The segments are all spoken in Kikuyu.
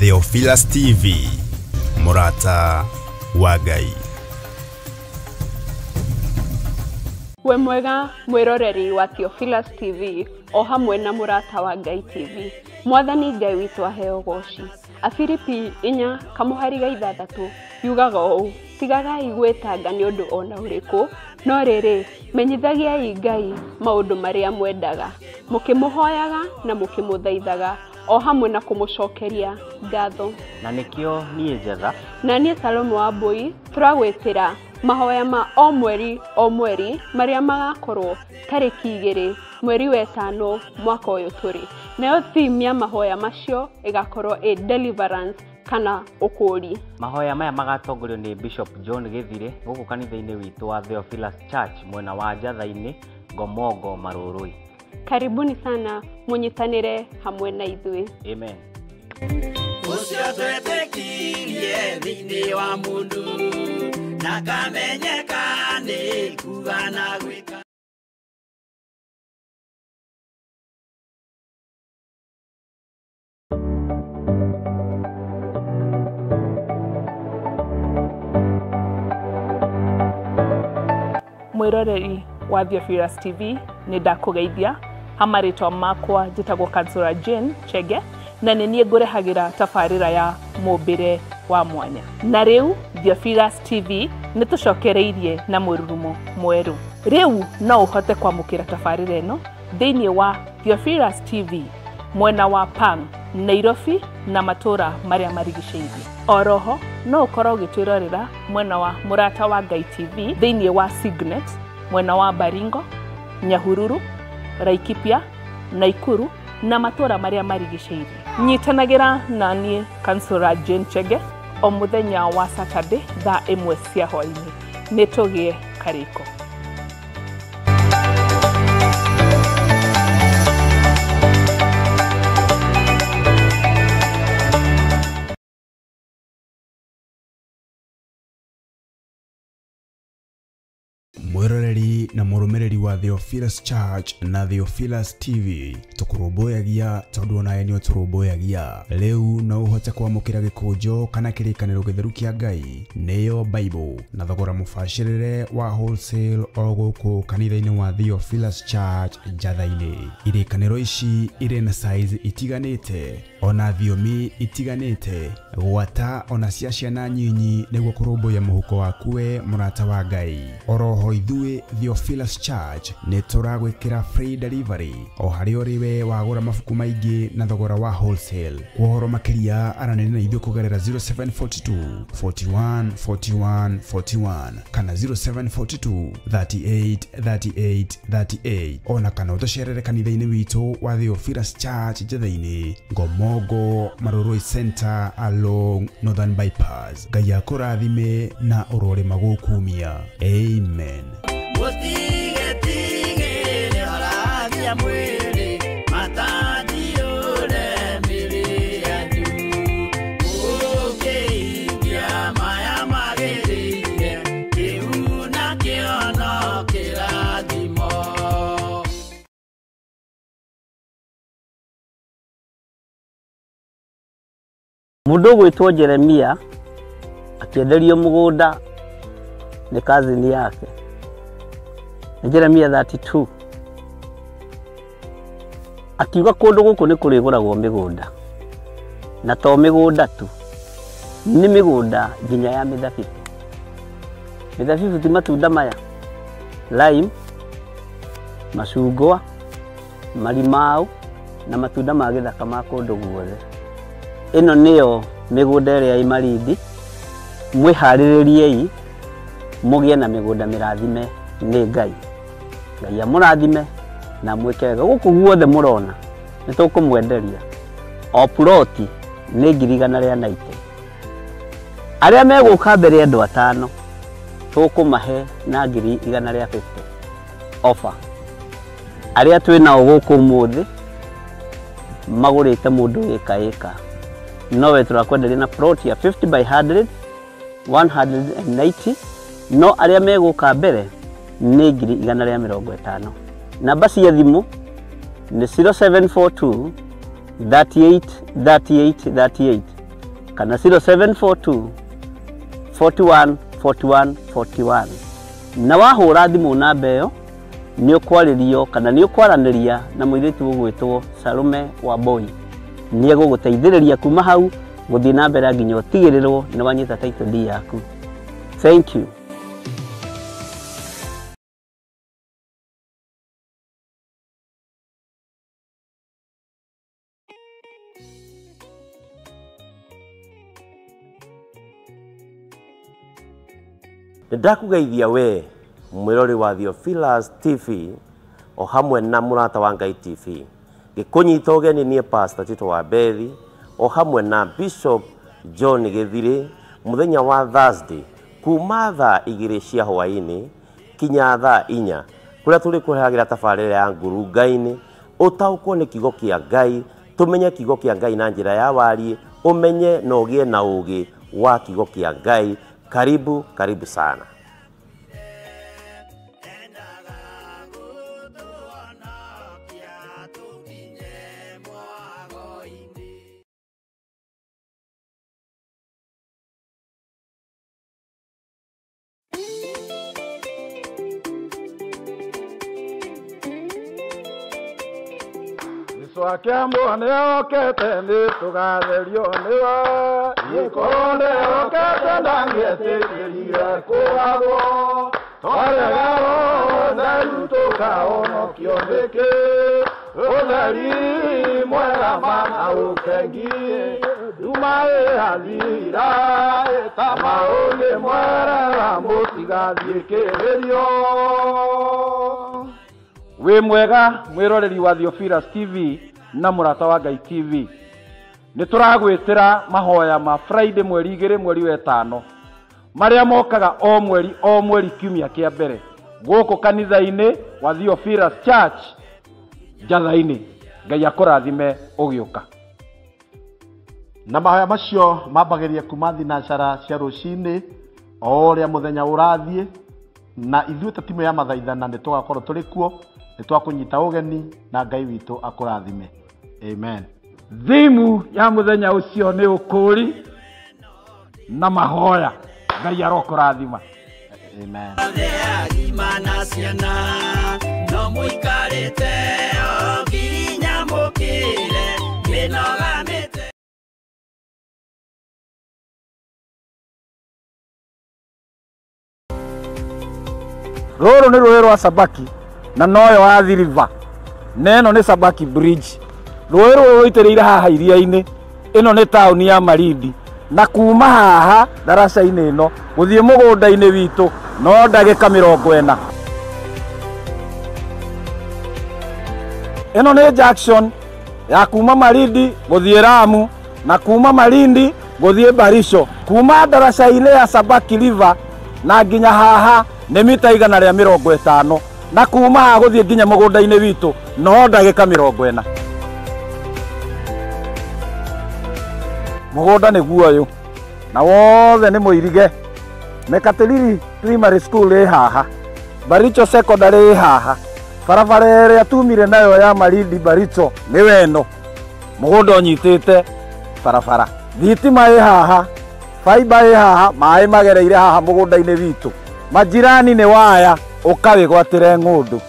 Theophilus TV, mũrata wa Ngai. We mwega mwĩroreri wa Theophilus TV o hamwe na mũrata wa Ngai TV. Mwathani Ngai witũ aheo goci. Afilipi 4:6 yugaga ũũ: tigagai gwĩtanga nĩ ũndũ ona ũrĩkũ, no rĩrĩ, menyithagiai Ngai maũndũ marĩa mwendaga, mũkĩmũhoyaga na mũkĩmũthaithaga, o hamwe na kũmũcokeria ngatho. Na nĩkĩo niĩ Njetha na niĩ Salome wa Mbui tũragwĩtĩra mahoya ma o mweri o mweri marĩa magakorwo tarĩki 2 mweri wa 5 mwaka ũyũ tũrĩ. Nayo theme ya mahoya macio ĩgakorwo ĩ deliverance kana ũkũũri. Mahoya maya magatongorio nĩ Bishop John Gĩthire gũkũ kanitha-inĩ witũ wa Theophilus Church mwena wa Njatha-inĩ, Ngomongo, Marũrũi. Karibuni sana mũnyitanĩre hamwe na ithuĩ. Amen. Ũcio twetĩkirie thĩinĩ wa mũndũ na kamenyeka nĩ kuga na gwĩka. Mwĩroreri wa Theophilus TV, nĩ ndakũgeithia. Ha marĩtwa makwa njĩtagwo Kansura Jane Chege, na nĩ niĩ ngũrehagĩra tabarĩra ya mũmbĩre wa mwanya. Na rĩu Theophilus TV nĩ tũcokereirie na mũrurumo mwerũ. Rĩu no ũhote kwamũkĩra tabarĩra ĩno thĩinĩ wa Theophilus TV mwena wa Pang, Nairobi na matũra marĩa marigicĩirie. Oroho no ũkorwo ũgĩtwĩrorera mwena wa Mũrata wa Ngai TV thĩinĩ wa Signet mwena wa Baringo, Nyahururu, Laikipia, Naikuru na matũra marĩa marigicĩirie. Nyitanagĩra na niĩ Kansura Jane Chege o mũthenya wa Saturday thaa 1 cia hwaĩ-inĩ. Nĩ tũgĩe karĩko. Mwĩroreri na mũrũmĩrĩri wa Theophilus Church na Theophilus TV, tũkũrũmbũyagia tondũ onawe nĩ ũtũrũmbũyagia. Rĩu no ũhote kwamũkĩra gĩkũnjo kana kĩrĩkanĩro gĩtheru kĩa Ngai, nĩyo Bible, na thogora mũbacĩrĩre wa wholesale o gũkũ kanitha-inĩ wa Theophilus Church Njatha-inĩ. Irĩkanĩro ici irĩ na size itiganĩte ona thiomi itiganĩte, gwata ona cia ciana nyinyi, nĩguo kũrũmbũiya mũhuko waku we mũrata wa Ngai. Oroho ithuĩ Theophilus Church nĩ tũragwĩkĩra free delivery o harĩa ũrĩ we wagũra mabuku maingĩ na thogora wa wholesale. Kwa ũhoro makĩria aranĩria na ithuĩ kũgerera 0742 41 41 41 kana 0742 38 38 38, ona kana ũtũcerere kanitha-inĩ witũ wa Theophilus Church Njatha-inĩ, Ngomongo, Marũrũi Center along Northern Bypass. Ngai akũrathime na ũrore magũkumia. Amen. Mũndũ ũgwĩtwo Jeremia akĩenderio mũgũnda nĩ cousin yake. Nĩ Jeremia 32. Akiuga kũndũ gũkũ nĩ kũrĩgũragwo mĩgũnda, na to mĩgũnda tu, nĩ mĩgũnda nginya ya mĩthabibũ. Mĩthabibũ ti matunda maya, lime, macungwa, marimau na matunda ma gĩthaka ma kũndũ guothe. Ĩno nĩyo mĩgũnda ĩrĩa ĩ Malindi. Mwĩharĩrĩriei mũgĩe na mĩgũnda mĩrathime nĩ Ngai. Ngai amũrathime na mwĩke wega. Gũkũ guothe mũrona nĩ tũkũmwenderia o ploti nĩ 190,000. Arĩa megũka mbere andũ 5 tũkũmahe na 150,000 offer. Arĩa twĩ nao gũkũ ũmũthĩ magũrĩte mũndũ ĩka ĩka, nowe tũrakwenderia na plot ya 50 by 100 190, no arĩa megũka mbere nĩ 150,000. Namba cia thimũ nĩ 0742 38 38 38. kana 0742 41 41 41. Na wahũra thimũ namba ĩyo nĩ ũkwarĩrio kana nĩ ũkwaranĩria na mũirĩtu ũgwĩtwo Salome Wambui. Nĩ egũgũteithĩrĩria kuma hau gũthiĩ na mbere nginya ũtigĩrĩrwo nĩ wanyita title deed yaku. Thank you. Nĩndakũgeithia we mwĩrori wa Theophilus TV o hamwe na Mũrata wa Ngai TV. Ngĩkũnyita ũgeni niĩ Pastor Tito wa Bethi o hamwe na Bishop John Gĩthirĩ mũthenya wa Thursday kuma thaa 2 cia hwaĩ-inĩ kinya thaa 4 kũrĩa tũrĩkũrehagĩra tabarĩra ya ngurunga-inĩ ũtaũkwo nĩ kiugo kĩa Ngai, tũmenye kiugo kĩa Ngai na njĩra ya wariĩ, ũmenye na ũgĩe na ũũgĩ wa kiugo kĩa Ngai. Karibu, karibu sana. Swakembo nĩokĩte nĩtũgatherio nĩwe, gĩkorwo nĩokĩte ndangĩetĩkĩrire kũgagwo, twarega ũtheru tũkahonokio nĩkĩ, ũtheri mwega mana ũkengi, nduma ĩrathira ĩta maũndĩ mwerera mũtigathiĩ kĩgerio. Wĩ mwega mwĩroreri wa Theophilus TV na Mũrata wa Ngai TV. Nĩ tũragwĩtĩra mahoya ma Friday mweri 2 mweri wa 5 marĩa mokaga o mweri kiumia kĩa mbere gũkũ kanitha-inĩ wa Theophilus Church Njatha-inĩ. Ngai akũrathime ũgĩũka. Na mahoya macio mambagĩrĩria kuma thinacara cia rũcinĩ o ũrĩa mũthenya ũrathiĩ, na ithuĩ ta timu ya mathaithana nĩ tũgakorwo tũrĩ kuo, nĩ twakũnyita ũgeni na Ngai witũ akũrathime. Amen. Thimu ya mũthenya ũcio nĩ ũkũũri na mahoya. Ngai arokũrathima. Amen. Agima ciana no mũikarĩte o nginya mũkĩre mĩnoga mĩte. Rũrũ nĩ rũĩ rwa Sabaki na noyo Athi River, na ĩno nĩ Sabaki Bridge. Rũĩ rũrũ rũitĩrĩire haha iria-inĩ. Ĩno nĩ taũni ya Malindi, na kuma haha ndaraca-inĩ ĩno gũthiĩ mũgũnda-inĩ witũ no ndagĩka 40. Ĩno nĩ junction ya kuma Malindi gũthiĩ Lamu na kuma Malindi gũthiĩ Barisho. Kuma ndaraca-inĩ ya Sabaki River na nginya haha nĩ mita 150, na kuma haha gũthiĩ nginya mũgũnda-inĩ witũ no ndagĩka 40. Mũgũnda nĩguo ũyũ na wothe nĩ mũirige. Mekatilili Primary School ĩ haha, Baricho Secondary ĩ haha, barabara ĩrĩa tumire nayo ya Malindi Baricho nĩ weno, mũgũnda ũnyitĩte barabara, thitima ĩ haha, faiba ĩ haha, maĩ magereire haha mũgũnda-inĩ witũ. Majirani nĩ waya ũkawĩgwatĩre ng'ũndũ.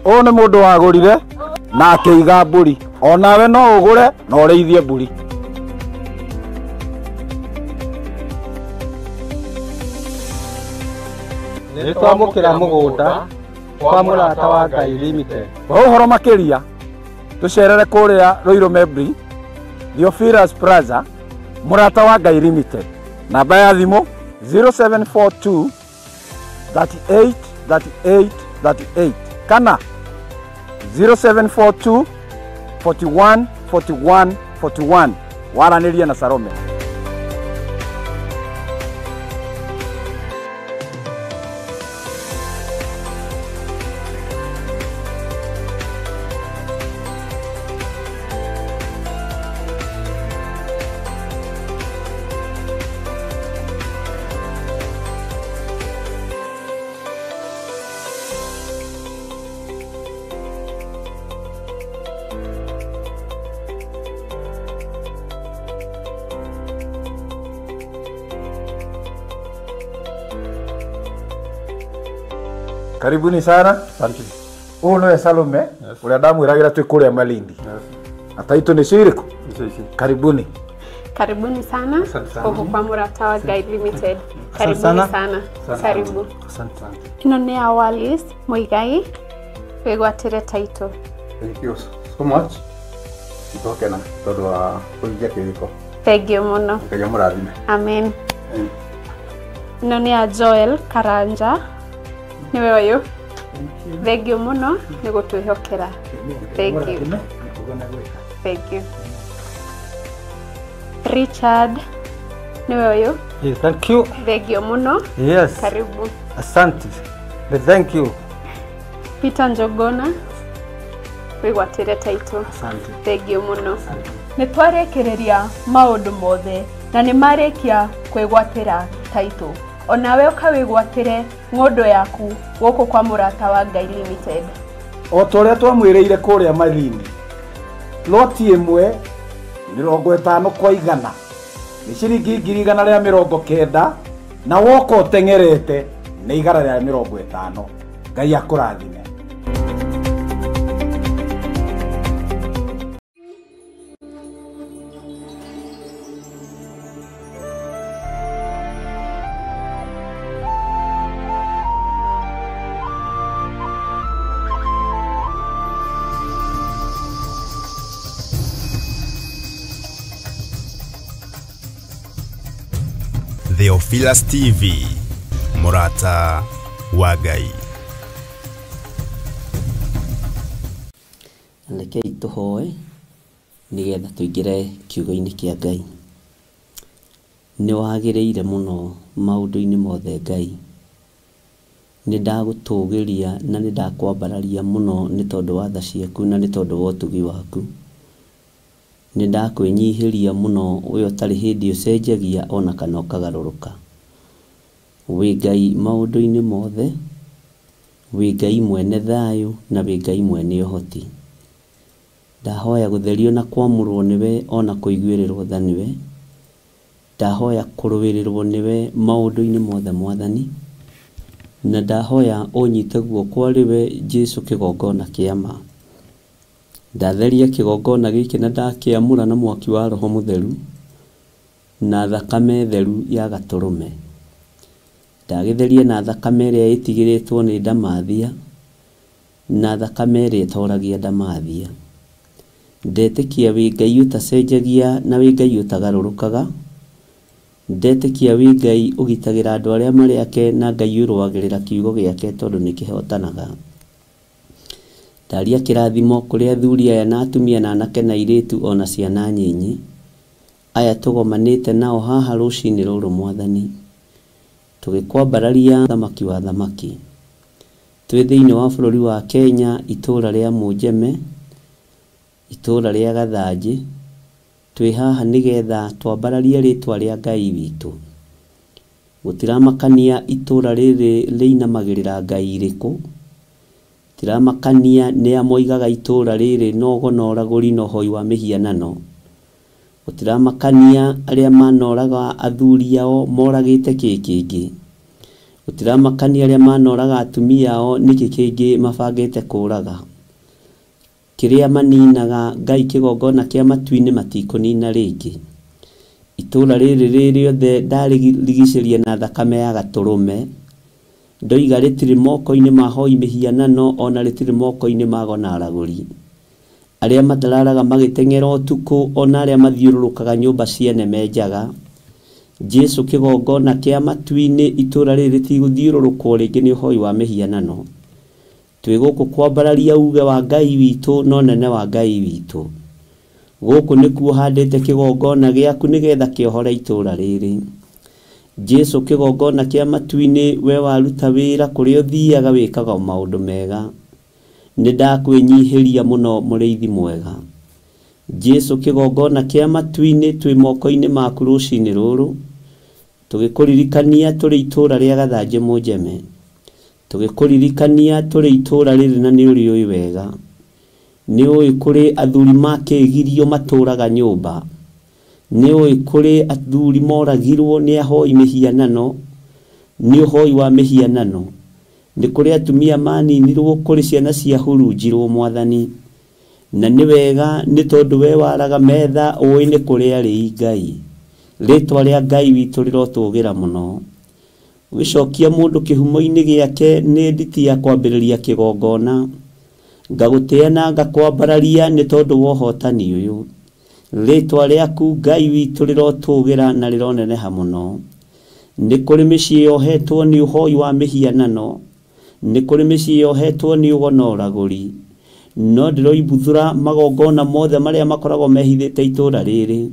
Ũyũ nĩ mũndũ wagũrire na akĩiga mbũri, onawe no ũgũre na ũrĩithie mbũri. Nĩ twamũkĩra mũgũnda kwa Mũrata wa Ngai Limited. Kwa ũhoro makĩria tũcerere kũrĩa Ruiru Membri, Theophilus Plaza, Mũrata wa Ngai Limited. Namba ya thimũ 0742 38 38 38 kana 0742 41 41 41. Waranĩrie na Salome. Karibuni sana. Asante. Ũyũ nĩwe Salome ũrĩa ndamwĩragĩra twĩ kũrĩa Malindi. Na taitũ nĩcio irĩkũ? Karibuni. Karibuni sana gũkũ kwa Mũrata wa Ngai Limited. Karibuni sana. sana. Karibu. Asante sana. Ĩno nĩ ya Wallis Muigai, wĩgwatĩre title. Thank you so much. Nĩtwakena tondũ wa kũhingia kĩrĩko. Thank you mũno. Ngai amũrathime. Amen. Ĩno nĩ ya Joel Karanja, nĩwe ũyũ. Thank you mũno nĩ gũtwĩhokera. Thank you. Thank you. Richard, nĩwe ũyũ. Yes, thank you. Thank you mũno. Yes. Karibu. Asante. Thank you. Peter Njogona, wĩgwatĩre title. Asante. Thank you mũno. Nĩ twarĩkĩrĩria maũndũ mothe na nĩ marĩkia kwĩgwatĩra title. Onawe ũkawĩgwatĩre ng'ũndũ yaku gũkũ kwa Mũrata wa Ngai Limited. O ta ũrĩa twamwĩrĩire kũrĩa Malindi, loti ĩmwe 50 kwa 100 nĩ ciringi 190,000 na woka ũteng'erete nĩ 150. Ngai akũrathime. Theophilus TV, Mũrata wa Ngai. Rekei tũhoe nĩgetha tũingĩre kiugo-inĩ kĩa Ngai. Nĩ wagĩrĩire mũno maũndũ-inĩ mothe Ngai. Nĩ ndagũtũgĩria na nĩ ndakwambararia mũno nĩ tondũ wa tha ciaku na nĩ tondũ wa ũtugi waku. Nĩ ndakwĩnyihĩria mũno we ũtarĩ hĩndĩ ũcenjagia ona kana ũkagarũrũka. Wĩ Ngai maũndũ-inĩ mothe, wĩ Ngai mwene thayũ na wĩ Ngai mwene ũhoti. Ndahoya gũtherio na kwamũrwo nĩwe ona kũiguĩrĩrwo tha nĩwe. Ndahoya kũrũĩrĩrwo nĩwe maũndũ-inĩ mothe Mwathani. Na ndahoya ũnyite guoko arĩ we Jesũ kĩgongona kĩa ma. Ndatheria kĩgongona gĩkĩ na ndakĩamũra na mwaki wa Roho Mũtheru na thakame theru ya gatũrũme. Ndagĩtheria na thakame ĩrĩa ĩtigĩrĩtwo nĩ ndamathia na thakame ĩrĩa ĩtoragia ndamathia. Ndetĩkia wĩ Ngai ũtacenjagia na wĩ Ngai ũtagarũrũkaga. Ndetĩkia wĩ Ngai ũgitagĩra andũ arĩa marĩ ake na Ngai ũrũagĩrĩra kiugo gĩake tondũ nĩ kĩhotanaga. Ndaria kĩrathimo kũrĩ athuri aya na atumia na anake na airĩtu ona ciana nyinyi aya tũgomanĩte nao haha rũcinĩ rũrũ Mwathani, tũgĩkwambararia thamaki wa thamaki. Twĩ thĩinĩ wa bũrũri wa Kenya, itũũra rĩa Mũnjeme, itũũra rĩa Gathanjĩ, twĩ haha nĩgetha twambararie rĩtwa rĩa Ngai witũ. Gũtiramakania itũũra rĩrĩ rĩinamagĩrĩra Ngai irĩkũ, gũtiramakania nĩa moigaga itũũra rĩrĩ nogo na ũragũri na ũhoi wa mĩhianano, gũtiramakania arĩa manoraga athuri ao moragĩte kĩ kĩngĩ, gũtiramakania arĩa manoraga atumia ao nĩkĩ kĩngĩ mabangĩte kũraga. Kĩrĩa maninaga Ngai kĩgongona kĩa matu-inĩ matikũnina rĩngĩ. Itũũra rĩrĩ rĩ rĩothe ndarĩrigicĩria na thakame ya gatũrũme. Ndoiga rĩtirĩ moko-inĩ ma hoi mĩhianano ona rĩtirĩ moko-inĩ ma ago na aragũri. Arĩa matararaga magĩteng'era ũtukũ ona arĩa mathiũrũrũkaga nyũmba ciene menjaga. Jesũ kĩgongona kĩa matu-inĩ itũũra rĩrĩ rĩtigũthiũrũrũkwo rĩngĩ nĩ ũhoi wa mĩhianano. Twĩ gũkũ kwambararia uge wa Ngai witũ na ũnene wa Ngai witũ. Gũkũ nĩkuo handĩte kĩgongona gĩaku nĩgetha kĩohore itũũra rĩrĩ. Jesũ kĩgongona kĩa matu-inĩ we waruta wĩra kũrĩa ũthiaga wĩkaga maũndũ mega. Nĩ ndakwĩnyihĩria mũno mũrĩithi mwega. Jesũ kĩgongona kĩa matu-inĩ twĩ moko-inĩ maku rũcinĩ rũrũ, tũgĩkũririkania tũrĩ itũũra rĩa Gathanjĩ Mũnjeme, tũgĩkũririkania tũrĩ itũũra rĩrĩ na nĩ ũrĩũĩ wega. Nĩ ũĩ kũrĩ athuri makĩgirio matũũraga nyũmba, nĩ ũĩ kũrĩ athuri moragirwo nĩ ahoi mĩhianano, nĩ ũhoi wa mĩhianano. Nĩ kũrĩ atumia maninirwo, kũrĩ ciana ciahurunjirwo Mwathani. Na nĩ wega nĩ tondũ we waraga metha ũĩ nĩ kũrĩ arĩi Ngai. Rĩtwa rĩa Ngai witũ rĩrotũgĩra mũno. Ũgĩcokia mũndũ kĩhumo-inĩ gĩake nĩ nditi ya kwambĩrĩria kĩgongona. Ngagũtĩa na ngakwambararia nĩ tondũ wa ũhotani ũyũ. Rĩtwa rĩaku Ngai witũ rĩrotũgĩra na rĩroneneha mũno. Nĩ kũrĩ mĩciĩ yohetwo nĩ ũhoi wa mĩhianano, nĩ kũrĩ mĩciĩ yohetwo nĩ ũgo na ũragũri. No ndĩroimbuthũra magongona mothe marĩa makoragwo mehithĩte itũũra rĩrĩ,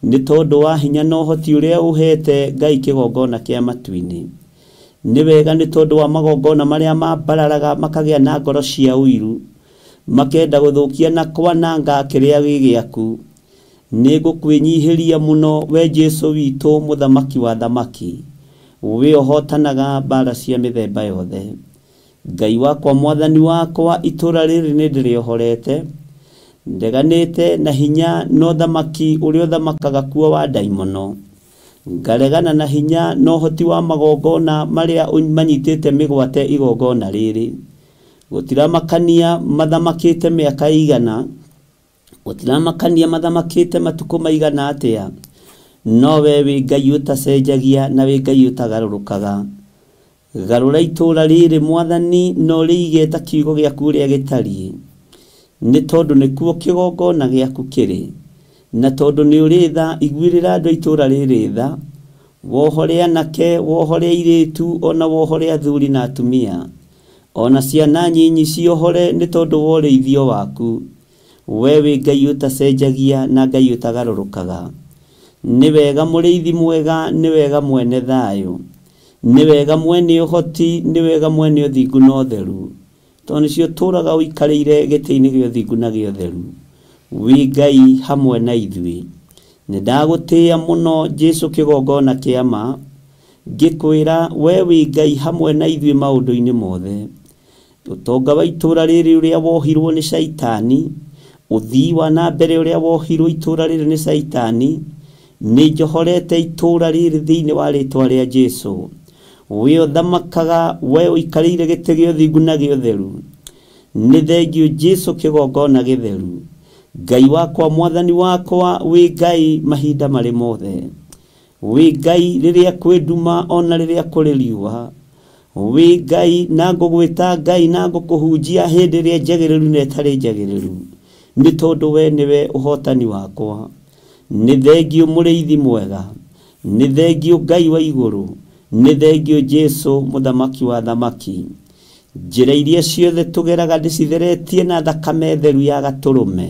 nĩ tondũ wa hinya na ũhoti ũrĩa ũhete Ngai kĩgongona kĩa matu-inĩ. Nĩ wega nĩ tondũ wa magongona marĩa mambararaga makagĩa na ngoro cia ũiru, makenda gũthũkia na kwananga kĩrĩa gĩ gĩaku. Nĩ ngũkwĩnyihĩria mũno we Jesũ witũ mũthamaki wa thamaki, we ũhotanaga mbara cia mĩthemba yothe. Ngai wakwa Mwathani wakwa, itũũra rĩrĩ nĩ ndĩrĩohorete, ndeganĩte na hinya na ũthamaki ũrĩa ũthamakaga kuo wa ndaimono. Ngaregana na hinya na ũhoti wa magongona marĩa manyitĩte mĩgwate igongona rĩrĩ. Gũtiramakania mathamakĩte mĩaka igana, gũtiramakania mathamakĩte matukũ maigana atĩa, no we wĩ Ngai ũtacenjagia na wĩ Ngai ũtagarũrũkaga. Garũra itũũra rĩrĩ Mwathani na ũrĩige ta kiugo gĩaku ũrĩa gĩtariĩ, nĩ tondũ nĩkuo kĩgongona gĩaku kĩrĩ, na tondũ nĩ ũrĩ tha, iguĩrĩra andũ a itũũra rĩrĩ tha. Wohore anake, wohore airĩtu, ona wohore athuri na atumia, ona ciana nyinyi ciohore nĩ tondũ wa ũrĩithio waku. We wĩ Ngai ũtacenjagia na Ngai ũtagarũrũkaga. Nĩ wega mũrĩithi mwega, nĩ wega mwene thayũ, nĩ wega mwene ũhoti, nĩ wega mwene ũthingu na ũtheru, tondũ nĩcio ũtũũraga ũikarĩire gĩtĩ-inĩ gĩa ũthingu na gĩa ũtheru. Wĩ Ngai hamwe na ithuĩ. Nĩ ndagũtĩĩa mũno Jesũ kĩgongona kĩa ma, ngĩkwĩra we wĩ Ngai hamwe na ithuĩ maũndũ-inĩ mothe. Ũtonga wa itũũra rĩrĩ ũrĩa wohirwo nĩ Caitani, ũthii wa na mbere ũrĩa wohirwo itũũra rĩrĩ nĩ Caitani, nĩ njohorete itũũra rĩrĩ thĩinĩ wa rĩtwa rĩa Jesũ. We ũthamakaga, we ũikarĩire gĩtĩ gĩa ũthingu na gĩa ũtheru. Nĩ thengio Jesũ kĩgongona gĩtheru. Ngai wakwa Mwathani wakwa, wĩ Ngai mahinda marĩ mothe. Wĩ Ngai rĩrĩa kwĩ nduma ona rĩrĩa kũrĩ riũa. Wĩ Ngai na ngũgwĩta Ngai na ngũkũhunjia hĩndĩ ĩrĩa njagĩrĩru na ĩtarĩ njagĩrĩru, nĩ tondũ we nĩwe ũhotani wakwa. Nĩ thengio mũrĩithi mwega, nĩ thengio Ngai wa igũrũ, nĩ thengio Jesũ mũthamaki wa thamaki. Njĩra iria ciothe tũgeraga ndĩcitheretie na thakame theru ya gatũrũme.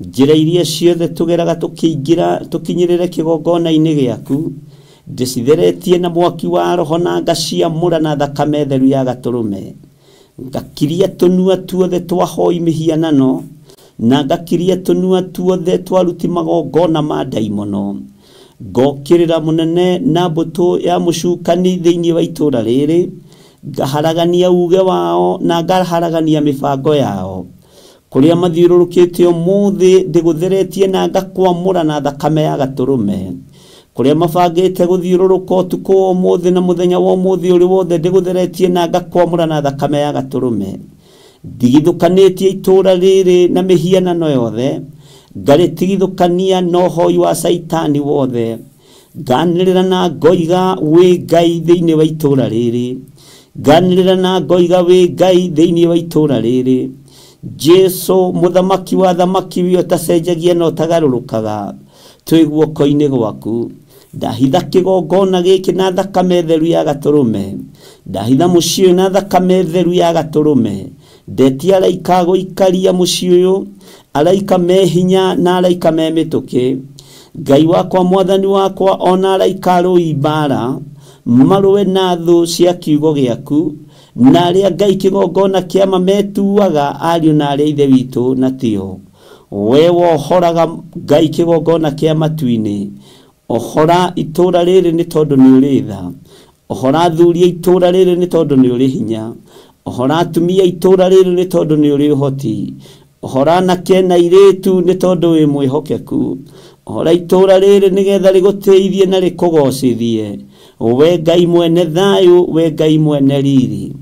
Njĩra iria ciothe tũgeraga tũkĩingĩra tũkinyĩrĩre kĩgongona-inĩ gĩaku, ndĩcitheretie na mwaki wa roho na ngaciamũra na thakame theru ya gatũrũme. Ngakiria tũnua tuothe twa hoi mĩhianano, na ngakiria tũnua tuothe twa aruti magongona ma ndaimono. Ngokĩrĩra mũnene na mbũtũ ya mũcukani thĩinĩ wa itũũra rĩrĩ, ngaharagania uge wao na ngaharagania mĩbango yao. Kũrĩa mathiũrũrũkĩte ũmũthĩ ndĩgũtheretie na ngakwamũra na thakame ya gatũrũme. Kũrĩa mabangĩte gũthiũrũrũka ũtukũ wa ũmũthĩ na mũthenya wa ũmũthĩ ũrĩ wothe ndĩgũtheretie na ngakwamũra na thakame ya gatũrũme. Ndigithũkanĩtie itũũra rĩrĩ na mĩhianano yothe, ngarĩtigithũkania na ũhoi wa Caitani wothe. Nganĩrĩra na ngoiga wĩ Ngai thĩinĩ wa itũũra rĩrĩ. Nganĩrĩra na ngoiga wĩ Ngai thĩinĩ wa itũũra rĩrĩ. Jesũ mũthamaki wa thamaki we ũtacenjagia na ũtagarũrũkaga, twĩ guoko-inĩ gwaku. Ndahitha kĩgongona gĩkĩ na thakame theru ya gatũrũme. Ndahitha mũciĩ ũyũ na thakame theru ya gatũrũme. Ndetia araika gũikaria mũciĩ ũyũ, araika me hinya na araika me mĩtũkĩ. Ngai wakwa Mwathani wakwa, ona araika arũi mbara marũe na thũ cia kiugo gĩaku, na arĩa Ngai kĩgongona kĩama metuaga ariũ na arĩa ithe witũ na tio. We wohoraga Ngai kĩgongona kĩa matu-inĩ, ohora itũũra rĩrĩ nĩ tondũ nĩ ũrĩ tha. Ohora athuri a itũũra rĩrĩ nĩ tondũ nĩ ũrĩ hinya. Ohora atumia itũũra rĩrĩ nĩ tondũ nĩ ũrĩ ũhoti. Ohora anake na airĩtu nĩ tondũ wĩ mwĩhokeku. Ohora itũũra rĩrĩ nĩgetha rĩgũtĩithie na rĩkũgocithie. We Ngai mwene thayũ, we Ngai mwene riri.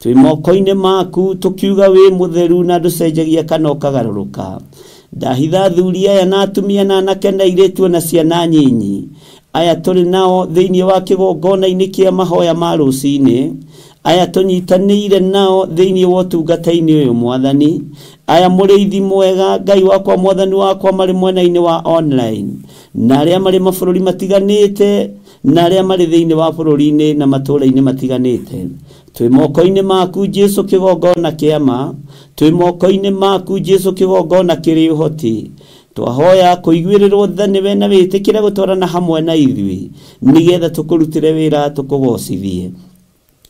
Twĩ moko-inĩ maku tũkiuga wĩ mũtheru na ndũcenjagia kana ũkagarũrũka. Ndahitha athuri aya na atumia na anake na airĩtu na ciana nyinyi aya tũrĩ nao thĩinĩ wa kĩgongona-inĩ kĩa mahoya ma rũcinĩ, aya tũnyitanĩire nao thĩinĩ wa ũtungata-inĩ ũyũ mwathani, aya mũrĩithi mwega Ngai wakwa mwathani wakwa marĩ mwena-inĩ wa online na arĩa marĩ mabũrũri matiganĩte na arĩa marĩ thĩinĩ wa bũrũri-inĩ na matũũra-inĩ matiganĩte. Twĩ moko-inĩ maku Jesu kĩgongona kĩa ma, twĩ moko-inĩ maku Jesu kĩgongona kĩrĩ ũhoti. Twahoya kũiguĩrĩrwo tha nĩwe na wĩtĩkĩre gũtwarana hamwe na ithuĩ nĩgetha tũkũrutĩre wĩra tũkũgocithie.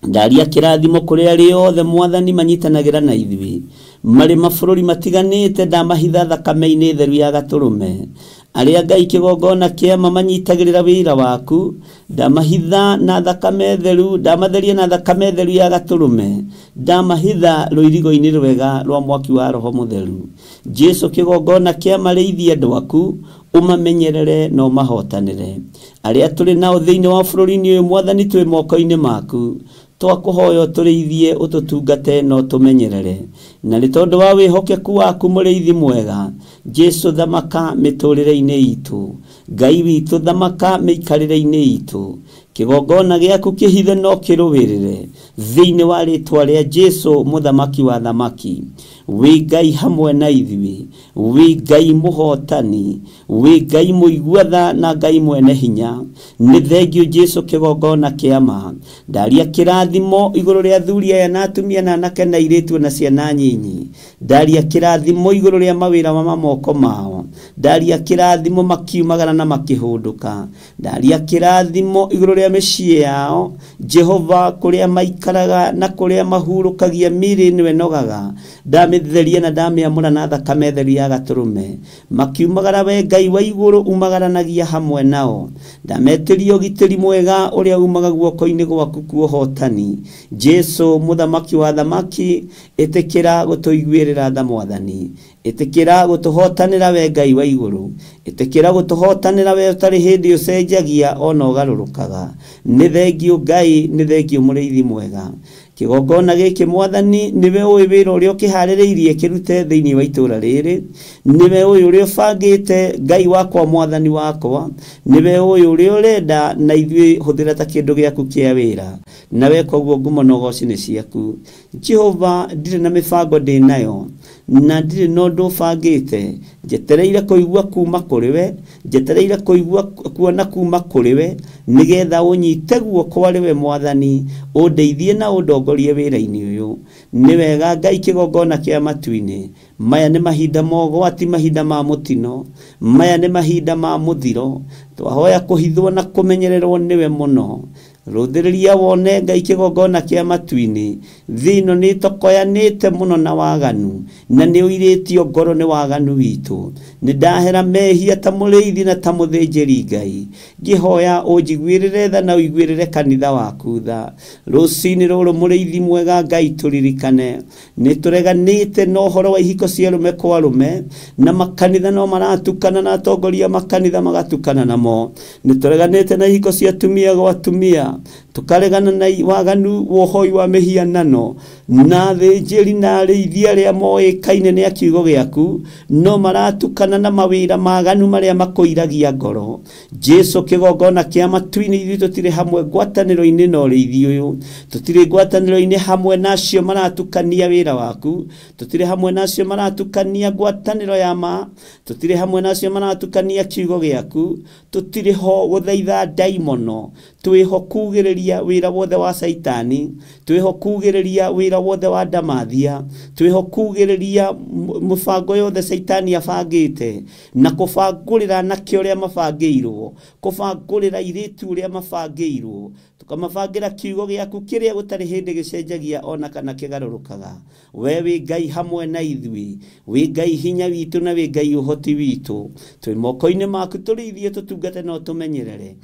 Ndaria kĩrathimo kũrĩ arĩa othe mwathani manyitanagĩra na ithuĩ marĩ mabũrũri matiganĩte, ndamahitha thakame-inĩ theru ya gatũrũme. Arĩa Ngai kĩgongona kĩa ma manyitagĩrĩra wĩra waku, ndamahitha na thakame theru, ndamatheria na thakame theru ya gatũrũme, ndamahitha rũirigo-inĩ rwega rwa mwaki wa Roho Mũtheru. Jesu kĩgongona kĩa marĩithie andũ aku, ũmamenyerere na ũmahotanĩre. Arĩa tũrĩ nao thĩinĩ wa bũrũri-inĩ ũyũ mwathani twĩ moko-inĩ maku, twakũhoya ũtũrĩithie ũtũtungate na ũtũmenyerere. Na nĩ tondũ wa wĩhokeku waku mũrĩithi mwega, Jesu thamaka mĩtũrĩre-inĩ itũ, Ngai witũ thamaka mĩikarĩre-inĩ itũ. Kĩgongona gĩaku kĩhithe no kĩrũĩrĩre thĩinĩ wa rĩtwa rĩa Jesu mũthamaki wa thamaki. Wĩ Ngai hamwe na ithuĩ, wĩ Ngai mũhotani, wĩ Ngai mũigua tha na Ngai mwene hinya. Nĩ thengio Jesu kĩgongona kĩa ma. Ndaria kĩrathimo igũrũ rĩa athuri aya na atumia na anake na airĩtu na ciana nyinyi. Ndaria kĩrathimo igũrũ rĩa mawĩra ma moko mao. Ndaria kĩrathimo makiumagara na makĩhũndũka. Ndaria kĩrathimo igũrũ rĩa mĩciĩ yao, Jehova kũrĩa maikaraga na kũrĩa mahurũkagia mĩĩrĩ nĩwe nogaga. Ndamĩtheria na ndamĩamũra na thakame theru ya gatũrũme. Makiumagara we Ngai wa igũrũ umagaranagia hamwe nao. Ndametĩria ũgitĩri mwega ũrĩa umaga guoko-inĩ gwaku kuohotani. Jesu mũthamaki wa thamaki, ĩtĩkĩra gũtũiguĩrĩra tha mwathani, ĩtĩkĩra gũtũhotanĩra we Ngai wa igũrũ, ĩtĩkĩra gũtũhotanĩra we ũtarĩ hĩndĩ ũcenjagia ona ũgarũrũkaga. Nĩ thengio Ngai, nĩ thengio mũrĩithi mwega. Kĩgongona gĩkĩ mwathani nĩwe ũĩ wĩra ũrĩa ũkĩharĩrĩirie kĩrute thĩinĩ wa itũũra rĩrĩ, nĩwe ũĩ ũrĩa ũbangĩte Ngai wakwa mwathani wakwa, nĩwe ũĩ ũrĩa ũrenda na ithuĩ hũthĩra ta kĩndũ gĩaku kĩa wĩra, na weka ũguo ngumo na ũgoci nĩ ciaku. Jehova ndirĩ na mĩbango ndĩ nayo na ndirĩ na ũndũ ũbangĩte, njetereire kũigua kuma kũrĩ we, njetereire kũigua kuona kuma kũrĩ we, nĩgetha ũnyite guoko arĩ we mwathani, ũndeithie na ũndongorie wĩra-inĩ ũyũ. Nĩ wega Ngai kĩgongona kĩa matu-inĩ, maya nĩ mahinda ma ũgwati, mahinda ma mũtino, maya nĩ mahinda ma mũthiro. Twahoya kũhithwo na kũmenyererwo nĩwe mũno. Rũthĩrĩria wone Ngai kĩgongona kĩa matu-inĩ, thĩ ĩno nĩ ĩtokoyanĩte mũno na waganu, na nĩ ũirĩtio ngoro nĩ waganu witũ. Nĩ ndahera mehia ta mũrĩithi na ta mũthĩnjĩri Ngai, ngĩhoya ũnjiguĩrĩre tha na ũiguĩrĩre kanitha waku tha. Rũcinĩ rũrũ mũrĩithi mwega Ngai tũririkane, nĩ tũreganĩte na ũhoro wa ihiko cia arũme kwa arũme, na makanitha no maratukana na atongoria makanitha magatukana namo. Nĩ tũreganĩte na ihiko cia atumia gwa atumia, tukaregana na waganu wa ũhoi wa mĩhianano, na athĩnjĩri na arĩithi arĩa moĩkaine nĩ a kiugo gĩaku no maratukana na mawĩra maganu marĩa makũiragia ngoro. Jesu kĩgongona kĩa matu-inĩ, ithuĩ tũtirĩ hamwe ngwatanĩro-inĩ na ũrĩithi ũyũ, tũtirĩ ngwatanĩro-inĩ hamwe na acio maratukania wĩra waku, tũtirĩ hamwe na acio maratukania ngwatanĩro ya ma, tũtirĩ hamwe na acio maratukania kiugo gĩaku, tũtirĩ ho gũthaitha ndaimono, twĩho kugĩrĩria wĩra wothe wa Caitani, twĩho kugĩrĩria wĩra wothe wa ndamathia, twĩho kugĩrĩria mũbango yothe Caitani abangĩte, na kũbangũrĩra anake ũrĩa mabangĩirwo, kũbangũrĩra airĩtu ũrĩa mabangĩirwo, tũkamabangĩra kiugo gĩaku kĩrĩa gũtarĩ hĩndĩ gĩcenjagia ona kana kĩgarũrũkaga. We wĩ Ngai hamwe na ithuĩ, wĩ Ngai hinya witũ na wĩ Ngai ũhoti witũ. Twĩ moko-inĩ maku tũrĩithie, tũtungate na ũtũmenyerere,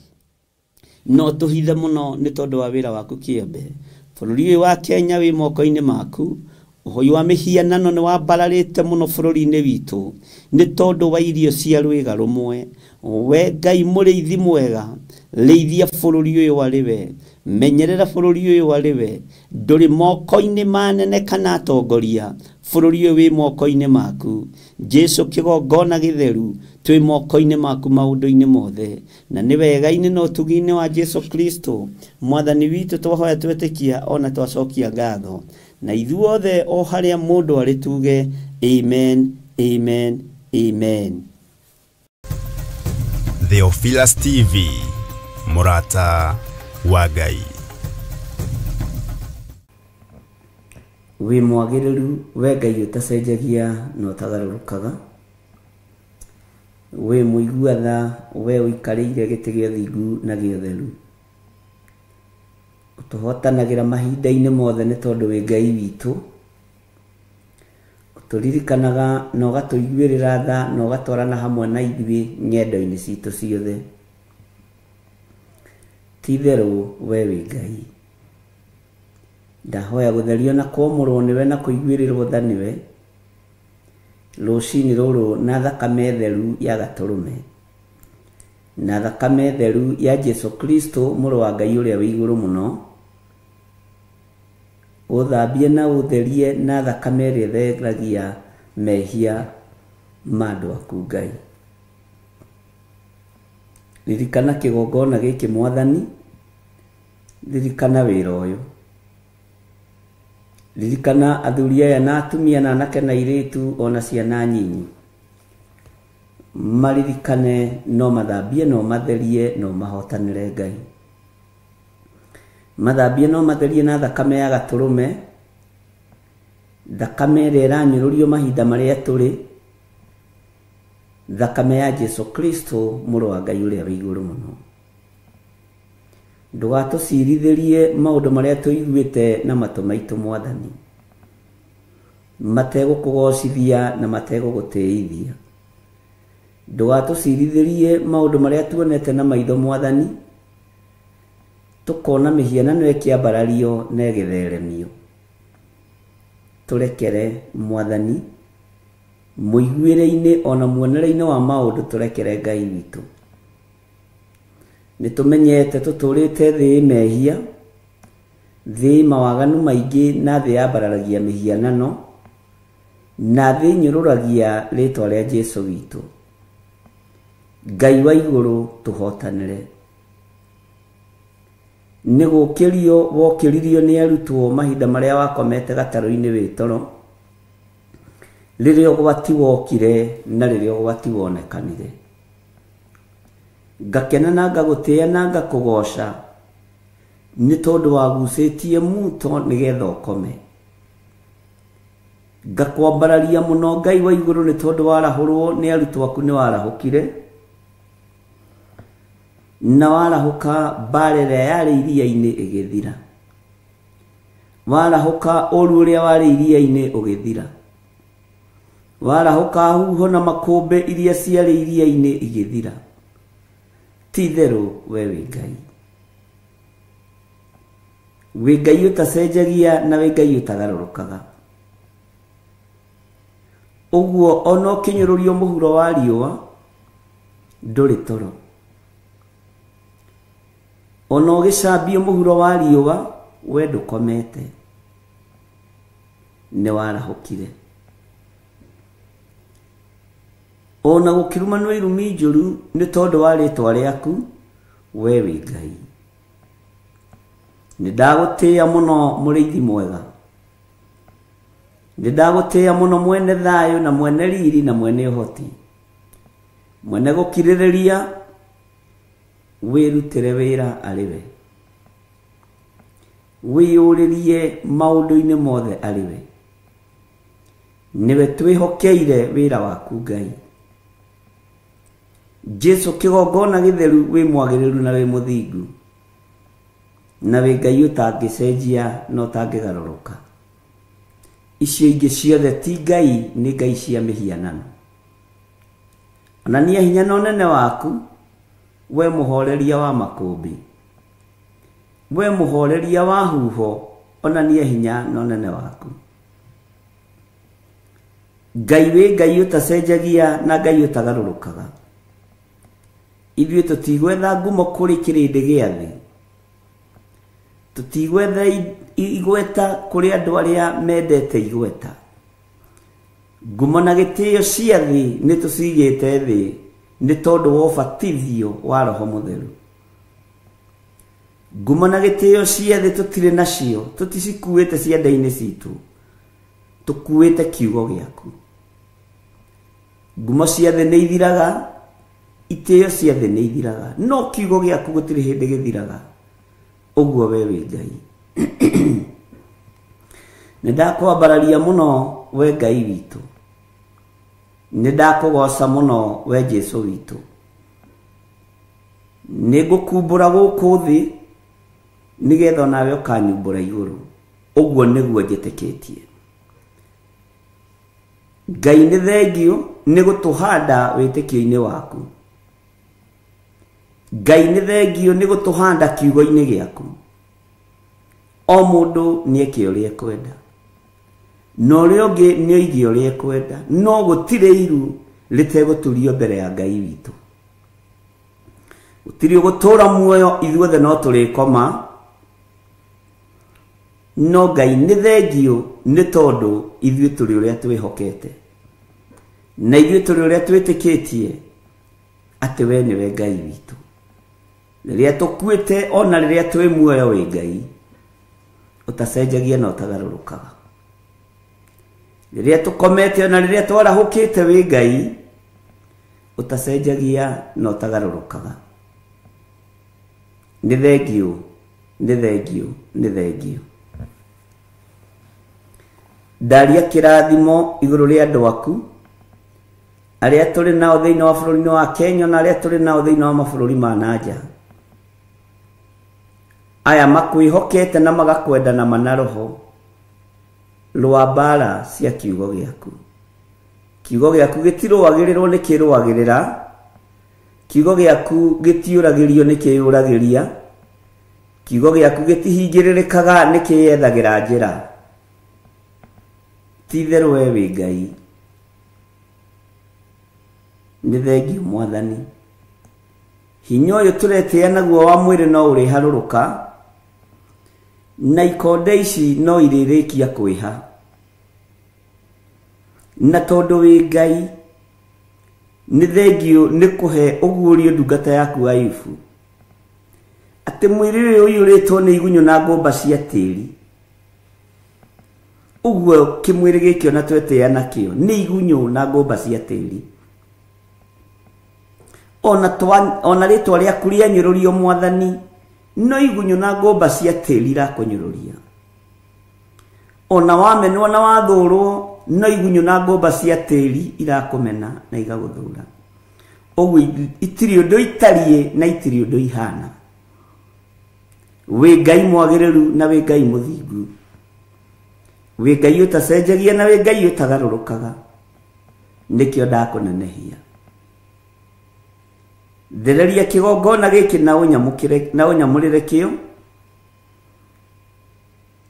no tũhithe mũno nĩ tondũ wa wĩra waku kĩambe. Bũrũri ũyũ wa Kenya wĩ moko-inĩ maku. Ũhoi wa mĩhianano nĩ wambararĩte mũno bũrũri-inĩ witũ nĩ tondũ wa irio cia rwĩga rũmwe. We Ngai mũrĩithi mwega, rĩithia bũrũri ũyũ arĩ we. Menyerera bũrũri ũyũ arĩ we, ndũrĩ moko-inĩ manene kana atongoria, bũrũri ũyũ wĩ moko-inĩ maku. Jesu kĩgongona gĩtheru, twĩ moko-inĩ maku maũndũ-inĩ mothe, na nĩ wega-inĩ na ũtugi-inĩ wa Jesu Kristo mwathani witũ twahoya twetĩkia ona twacokia ngatho, na ithuothe o harĩa mũndũ arĩ tuge amen, amen, amen. Theophilus TV, mũrata wa Ngai. Wĩ mwagĩrĩru we Ngai ũtacenjagia na ũtagarũrũkaga, wĩ mũigua tha we ũikarĩire gĩtĩ gĩa ũthingu na gĩa ũtheru, ũtũhotanagĩra mahinda-inĩ mothe nĩ tondũ wĩ Ngai witũ, ũtũririkanaga na ũgatũiguĩrĩra tha na ũgatwarana hamwe na ithuĩ ng'endo-inĩ citũ ciothe. Ti itherũ we wĩ Ngai. Ndahoya gũtherio na kwamũrwo nĩwe na kũiguĩrĩrwo tha nĩwe rũcinĩ rũrũ na thakame theru ya gatũrũme, na thakame theru ya Jesu Kristo mũrũ wa Ngai ũrĩa wĩ igũrũ mũno, ũthambie na ũtherie na thakame ĩrĩa ĩtheragia mehia ma andũ aku Ngai. Ririkana kĩgongona gĩkĩ mwathani, ririkana wĩra ũyũ, ririkana athuri aya na atumia na anake na airĩtu ona ciana nyinyi, maririkane no mathambie no matherie no mahotanĩre Ngai, mathambie no matherie na thakame ya gatũrũme, thakame ĩrĩa ĩranyũrũrio mahinda marĩa tũrĩ, thakame ya Jesu Kristo mũrũ wa Ngai ũrĩa wĩ igũrũ mũno. Ndũgatũcirithĩrie maũndũ marĩa tũiguĩte na matũ maitũ mwathani, mategũkũgocithia na mategũgũtĩithia. Ndũgatũcirithĩrie maũndũ marĩa tuonete na maitho mwathani, tũkona mĩhianano ĩkĩambarario na ĩgĩtheremio. Tũrekere mwathani mũiguĩre-inĩ ona muonere-inĩ wa maũndũ, tũrekere Ngai witũ. Nĩ tũmenyete tũtũrĩte thĩ mehia, thĩ mawaganu maingĩ, na thĩ yambararagia mĩhianano, na thĩ nyũrũragia rĩtwa rĩa Jesu witũ. Ngai wa igũrũ tũhotanĩre. Nĩ gũkĩrio wokĩririo nĩ arutwo mahinda marĩa wakomete gatarũ-inĩ wĩ toro, rĩrĩa ũgwati wokire na rĩrĩa ũgwati wonekanire. Ngakena na ngagũtĩĩa na ngakũgoca nĩ tondũ wagucĩtie muto nĩgetha ũkome. Ngakwambararia mũno Ngai wa igũrũ nĩ tondũ warahũrwo nĩ arutwo aku nĩ warahũkire, na warahũka mbara ĩrĩa yarĩ iria-inĩ ĩgĩthira, warahũka ũru ũrĩa warĩ iria-inĩ ũgĩthira, warahũka huho na makũmbĩ iria ciarĩ iria-inĩ igĩthira. Ti itherũ we wĩ Ngai, wĩ Ngai ũtacenjagia na wĩ Ngai ũtagarũrũkaga. Ũguo ona ũkĩnyũrũrio mũhuro wa riũa ndũrĩ toro, ona ũgĩcambio mũhuro wa riũa we ndũkomete, nĩ warahũkire. Ona gũkĩrumanwo irumi njũru nĩ tondũ wa rĩtwa rĩaku, we wĩ Ngai. Nĩ ndagũtĩĩa mũno mũrĩithi mwega, nĩ ndagũtĩĩa mũno mwene thayũ na mwene riri na mwene ũhoti, mwene gũkirĩrĩria, wĩrutĩre wĩra arĩ we, wĩyũrĩrie maũndũ-inĩ mothe arĩ we. Nĩwe twĩhokeire wĩra waku Ngai. Jesu kĩgongona gĩtheru, wĩ mwagĩrĩru na wĩ mũthingu, na wĩ Ngai ũtangĩcenjia na ũtangĩgarũrũka. Icio ingĩ ciothe ti Ngai, nĩ ngai cia mĩhianano. Onania hinya na ũnene waku, we mũhoreria wa makũmbĩ, we mũhoreria wa huho, onania hinya na ũnene waku. Ngai wĩ Ngai ũtacenjagia na Ngai ũtagarũrũkaga. Ithuĩ tũtigwetha ngumo kũrĩ kĩrĩndĩ gĩa thĩ, Tũtigwetha igweta kũrĩ andũ arĩa mendete igweta. Ngumo na gĩtĩo cia thĩ nĩ tũcigĩte thĩ nĩ tondũ wa ũbatithio wa Roho Mũtheru. Ngumo na gĩtĩo cia thĩ tũtirĩ nacio, tũticikuĩte ciande-inĩ citũ, tũkuĩte kiugo gĩaku. Ngumo cia thĩ nĩ ithiraga, itĩo cia thĩ nĩ ithiraga, no kiugo gĩaku gũtirĩ hĩndĩ gĩthiraga. Ũguo we wĩ Ngai. Nĩ ndakwambararia mũno we Ngai witũ, nĩ ndakũgoca mũno we Jesũ witũ. Nĩ ngũkumbũra gũkũ thĩ nĩgetha onawe ũkanyumbũra igũrũ. Ũguo nĩguo njĩtĩkĩtie. Ngai nĩ thengio nĩ gũtũhanda wĩtĩkio-inĩ waku. Ngai nĩ thengio nĩ gũtũhanda kiugo-inĩ gĩaku. O mũndũ nĩ eke ũrĩa ekwenda, na ũrĩa ũngĩ nĩ oige ũrĩa ekwenda, no gũtirĩ iru rĩtegũturio mbere ya Ngai witũ. Gũtirĩ ũgũtũũra muoyo, ithuothe no tũrĩkoma, no Ngai nĩ thengio nĩ tondũ ithuĩ tũrĩ ũrĩa twĩhokete, na ithuĩ tũrĩ ũrĩa twĩtĩkĩtie atĩ we nĩwe Ngai witũ. Rĩrĩa tũkuĩte ona rĩrĩa twĩ muoyo wĩ Ngai ũtacenjagia na ũtagarũrũkaga. Rĩrĩa tũkomete ona rĩrĩa twarahũkĩte wĩ Ngai ũtacenjagia na ũtagarũrũkaga. Nĩ thengio, nĩ thengio, nĩ thengio. Ndaria kĩrathimo igũrũ rĩa andũ aku arĩa tũrĩ nao thĩinĩ wa bũrũri-inĩ wa Kenya na arĩa tũrĩ nao thĩinĩ wa mabũrũri ma na nja. Aya makwĩhokete na magakwenda na mana roho, rũa mbara cia kiugo gĩaku. Kiugo gĩaku gĩtirũagĩrĩrwo nĩ kĩrũagĩrĩra, kiugo gĩaku gĩtiũragĩrio nĩ kĩyũragĩria, kiugo gĩaku gĩtihingĩrĩrĩkaga nĩ kĩyethagĩra njĩra. Ti itherũ we wĩ Ngai. Nĩ thengio Mwathani. Hinya ũyũ tũretĩĩa naguo wa mwĩrĩ no ũrĩharũrũka, na ikonde ici no irĩrĩkia kwĩha. Na tondũ wĩ Ngai, nĩ thengio nĩ kũhe ũguũrio ndungata yaku Ayubu, atĩ mwĩrĩ ũyũ ũiyũrĩtwo nĩ igunyũ na ngũmba cia tĩri. Ũguo kĩmwĩrĩ gĩkĩ ona twetĩĩa nakĩo nĩ igunyũ na ngũmba cia tĩri. Ona rĩtwa rĩaku rĩanyũrũrio Mwathani, no igunyũ na ngũmba cia tĩri irakũnyũrũria. Ona wamenwo na wathũrwo, no igunyũ na ngũmba cia tĩri irakũmena na igagũthũra. Ũguo itirĩ ũndũ itariĩ na itirĩ ũndũ ihana. Wĩ Ngai mwagĩrĩru na wĩ Ngai mũthingu, wĩ Ngai ũtacenjagia na wĩ Ngai ũtagarũrũkaga. Nĩkĩo ndakũnenehia. Thereria kĩgongona gĩkĩ na ũnyamũkĩre, na ũnyamũrĩre kĩo,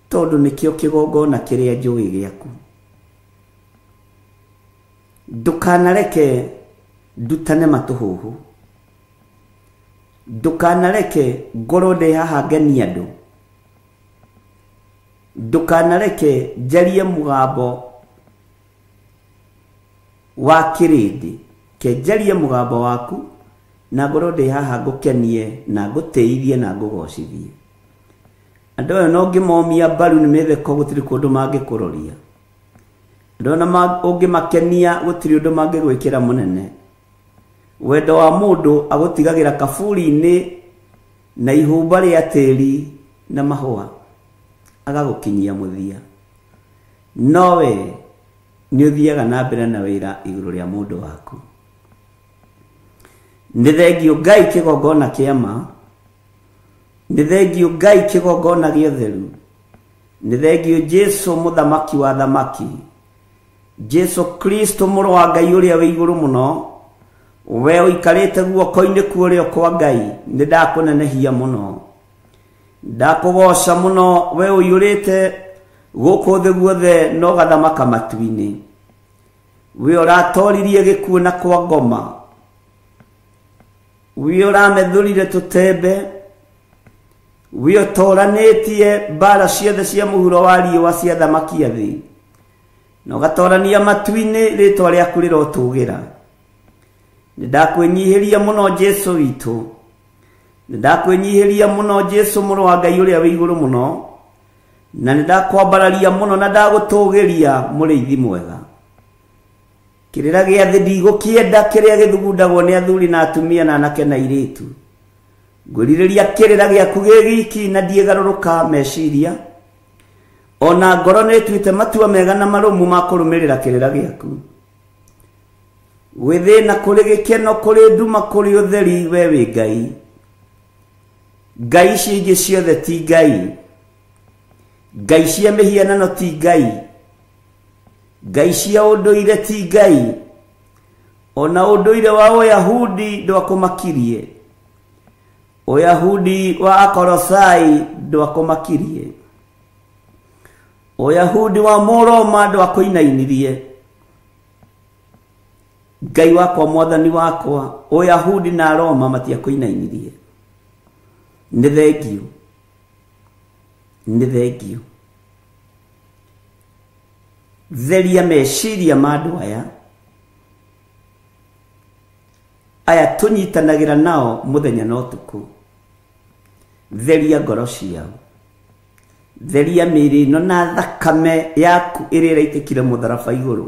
tondũ nĩkĩo kĩgongona kĩrĩa njũĩ gĩaku. Ndũkanareke ndutane matũhũhũ, ndũkanareke ngorwo ndĩ haha ngenie andũ, ndũkanareke njarie mũgambo wa kĩrĩndĩ, ke njarie mũgambo waku na ngorwo ndĩ haha ngũkenie na ngũtĩithie na ngũgocithie. Andũ aya no ũngĩmomia mbaru nĩ mĩtheko, gũtirĩ kũndũ mangĩkũroria. Andũ aya ũngĩmakenia gũtirĩ ũndũ mangĩgwĩkĩra mũnene. Wendo wa mũndũ agũtigagĩra kaburi-inĩ na ihũmba rĩa tĩri na mahũa, agagũkinyia mũthia. No we nĩ ũthiaga na mbere na wĩra igũrũ rĩa mũndũ waku. Nĩ thengio Ngai kĩgongona kĩa ma, nĩ thengio Ngai kĩgongona gĩa ũtheru, nĩ thengio Jesũ mũthamaki wa thamaki, Jesũ Kristo mũrũ wa Ngai ũrĩa wĩ igũrũ mũno, we ũikarĩte guoko-inĩ kwa ũrĩo kwa Ngai, nĩ ndakũnenehia mũno, ndakũgoca mũno, we ũiyũrĩte gũkũ thĩ guothe na ũgathamaka matu-inĩ. We ũratoririe gĩkuũ na kwa ngoma, we ũramethũrire tũtembe, We ũtoranĩtie mbara ciothe cia mũhuro wa riũa cia thamaki a thĩ, na ũgatorania matu-inĩ, rĩtwa rĩaku rĩrotũgĩra. Nĩ ndakwĩnyihĩria mũno Jesũ witũ, nĩ ndakwĩnyihĩria mũno Jesũ mũrũ wa Ngai ũrĩa wĩ igũrũ mũno, na nĩ ndakwambararia mũno na ndagũtũgĩria mũrĩithi mwega. Kĩrĩra gĩa thĩ ndigũkĩenda, kĩrĩa gĩthugundagwo nĩ athuri na atumia na anake na airĩtu. Ngwĩrirĩria kĩrĩra gĩaku gĩ giki na ndiĩgarũrũka meciria, ona ngoro nĩ ĩtuĩte matua mega na marũmu ma kũrũmĩrĩra kĩrĩra gĩaku. Gwĩthĩna kũrĩ gĩkeno, kũrĩ nduma, kũrĩ ũtheri, we wĩ Ngai. Ngai ici ingĩ ciothe ti Ngai, Ngai cia mĩhianano ti Ngai, Ngai cia ũndũire ti Ngai, ona ũndũire wa Ũyahudi ndwakũmakirie, Ũyahudi wa Akorosai ndwakũmakirie, Ũyahudi wa Mũroma ndwakũinainirie. Ngai wakwa, mwathani wakwa, Ũyahudi na Roma matiakũinainirie. Nĩ thengio, nĩ thengio. Theria meciria ma andũ aya, aya tũnyitanagĩra nao mũthenya na ũtukũ. Theria ngoro ciao, theria mĩĩrĩ ĩno na thakame yaku ĩrĩa ĩraitĩkire mũtharaba igũrũ,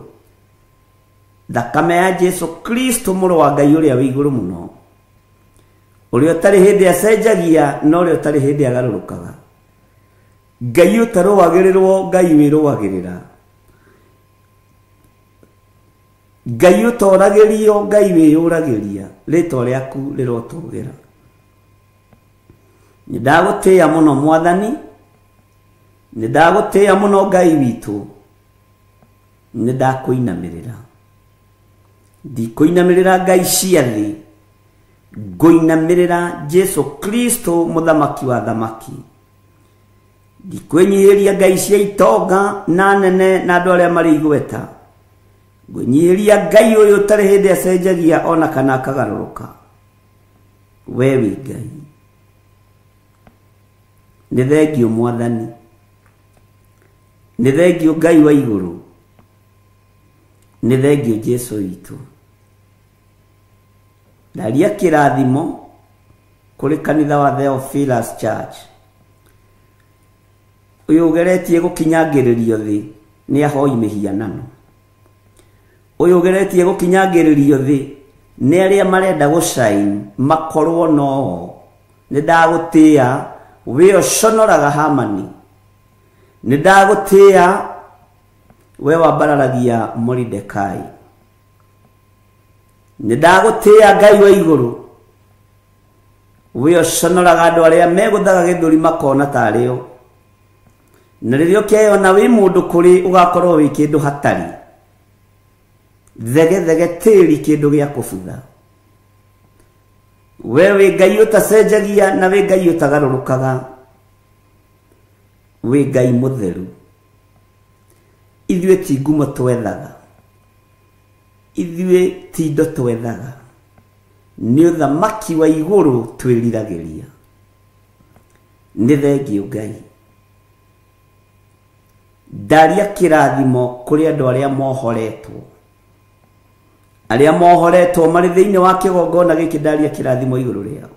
thakame ya Jesũ Kristo mũrũ wa Ngai ũrĩa wĩ igũrũ mũno, ũrĩa ũtarĩ hĩndĩ acenjagia na ũrĩa ũtarĩ hĩndĩ agarũrũkaga. Ngai ũtarũagĩrĩrwo, Ngai wĩrũagĩrĩra. Ngai ũtoragĩrio, Ngai wĩyũragĩria. Rĩtwa rĩaku rĩrotũgĩra. Nĩ ndagũtĩĩa mũno mwathani, nĩ ndagũtĩĩa mũno Ngai witũ, nĩ ndakũinamĩrĩra. Ndikũinamĩrĩra Ngai cia thĩ, ngũinamĩrĩra Jesũ Kristo mũthamaki wa thamaki. Ndikwĩnyihĩria Ngai cia itonga na nene na andũ arĩa marĩ igweta, ngwĩnyihĩria Ngai ũyũ ũtarĩ hĩndĩ acenjagia ona kana akagarũrũka. We wĩ Ngai. Nĩ thengio mwathani, nĩ thengio Ngai wa igũrũ, nĩ thengio Jesũ witũ. Ndaria kĩrathimo kũrĩ kanitha wa Theophilus Church, ũyũ ũgeretie gũkinyangĩrĩrio thĩ nĩ ahoi mĩhianano, ũyũ ũgeretie gũkinyangĩrĩrio thĩ nĩ arĩa marenda gũcain makorwo noo. Nĩ ndagũtĩĩa we ũconoraga Hamani, nĩ ndagũtĩĩa we wambararagia Moridekai, nĩ ndagũtĩĩa Ngai wa igũrũ, we ũconoraga andũ arĩa megũthaga gĩthũri makona tarĩo, na rĩrĩa ũkeyona wĩ mũndũ kũrĩ ũgakorwo wĩ kĩndũ hatarĩ, thegethege tĩri kĩndũ gĩa kũbutha. We wĩ Ngai ũtacenjagia na wĩ Ngai ũtagarũrũkaga, wĩ Ngai mũtheru. Ithuĩ ti ngumo twethaga, ithuĩ ti indo twethaga, nĩ ũthamaki wa igũrũ twĩriragĩria. Nĩ thengio Ngai. Ndaria kĩrathimo kũrĩ andũ arĩa mohoretwo, arĩa mohoretwo marĩ thĩinĩ wa kĩgongona gĩkĩ, ndaria kĩrathimo igũrũ rĩao,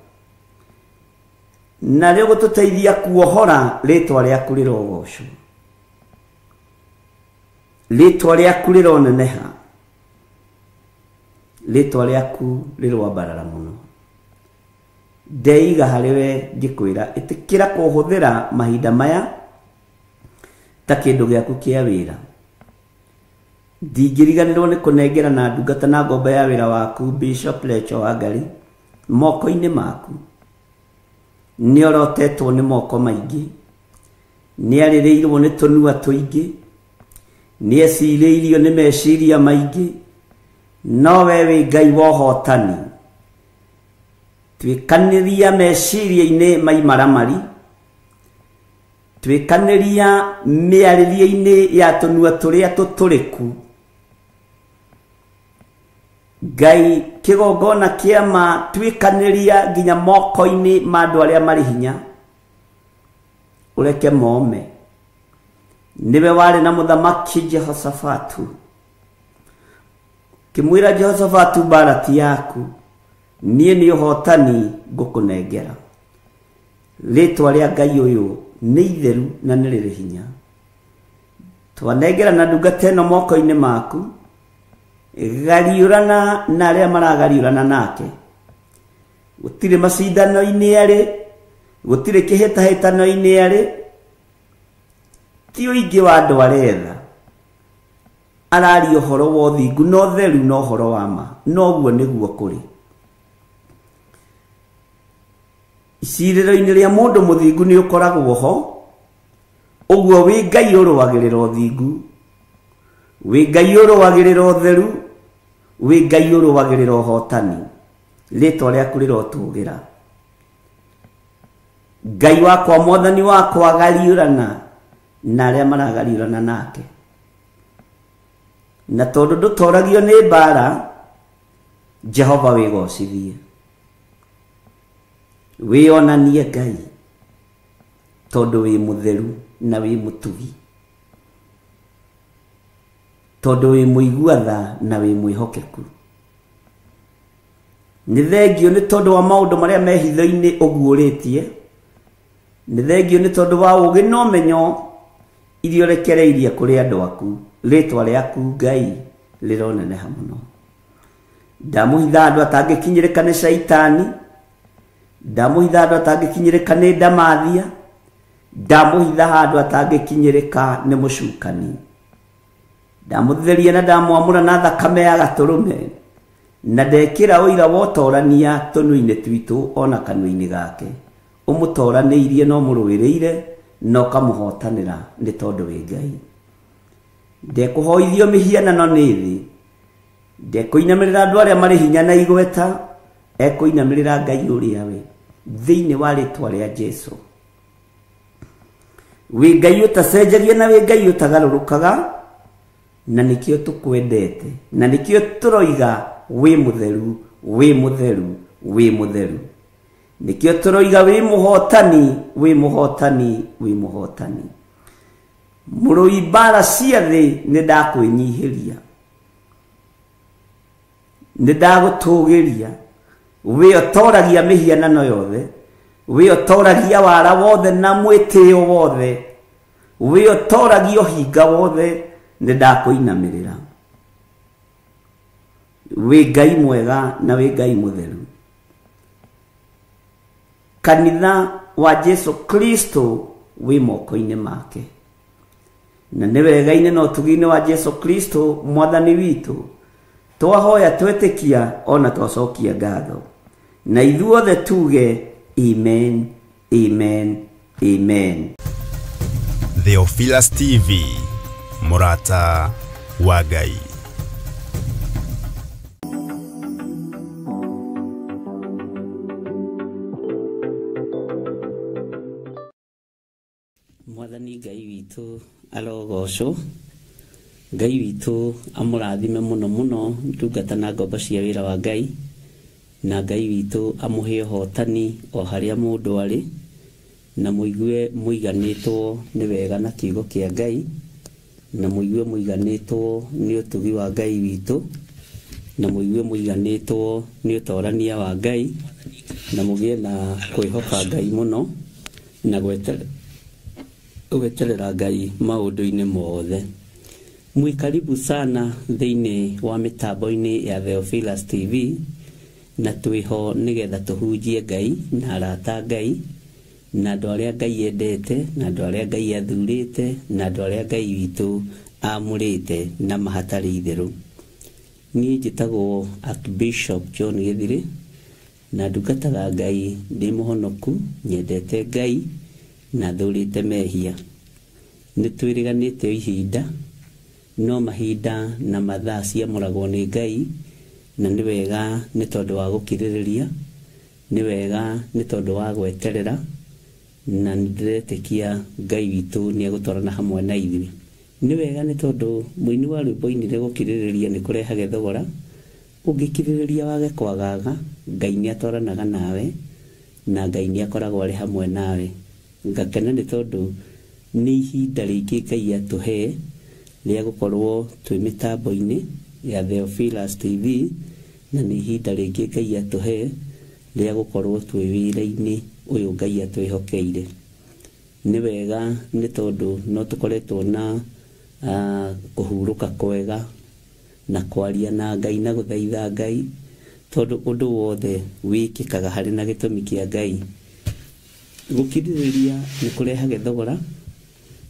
na rĩo gũtũteithia kuohora rĩtwa rĩaku rĩrogocwo, rĩtwa rĩaku rĩroneneha, rĩtwa rĩaku rĩroambarara mũno. Ndeiga harĩ we ngĩkwĩra ĩtĩkĩra kũhũthĩra mahinda maya ta kĩndũ gĩaku kĩa wĩra. Ndingĩriganĩrwo nĩ kũnengera na ndungata na ngombo ya wĩra waku Bishop Lecho Wangari moko-inĩ maku. Nĩ orotetwo nĩ moko maingĩ, nĩ arĩrĩirwo nĩ tũnua tũingĩ, nĩ ecirĩirio nĩ meciria maingĩ, no we wĩ Ngai wa ũhotani. Tuĩkanĩria meciria-inĩ ma imaramari, tuĩkanĩria mĩarĩrie-inĩ ya tũnua tũrĩa tũtũrĩku. Ngai kĩgongona kĩa ma, tuĩkanĩria nginya moko-inĩ ma andũ arĩa marĩ hinya. Ũreke mome. Nĩwe warĩ na mũthamaki Jehoshafatu. Kĩmwĩra Jehoshafatu mbara ti yaku, niĩ nĩ ũhotani ngũkũnengera. Rĩtwa rĩa Ngai ũyũ nĩ itheru na nĩ rĩrĩ hinya. Twanengera na ndungata ĩno moko-inĩ maku, gariũrana na arĩa maragariũrana nake. Gũtirĩ macindano-inĩ arĩ, gũtirĩ kĩhĩtahĩtano-inĩ arĩ, ti ũingĩ wa andũ aretha. Araria ũhoro wa ũthingu na ũtheru na ũhoro wa ma, noguo nĩguo kũrĩ. Icirĩro-inĩ rĩa mũndũ mũthingu nĩ ũkoragwo ho, ũguo wĩ Ngai ũrũagĩrĩra ũthingu, wĩ Ngai ũrũagĩrĩra ũtheru, wĩ Ngai ũrũagĩrĩra ũhotani. Rĩtwa rĩaku rĩrotũgĩra. Ngai wakwa, mwathani wakwa, gariũrana na arĩa maragariũrana nake. Na tondũ ndũtoragio nĩ mbara, Jehova wĩgocithie, wĩonanie Ngai, tondũ wĩ mũtheru na wĩ mũtugi, tondũ wĩ mũigua tha na wĩ mwĩhokeku. Nĩ thengio nĩ tondũ wa maũndũ marĩa me hitho-inĩ ũguũrĩtie, nĩ thengio nĩ tondũ wa ũũgĩ na ũmenyo iria ũrekereirie kũrĩ andũ aku. Rĩtwa rĩaku Ngai rĩroneneha mũno. Ndamũhitha andũ atangĩkinyĩrĩka nĩ caitani, ndamũhitha andũ atangĩkinyĩrĩka nĩ ndamathia, ndamũhitha handũ atangĩkinyĩrĩka nĩ mũcukani. Ndamũtheria na ndamwamũra na thakame ya gatũrũme, na ndekĩra ũira wa ũtorania tũnua-inĩ twitũ ona kanua-inĩ gake. Ũmũtoranĩirie na ũmũrũĩrĩire na ũkamũhotanĩra nĩ tondũ wĩ Ngai. Ndekũhoithio mĩhianano nĩ thĩ, ndekũinamĩrĩra andũ arĩa marĩ hinya na igweta, ekũinamĩrĩra Ngai ũrĩa we, thĩinĩ wa rĩtwa rĩa Jesũ. Wĩ Ngai ũtacenjagia na wĩ Ngai ũtagarũrũkaga, na nĩkĩo tũkwendete, na nĩkĩo tũroiga wĩ mũtheru, wĩ mũtheru, wĩ mũtheru. Nĩkĩo tũroiga wĩ mũhotani, wĩ mũhotani, wĩ mũhotani. Mũrũi mbara cia thĩ nĩ ndakwĩnyihĩria, nĩ ndagũtũgĩria. Wĩ ũtoragia mĩhianano yothe, wĩ ũtoragia wara wothe na mwĩtĩo wothe, wĩ ũtoragia ũhinga wothe, nĩ ndakũinamĩrĩra. Wĩ Ngai mwega na wĩ Ngai mũtheru. Kanitha wa Jesu Kristo wĩ moko-inĩ make, na nĩ wega-inĩ na ũtugi-inĩ wa Jesu Kristo mwathani witũ twahoya twetĩkia ona twacokia ngatho, na ithuothe tuge amen, amen, amen. Theophilus TV, mũrata wa Ngai. Mwathani Ngai witũ arogocwo. Ngai witũ amũrathime mũno mũno ndungata na ngombo cia wĩra wa Ngai, na Ngai witũ amũhe ũhotani o harĩa mũndũ arĩ, na mũigue mũiganĩtwo nĩ wega na kiugo kĩa Ngai, na mũigue mũiganĩtwo nĩ ũtugi wa Ngai witũ, na mũigue mũiganĩtwo nĩ ũtorania wa Ngai, na mũgĩe na kwĩhoka Ngai mũno na gweterera Ngai maũndũ-inĩ mothe. Mwĩ karibu sana thĩinĩ wa mĩtambo-inĩ ya Theophilus TV, na twĩho nĩgetha tũhunjie Ngai na arata Ngai, na andũ arĩa Ngai endete, na andũ arĩa Ngai athurĩte, na andũ arĩa Ngai witũ amũrĩte na mahatarĩ itherũ. Niĩ njĩtagwo Archbishop John Gĩthirĩ, na ndungataga Ngai ndĩ mũhonoku, nyendete Ngai na thũrĩte mehia. Nĩ twĩrĩganĩte ihinda, no mahinda na mathaa ciamũragwo nĩ Ngai, na nĩ wega nĩ tondũ wa gũkirĩrĩria, nĩ wega nĩ tondũ wa gweterera, na nĩndĩretĩkia Ngai witũ nĩ egũtwarana hamwe na ithuĩ. Nĩ wega nĩ tondũ mũini wa rwĩmbo oinire gũkirĩrĩria nĩ kũrehage thogora. Ũngĩkirĩrĩria wage kwagaga, Ngai nĩ atwaranaga nawe, na Ngai nĩ akoragwo arĩ hamwe nawe. Ngakena nĩ tondũ nĩ ihinda rĩngĩ Ngai atũhe rĩa gũkorwo twĩ mĩtambo-inĩ ya Theophilus TV, na nĩ ihinda rĩngĩ Ngai atũhe rĩa gũkorwo twĩ wĩra-inĩ ũyũ Ngai atwĩhokeire. Nĩ wega nĩ tondũ no tũkoretwo na kũhurũka kwega na kwaria na Ngai na gũthaitha Ngai, tondũ ũndũ wothe wĩkĩkaga harĩ na gĩtũmi kĩa Ngai. Gũkirĩrĩria nĩ kũrehage thogora.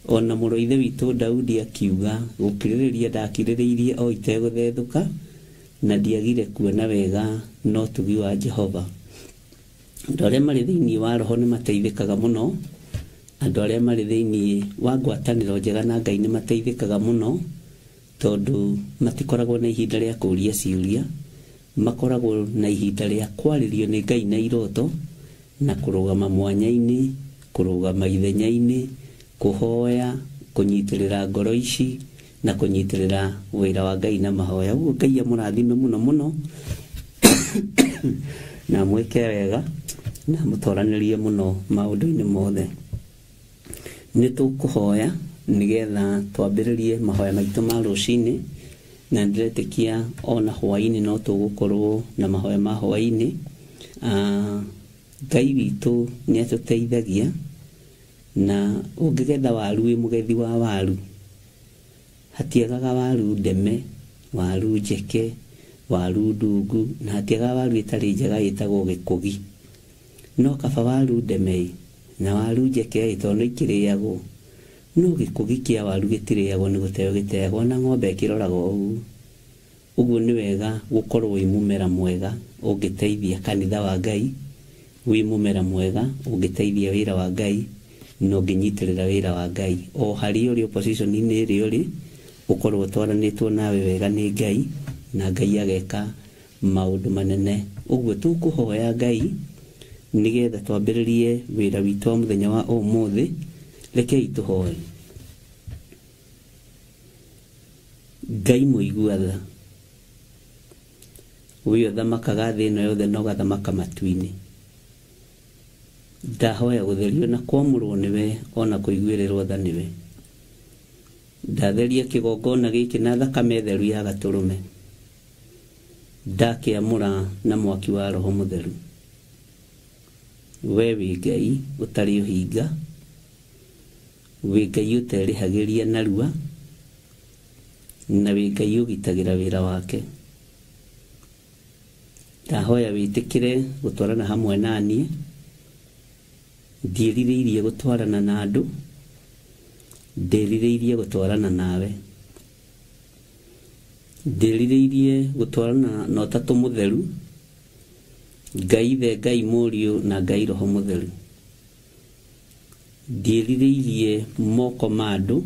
Ona mũrũ ithe witũ Daudi akiuga gũkirĩrĩria ndakirĩrĩirie o itegũthethũka, na ndiagire kuona wega no ũtugi wa Jehova. Andũ arĩa marĩ thĩinĩ wa roho nĩ mateithĩkaga mũno, andũ arĩa marĩ thĩinĩ wa ngwatanĩro njega na Ngai nĩ mateithĩkaga mũno, tondũ matikoragwo na ihinda rĩa kũũria ciũria, makoragwo na ihinda rĩa kwarĩrio nĩ Ngai na iroto, na kũrũgama mwanya-inĩ, kũrũgama ithenya-inĩ, kũhoya, kũnyitĩrĩra ngoro ici, na kũnyitĩrĩra wĩra wa Ngai na mahoya. Ũguo Ngai amũrathime mũno mũno na amwĩke wega na amũtoranĩrie mũno maũndũ-inĩ mothe. Nĩ tũkũhoya nĩgetha twambĩrĩrie mahoya maitũ ma rũcinĩ, na ndĩretĩkia ona hwaĩ-inĩ no tũgũkorwo na mahoya ma hwaĩ-inĩ. Ngai witũ nĩ atũteithagia, na ũngĩgetha waru wĩ mũgethi wa waru, hatiagaga waru ndeme, waru njeke, waru ndungu, na hatiagaga waru ĩtarĩ njega ĩtagwo gĩkũgi. No kaba waru ndeme na waru njeke tondũ nĩ ikĩrĩagwo, no gĩkũgi kĩa waru gĩtirĩagwo, nĩ gũteo gĩteagwo na ng'ombe ĩkĩroraga ũguo. Ũguo nĩ wega gũkorwo wĩ mũmera mwega ũngĩteithia kanitha wa Ngai, wĩ mũmera mwega ũngĩteithia wĩra wa Ngai, na ũngĩnyitĩrĩra wĩra wa Ngai o harĩa ũrĩ, opposition-inĩ ĩrĩa ũrĩ, ũkorwo ũtwaranĩtwo nawe wega nĩ Ngai, na Ngai ageka maũndũ manene. Ũguo tũkũhoya Ngai nĩgetha twambĩrĩrie wĩra witũ wa mũthenya wa ũmũthĩ. Rekei tũhoe. Ngai mũigua tha, we ũthamakaga thĩ ĩno yothe na ũgathamaka matu-inĩ, ndahoya gũtherio na kwamũrwo nĩwe, ona kũiguĩrĩrwo tha nĩwe. Ndatheria kĩgongona gĩkĩ na thakame theru ya gatũrũme, ndakĩamũra na mwaki wa Roho Mũtheru. We wĩ Ngai ũtarĩ ũhinga, wĩ Ngai ũterĩhagĩria narua, na wĩ Ngai ũgitagĩra wĩra wake. Ndahoya wĩtĩkĩre gũtwarana hamwe na niĩ, ndiĩrirĩirie gũtwarana na andũ, ndĩrirĩirie gũtwarana nawe, ndĩrirĩirie gũtwarana na Ũtatũ Mũtheru, Ngai Ithe, Ngai Mũriũ na Ngai Roho Mũtheru. Ndiĩrirĩirie moko ma andũ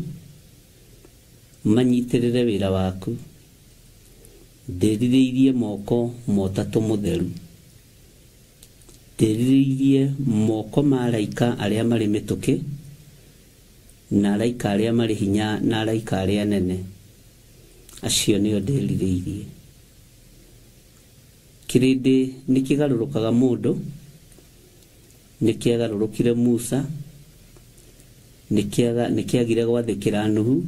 manyitĩrĩre wĩra waku, ndĩrirĩirie moko ma Ũtatũ Mũtheru, ndĩrirĩirie moko ma araika arĩa marĩ mĩtũkĩ, na araika arĩa marĩ hinya, na araika arĩa anene. Acio nĩo ndĩrirĩirie. Kĩrĩndĩ nĩ kĩgarũrũkaga mũndũ, nĩ kĩagarũrũkire Musa, nĩ kĩagire gwathĩkĩra Nuhu,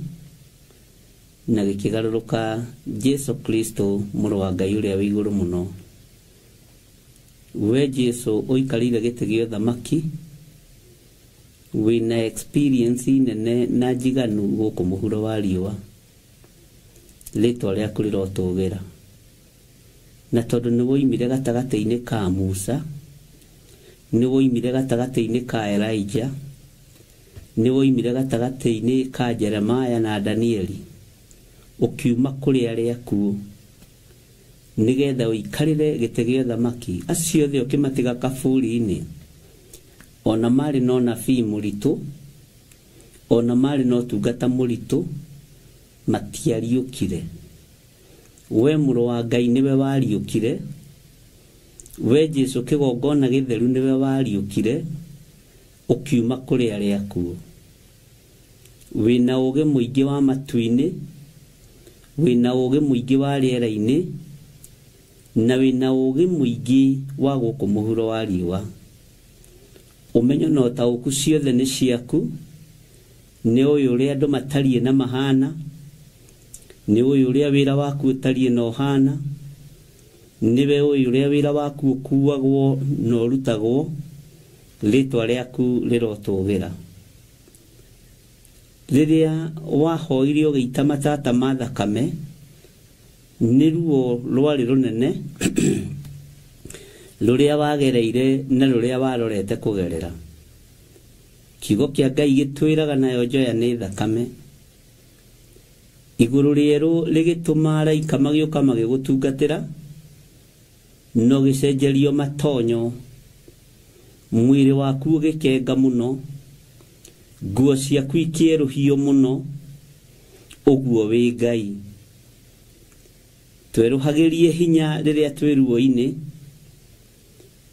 na gĩkĩgarũrũka Jesu Kristo mũrũ wa Ngai ũrĩa wĩ igũrũ mũno. We Jesu ũikarĩire gĩtĩ gĩa ũthamaki, wĩna experience nene na njiganu gũkũ mũhuro wa riũa, rĩtwa rĩaku rĩrotũgĩra. Na tondũ nĩ woimire gatagatĩ-inĩ ka Musa, nĩ woimire gatagatĩ-inĩ ka Elijah, nĩ woimire gatagatĩ-inĩ ka Jeremiah na Danieli, ũkiuma kũrĩ arĩa akuũ nĩgetha ũikarĩre gĩtĩ gĩa ũthamaki. Acio othe ũkĩmatiga kaburi-inĩ, ona marĩ na ũnabii mũritũ, ona marĩ na ũtungata mũritũ, matiariũkire. We mũrũ wa Ngai nĩwe wariũkire, we Jesu kĩgongona gĩtheru nĩwe wariũkire, ũkiuma kũrĩ arĩa akuũ. Wĩna ũũgĩ mũingĩ wa matu-inĩ, wĩna ũũgĩ mũingĩ wa rĩera-inĩ, na wĩna ũũgĩ mũingĩ wa gũkũ mũhuro wa riũa. Ũmenyo na ũtaũku ciothe nĩ ciaku. Nĩ ũyũ ũrĩa andũ matariĩ na mahana, nĩ ũyũ ũrĩa wĩra waku ũtariĩ na ũhana, nĩwe ũyũ ũrĩa wĩra waku ũkuagwo na ũrutagwo, rĩtwa rĩaku rĩrotũgĩra. Rĩrĩa wahoire ũgĩita matata ma thakame, nĩ ruo rwarĩ rũnene rũrĩa wagereire na rũrĩa warorete kũgerera. Kiugo kĩa Ngai gĩtwĩraga nayo njoya nĩ thakame. Igũrũ rĩerũ rĩgĩtũma araika magĩũka magĩgũtungatĩra, no gĩcenjerio matonyo, mwĩrĩ waku ũgĩkenga mũno, nguo ciaku ikĩerũhio mũno, ũguo wĩ Ngai. Twerũhagĩrie hinya rĩrĩa twĩ ruo-inĩ,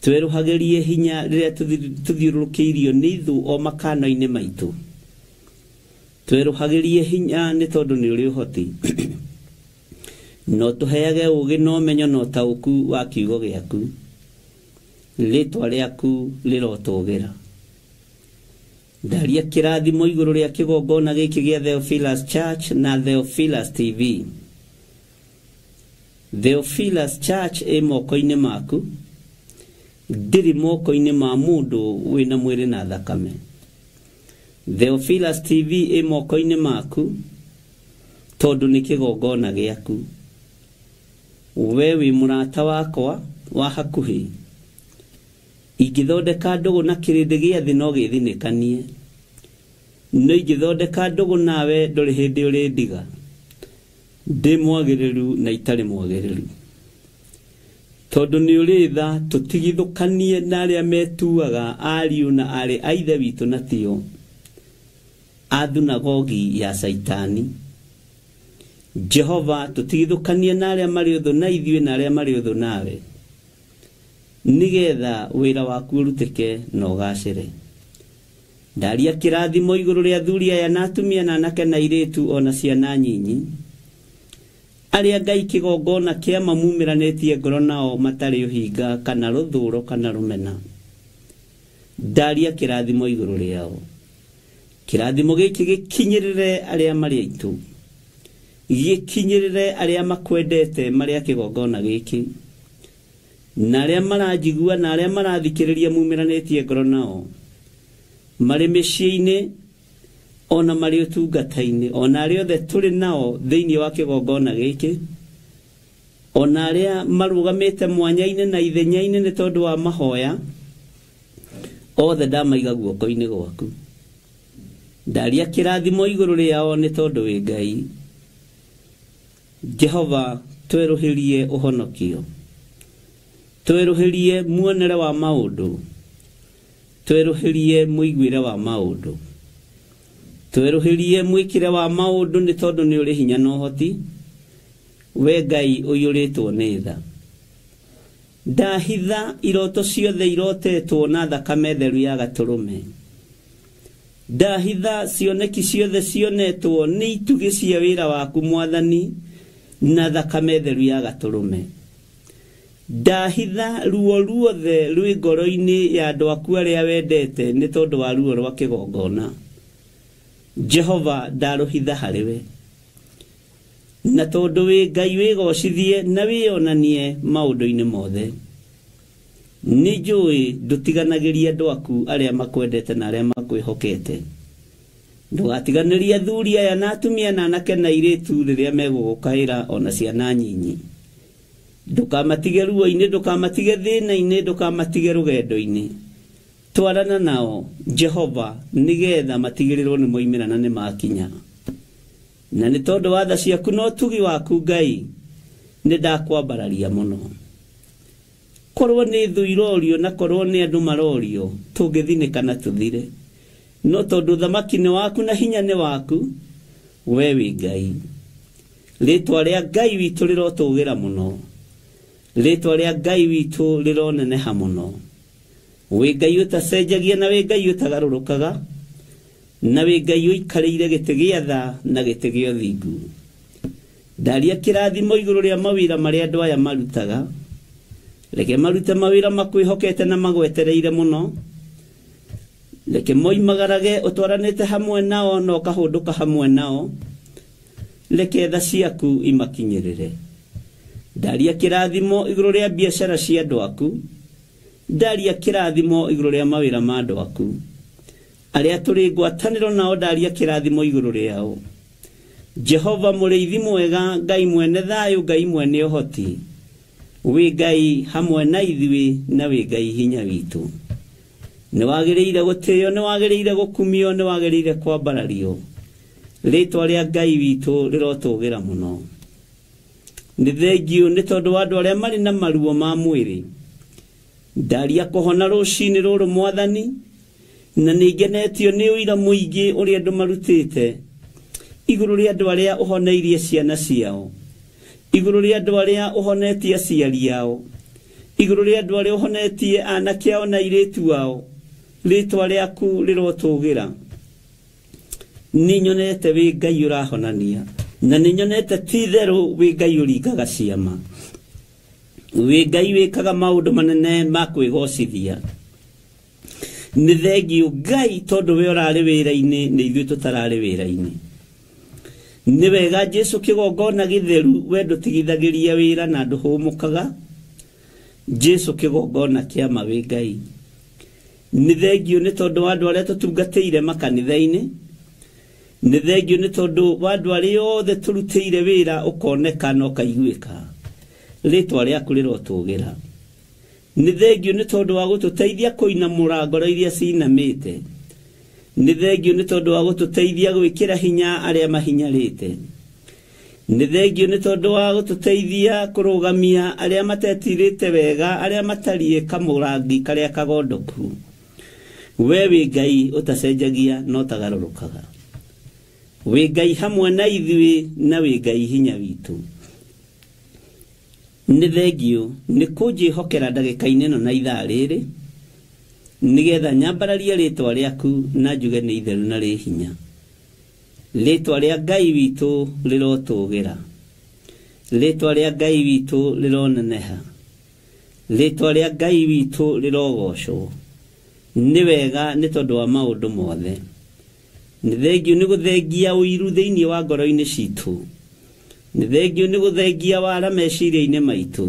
twerũhagĩrie hinya rĩrĩa tũthiũrũrũkĩirio nĩ ithũ o makano-inĩ maitũ. Twerũhagĩrie hinya nĩ tondũ nĩ ũrĩ ũhoti. No tũheage ũũgĩ na ũmenyo na ũtaũku wa kiugo gĩaku. Rĩtwa rĩaku rĩrotũgĩra. Ndaria kĩrathimo igũrũ rĩa kĩgongona gĩkĩ gĩa Theophilus Church na Theophilus TV. Theophilus Church ĩ moko-inĩ maku, ndĩrĩ moko-inĩ ma mũndũ wĩna mwĩrĩ na thakame. Theophilus TV ĩ moko-inĩ maku tondũ nĩ kĩgongona gĩaku. We wĩ mũrata wakwa wa hakuhĩ. Ingĩthondeka ndũgũ na kĩrĩndĩ gĩa thĩ no gĩthinĩkanie, no ingĩthondeka ndũgũ nawe ndũrĩ hĩndĩ ũrĩndiga. Ndĩ mwagĩrĩru na itarĩ mwagĩrĩru, tondũ nĩ ũrĩ tha tũtigithũkanie na arĩa metuaga ariũ na aarĩ a ithe witũ na tio a thunagogi ya Caitani. Jehova, tũtigithũkanie na arĩa marĩ ũthũ na ithuĩ na arĩa marĩ ũthũ nawe, nĩgetha wĩra waku ũrutĩke na ũgacĩre. Ndaria kĩrathimo igũrũ rĩa athuri aya na atumia na anake na airĩtu ona ciana nyinyi, arĩa Ngai kĩgongona kĩa mamumĩranĩtie ngoro nao matarĩ ũhinga kana rũthũro kana rũmena. Ndaria kĩrathimo igũrũ rĩao. Kĩrathimo gĩkĩ gĩkinyĩrĩre arĩa marĩ aitũ, gĩkinyĩrĩre arĩa makwendete marĩ a kĩgongona gĩkĩ, na arĩa maranjigua na arĩa marathikĩrĩria mumĩranĩtie ngoro nao, marĩ mĩciĩ-inĩ ona marĩ ũtungata-inĩ, ona arĩa othe tũrĩ nao thĩinĩ wa kĩgongona gĩkĩ, ona arĩa marũgamĩte mwanya-inĩ na ithenya-inĩ nĩ tondũ wa mahoya, othe ndamaiga guoko-inĩ gwaku. Ndaria kĩrathimo igũrũ rĩao nĩ tondũ wĩ Ngai. Jehova, twerũhĩrie ũhonokio, twerũhĩrie muonere wa maũndũ, twerũhĩrie mũiguĩre wa maũndũ, twerũhĩrie mwĩkĩre wa maũndũ nĩ tondũ nĩ ũrĩ hinya na ũhoti. We Ngai ũiyũrĩtwo nĩ tha. Ndahitha iroto ciothe irotetwo na thakame theru ya gatũrũme. Ndahitha cioneki ciothe cionetwo nĩ itugĩ cia wĩra waku Mwathani na thakame theru ya gatũrũme. Ndahitha ruo ruothe rwĩ ngoro-inĩ ya andũ aku arĩa wendete nĩ tondũ wa ruo rwa kĩgongona. Jehova, ndarũhitha harĩwe. Na tondũ wĩ Ngai wĩgocithie na wĩonanie maũndũ-inĩ mothe. Nĩ njũĩ ndũtiganagĩria andũ aku arĩa makwendete na arĩa makwĩhokete. Ndũgatiganĩrie athuri aya na atumia na anake na airĩtu rĩrĩa megũgũkaĩra ona ciana nyinyi. Ndũkamatige ruo-inĩ, ndũkamatige thĩna-inĩ, ndũkamatige rũgendo-inĩ. Twarana nao Jehova, nĩgetha matigĩrĩrwo nĩ moimĩra na nĩ makinya. Na nĩ tondũ wa tha ciaku na ũtugi waku Ngai, nĩ ndakwambararia mũno. Korwo nĩ thũ irorio na korwo nĩ andũ marorio, tũngĩthinĩka na tũthire. No tondũ thamaki nĩ waku na hinya nĩ waku, we wĩ Ngai. Rĩtwa rĩa Ngai witũ rĩrotũgĩra mũno, rĩtwa rĩa Ngai witũ rĩroneneha mũno. Wĩ Ngai ũtacenjagia na wĩ Ngai ũtagarũrũkaga, na wĩ Ngai ũikarĩire gĩtĩ gĩa tha na gĩtĩ gĩa ũthingu. Ndaria kĩrathimo igũrũ rĩa mawĩra marĩa andũ aya marutaga. Reke marute mawĩra makwĩhokete na magwetereire mũno. Reke moimagarage ũtwaranĩte hamwe nao na ũkahũndũka hamwe nao. Reke tha ciaku imakinyĩrĩre. Ndaria kĩrathimo igũrũ rĩa biacara cia andũ aku. Ndaria kĩrathimo igũrũ rĩa mawĩra ma andũ aku. Arĩa tũrĩ ngwatanĩro nao ndaria kĩrathimo igũrũ rĩao. Jehova mũrĩithi mwega, Ngai mwene thayũ, Ngai mwene ũhoti, wĩ Ngai hamwe na ithuĩ na wĩ Ngai hinya witũ. Nĩ wagĩrĩire gũtĩo, nĩ wagĩrĩire gũkumio, nĩ wagĩrĩire kwambarario. Rĩtwa rĩa Ngai witũ rĩrotũgĩra mũno. Nĩ thengiũ nĩ tondũ wa andũ arĩa marĩ na maruo ma mwĩrĩ. Ndaria kũhona rũcinĩ rũrũ Mwathani, na nĩ ngenetio nĩ ũira mũingĩ ũrĩa andũ marutĩte igũrũ rĩa andũ arĩa ũhoneirie ciana ciao, igũrũ rĩa andũ arĩa ũhonetie aciari ao, igũrũ rĩa andũ arĩa ũhonetie anake ao na airĩtu ao. Rĩtwa rĩaku rĩrotũgĩra. Nĩ nyonete wĩ Ngai ũrahonania, na nĩ nyonete ti itherũ wĩ Ngai ũringaga ciama, wĩ Ngai wĩkaga maũndũ manene ma kwĩgocithia. Nĩ thengiũ Ngai tondũ we ũrarĩ wĩra-inĩ nĩ ithuĩ tũtararĩ wĩra-inĩ. Nĩ wega Jesu kĩgongona gĩtheru, we ndũtigithagĩria wĩra na ndũhũmũkaga. Jesu kĩgongona kĩama wĩ Ngai. Nĩ thengiũ nĩ tondũ wa andũ arĩa tũtungatĩire makanitha-inĩ. Nĩ thengiũ nĩ tondũ wa andũ arĩa othe tũrutĩire wĩra ũkoneka na ũkaiguĩka. Rĩtwa rĩaku rĩrotũgĩra. Nĩ thengiũ nĩ tondũ wa gũtũteithia kũinamũra ngoro iria cinamĩte. Nĩ thengiũ nĩ tondũ wa gũtũteithia gwĩkĩra hinya arĩa mahinyarĩte. Nĩ thengiũ nĩ tondũ wa gũtũteithia kũrũgamia arĩa matetirĩte wega, arĩa matariĩ kamũrangi karĩa kagondoku. We wĩ Ngai ũtacenjagia na ũtagarũrũkaga. Wĩ Ngai hamwe na ithuĩ na wĩ Ngai hinya witũ. Nĩ thengiũ nĩ kũnjĩhokera ndagĩka-inĩ ĩno na ithaa rĩrĩ, nĩgetha nyambararie rĩtwa rĩaku na njuge nĩ itheru na rĩ hinya. Rĩtwa rĩa Ngai witũ rĩrotũgĩra. Rĩtwa rĩa Ngai witũ rĩroneneha. Rĩtwa rĩa Ngai witũ rĩrogocwo. Nĩ wega nĩ tondũ wa maũndũ mothe. Nĩ thengiũ nĩ gũthengia ũiru thĩinĩ wa ngoro-inĩ citũ. Nĩ thengiũ nĩ gũthengia wara meciria-inĩ maitũ.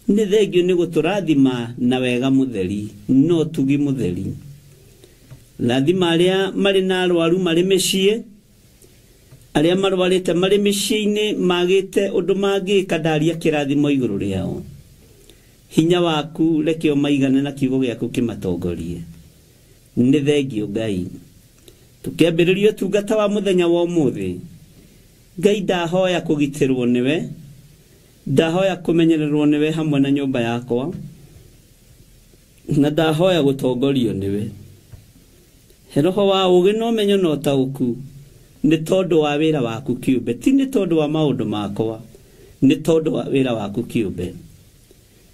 Nĩ thengiũ nĩ gũtũrathima na wega mũtheri, no tugi mũtheri. Rathima arĩa marĩ na arwaru marĩ mĩciĩ, arĩa marwarĩte marĩ mĩciĩ-inĩ magĩte ũndũ mangĩka, ndaria kĩrathimo igũrũ rĩao. Hinya waku reke ũmaigane na kiugo gĩaku kĩmatongorie. Nĩ thengiũ Ngai. Tũkĩambĩrĩria ũtungata wa mũthenya wa ũmũthĩ, Ngai ndahoya kũgitĩrwo nĩwe, ndahoya kũmenyererwo nĩwe hamwe na nyũmba yakwa, na ndahoya gũtongorio nĩwe. He roho wa ũũgĩ na ũmenyo na ũtaũku nĩ tondũ wa wĩra waku kĩũmbe, ti nĩ tondũ wa maũndũ makwa, nĩ tondũ wa wĩra waku kĩũmbe.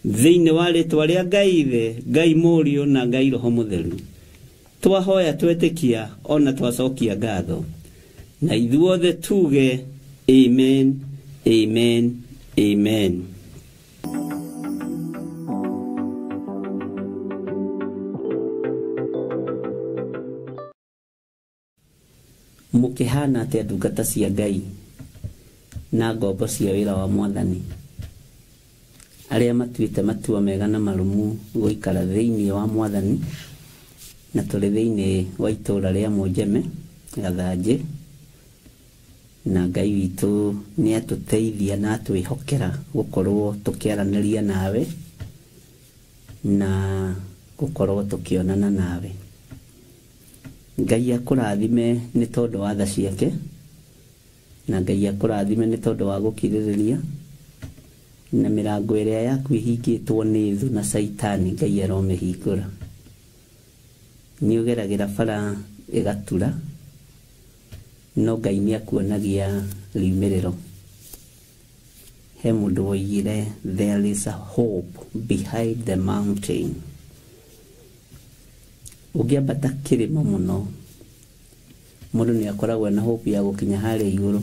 Thĩinĩ wa rĩtwa rĩa Ngai Ithe, Ngai Mũriũ na Ngai Roho Mũtheru, twahoya twetĩkia ona twacokia ngatho, na ithuothe tuge amen, amen, amen. Mũkĩhana atĩa ndungata cia Ngai na ngombo cia wĩra wa Mwathani, arĩa matuĩte matua mega na marũmu gũikara thĩinĩ wa Mwathani, na tũrĩ thĩinĩ wa itũũra rĩa Mũnjeme Gathanjĩ, na Ngai witũ nĩ atũteithia na atwĩhokera gũkorwo tũkĩaranĩria nawe na gũkorwo tũkĩonana nawe. Ngai akũrathime nĩ tondũ wa tha ciake, na Ngai akũrathime nĩ tondũ wa gũkirĩrĩria, na mĩrango ĩrĩa yaku ĩhingĩtwo nĩ thũ na Caitani Ngai aromĩhingũra. Nĩ ũgeragĩra bara ĩgatura, no Ngai nĩ akuonagia riumĩrĩro. He mũndũ woigire there is a hope behind the mountain. Ũngĩambata kĩrĩma mũno, mũndũ nĩ akoragwo na hope ya gũkinya harĩa igũrũ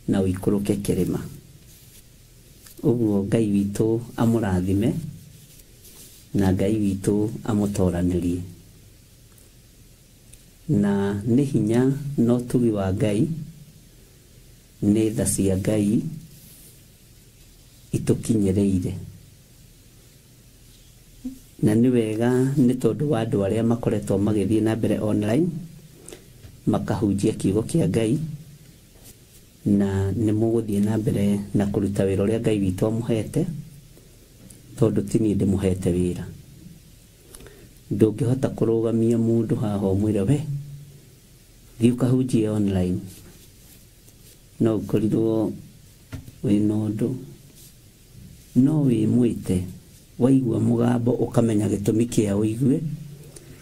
na ũikũrũke kĩrĩma. Ũguo Ngai witũ amũrathime na Ngai witũ amũtoranĩrie. Na nĩ hinya na ũtugi wa Ngai, nĩ tha cia Ngai itũkinyĩrĩire. Na nĩ wega nĩ tondũ wa andũ arĩa makoretwo magĩthiĩ na mbere online makahunjia kiugo kĩa Ngai, na nĩ mũgũthiĩ na mbere na kũruta wĩra ũrĩa Ngai witũ amũhete, tondũ ti niĩ ndĩmũhete wĩra. Ndũngĩhota kũrũgamia mũndũ haha ũmwĩre we thiĩ ũkahunjie online, no ũkorirwo wĩna ũndũ, no wĩmwĩte waigua mũgambo ũkamenya gĩtũmi kĩa ũigue,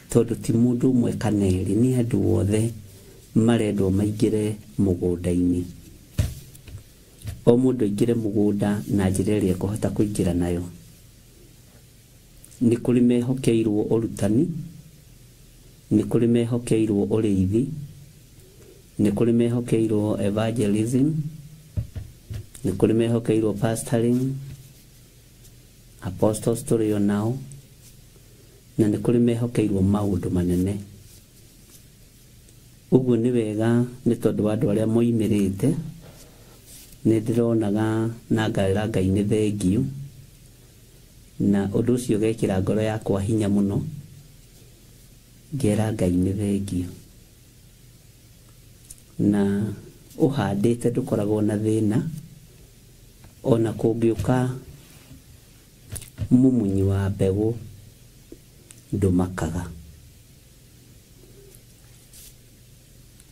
tondũ ti mũndũ ũmwe kana erĩ, nĩ andũ othe marendwo maingĩre mũgũnda-inĩ. O mũndũ aingĩre mũgũnda na njĩra ĩrĩa ekũhota kũingĩra nayo. Nĩ kũrĩ mehokeirwo ũrutani, nĩ kũrĩ mehokeirwo ũrĩithi, nĩ kũrĩ mehokeirwo evangelism, nĩ kũrĩ mehokeirwo pastoring, apostles tũrĩ o nao, na nĩ kũrĩ mehokeirwo maũndũ manene. Ũguo nĩ wega nĩ tondũ wa andũ arĩa moimĩrĩte, nĩ ndĩronaga na ngaĩra Ngai nĩ thengiũ, na ũndũ ũcio ũgekĩra ngoro yakwa hinya mũno, ngera Ngai nĩ thengiũ. Na ũhandĩte ndũkoragwo na thĩna, ona kũngĩũka mũmunyi wa mbegũ ndũmakaga.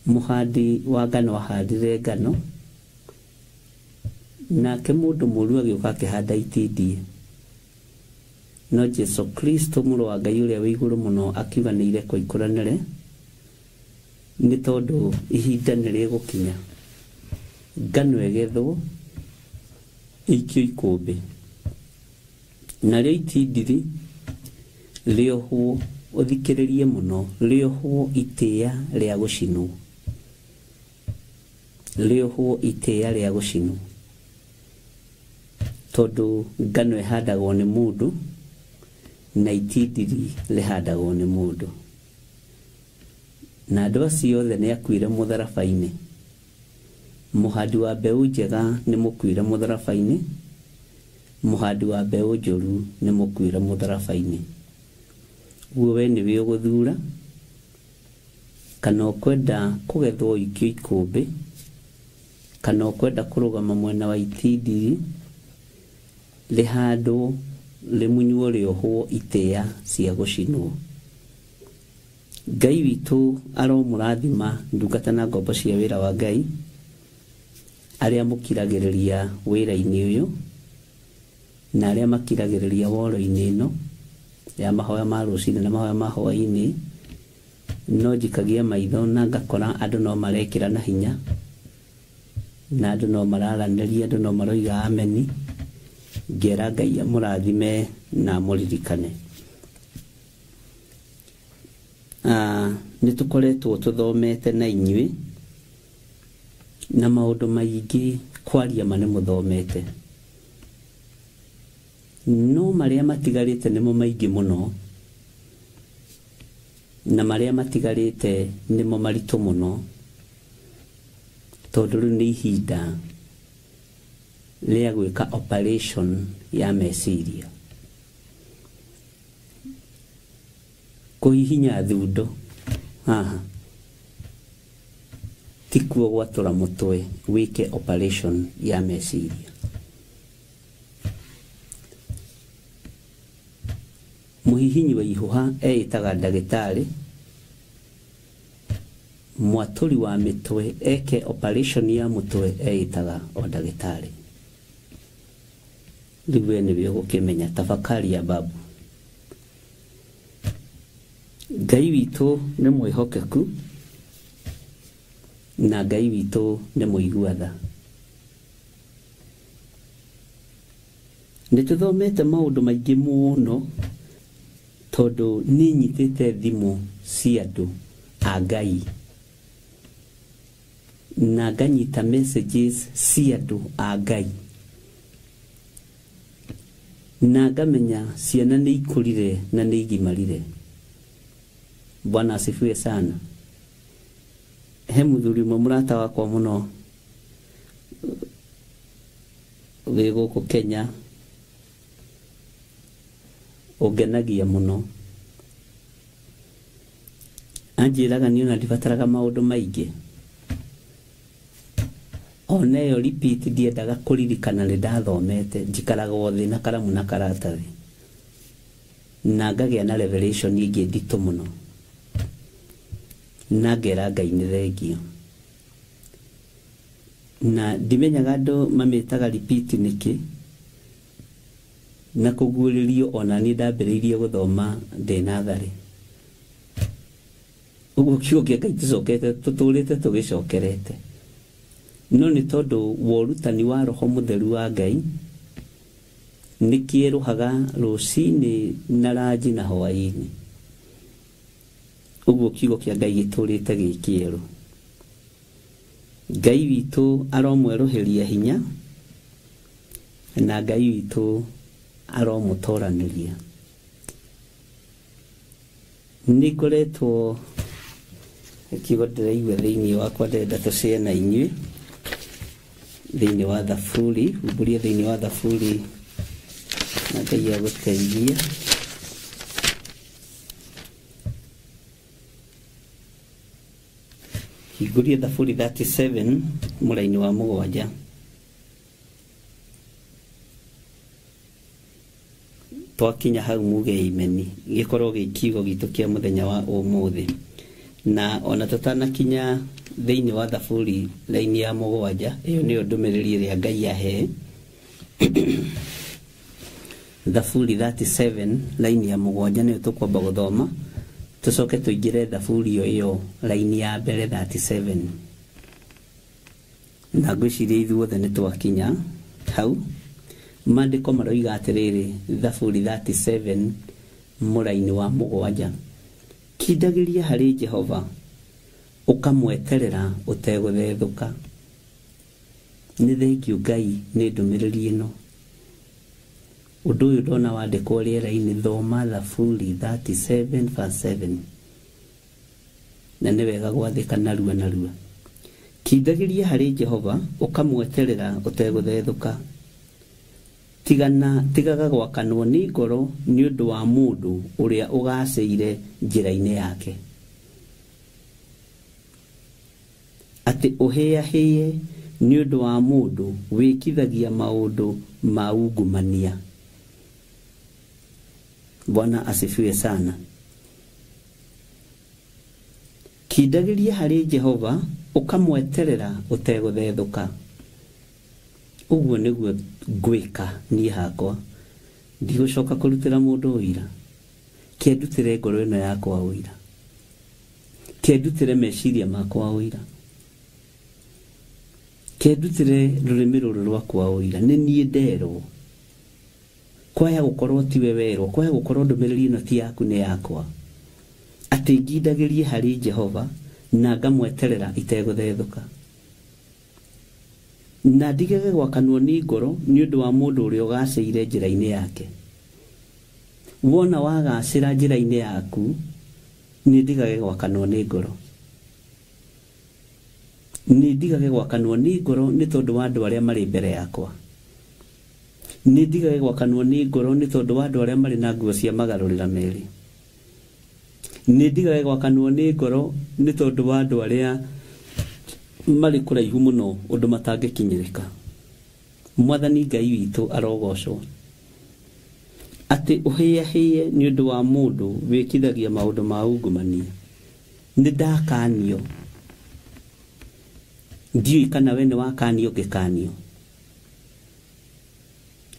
Mũhandi wa ngano ahandire ngano, nake mũndũ mũru agĩũka akĩhanda itindiĩ. No Jesu Kristo mũrũ wa Ngai ũrĩa wĩ igũrũ mũno akiuga nĩ irekwo ikũranĩre, nĩ tondũ ihinda nĩ rĩgũkinya ngano ĩgethwo ĩikio ikũmbĩ, narĩo itindiri rĩohwo, ũthikĩrĩrie mũno, rĩohwo itĩĩa rĩa gũcinwo, rĩohwo itĩĩa rĩa gũcinwo, tondũ ngano ĩhandagwo nĩ mũndũ na itindiri rĩhandagwo nĩ mũndũ. Na andũ acio othe nĩ akuire mũtharaba-inĩ. Mũhandi wa mbeũ njega nĩ mũkuire mũtharaba-inĩ, mũhandi wa mbeũ njũru nĩ mũkuire mũtharaba-inĩ. Ũguo we nĩwe ũgũthura kana ũkwenda kũgethwo ũikio ikũmbĩ, kana ũkwenda kũrũgama mwena wa itindiri rĩhandwo rĩmunywo rĩohwo itĩĩa cia gũcinwo. Ngai witũ aromũrathima ndungata na ngombo cia wĩra wa Ngai arĩa mũkiragĩrĩria wĩra-inĩ ũyũ na arĩa makiragĩrĩria woro-inĩ ĩno ya mahoya ma rũcinĩ na mahoya ma hwaĩ-inĩ. No njikagia maitho na ngakora andũ no marekĩra na hinya, na andũ no mararanĩria, andũ no maroiga ameni. Ngera Ngai amũrathime na amũririkane. Nĩ tũkoretwo tũthomete na inyuĩ na maũndũ maingĩ, kwaria ma nĩ mũthomete, no marĩa matigarĩte nĩmo maingĩ mũno, na marĩa matigarĩte nĩmo maritũ mũno, tondũ rĩu nĩ ihinda rĩa gwĩka operation ya meciria, kũhihinya thundo haha tikuo gwatũra mũtwe wĩke operation ya meciria. Mũhihinyi wa ihũha eĩtaga ndagĩtarĩ, mwatũri wa mĩtwe eke operation ya mũtwe eĩtaga o ndagĩtarĩ. Rĩu we nĩwe ũgũkĩmenya tafakari ya babu. Ngai witũ nĩ mwĩhokeku na Ngai witũ nĩ mũigua tha. Nĩ tũthomete maũndũ maingĩ mũno, tondũ nĩ nyitĩte thimũ cia andũ a Ngai na nganyita messages cia andũ a Ngai, na ngamenya ciana nĩ ikũrire na nĩ igimarire. Bwana asifiwe sana. He mũthuri ũmwe mũrata wakwa mũno wĩ gũkũ Kenya ũngenagia mũno, anjĩraga niĩ ona ndibataraga maũndũ maingĩ, ona ĩyo repeat ndiendaga kũririkana nĩ ndathomete, njikaraga o thĩ na karamu na karatathi na ngagĩa na revelation ĩngĩ nditũ mũno, na ngera Ngai nĩ thengio. Na ndimenyaga andũ mamĩtaga repeat nĩkĩ, na kũguũrĩrio ona niĩ ndambĩrĩirie gũthoma ndĩ natharĩ. Ũguo kiugo kĩa Ngai tũcokete tũtũrĩte tũgĩcokerete, no nĩ tondũ wa ũrutani wa Roho Mũtheru wa Ngai nĩ kĩerũhaga rũcinĩ na ranji na hwaĩ-inĩ. Ũguo kiugo kĩa Ngai gĩtũrĩte gĩ kĩerũ. Ngai witũ aromwerũhĩria hinya, na Ngai witũ aromũtoranĩria. Nĩ ngoretwo kiugo ndĩraigua thĩinĩ wakwa ndĩrenda tũcĩe na inyuĩ thĩinĩ wa Thaburi, umbũrie thĩinĩ wa Thaburi na Ngai agũteithie. Hingũrie Thaburi 37 mũraini wa 7. Twakinya hau muge imeni gĩkorwo gĩ kiugo gitũ kĩa mũthenya wa ũmũthĩ. Na ona tũtanakinya thĩinĩ wa Thaburi raini ya 7, ĩyo nĩyo ndũmĩrĩri ĩrĩa Ngai ahe. Thaburi 37 raini ya 7 nĩyo tũkwamba gũthoma, tũcoke tũingĩre Thaburi ĩyo raini ya mbere 37. Na ngwĩciria ithuothe nĩ twakinya hau. Maandĩko maroiga atĩrĩrĩ, Thaburi 37 mũraini wa 7, kindagĩria harĩ Jehova ũkamweterera ũtegũthethũka. Nĩ thengio Ngai nĩ ndũmĩrĩri ĩno. Ũndũ ũyũ ndona wandĩkwo rĩera-inĩ, thoma Thaburi 37 verse 7. Na nĩ wega gwathĩka narua narua. Kindagĩria harĩ Jehova ũkamweterera ũtegũthethũka. Tigaga gwakanwo nĩ ngoro nĩ ũndũ wa mũndũ ũrĩa ũgacĩire njĩra-inĩ yake, atĩ ũhĩahĩe nĩ ũndũ wa mũndũ wĩkithagia maũndũ ma ungumania. Bwana asifiwe sana. Kindagĩria harĩ Jehova ũkamweterera ũtegũthethũka. Ũguo nĩguo ngwĩka niĩ hakwa, ndigũcoka kũrutĩra mũndũ ũira. Kĩndutĩre ngoro ĩno yakwa ũira, kĩndutĩre meciria makwa ũira, kĩndutĩre rũrĩmĩ rũrũ rwakwa ũira. Nĩ niĩ nderwo, kwaya gũkorwo tiwe werwo, kwaya gũkorwo ndũmĩrĩri ĩno ti yaku nĩ yakwa, atĩ ngindagĩrie harĩ Jehova na ngamweterera itegũthethũka. Na ndigage gwakanwo nĩ ngoro nĩ ũndũ wa mũndũ ũrĩa ũgacĩire njĩra-inĩ yake. Wona wagacĩra njĩra-inĩ yaku, nĩ ndigage gwakanwo nĩ ngoro. Nĩ ndigage gwakanwo nĩ ngoro nĩ tondũ wa andũ arĩa marĩ mbere yakwa. Nĩ ndigage gwakanwo nĩ ngoro nĩ tondũ wa andũ arĩa marĩ na nguo cia magarũrĩra merĩ. Nĩ ndigage gwakanwo nĩ ngoro nĩ tondũ wa andũ arĩa marĩ kũraihu mũno ũndũ matangĩkinyĩrĩka. Mwathani Ngai witũ arogocwo. Atĩ ũhĩahĩe nĩ ũndũ wa mũndũ wĩkithagia maũndũ ma ungumania. Nĩ ndakanio, ndiũĩ kana we nĩ wakanio ngĩkanio.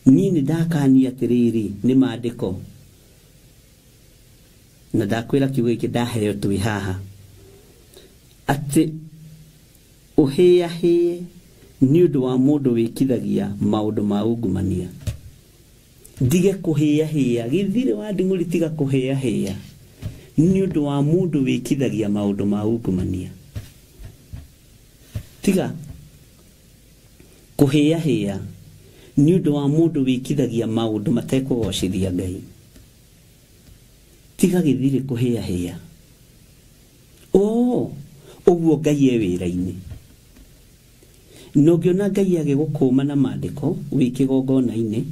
Niĩ nĩ ndakanio atĩrĩrĩ nĩ maandĩko, na ndakwĩra kiugo gĩkĩ ndaheo twĩ haha, atĩ ũhĩahĩe nĩ ũndũ wa mũndũ wĩkithagia maũndũ ma ungumania. Ndige kũhĩahĩa, gĩthirĩ wa nding'ũri, tiga kũhĩahĩa nĩ ũndũ wa mũndũ wĩkithagia maũndũ ma ungumania. Tiga kũhĩahĩa nĩ ũndũ wa mũndũ wĩkithagia maũndũ matekũgocithia Ngai. Tiga gĩthirĩ kũhĩahĩa. Ũguo Ngai e wĩra-inĩ. Na ũngĩona Ngai agĩgũkũma na maandĩko wĩ kĩgongona-inĩ,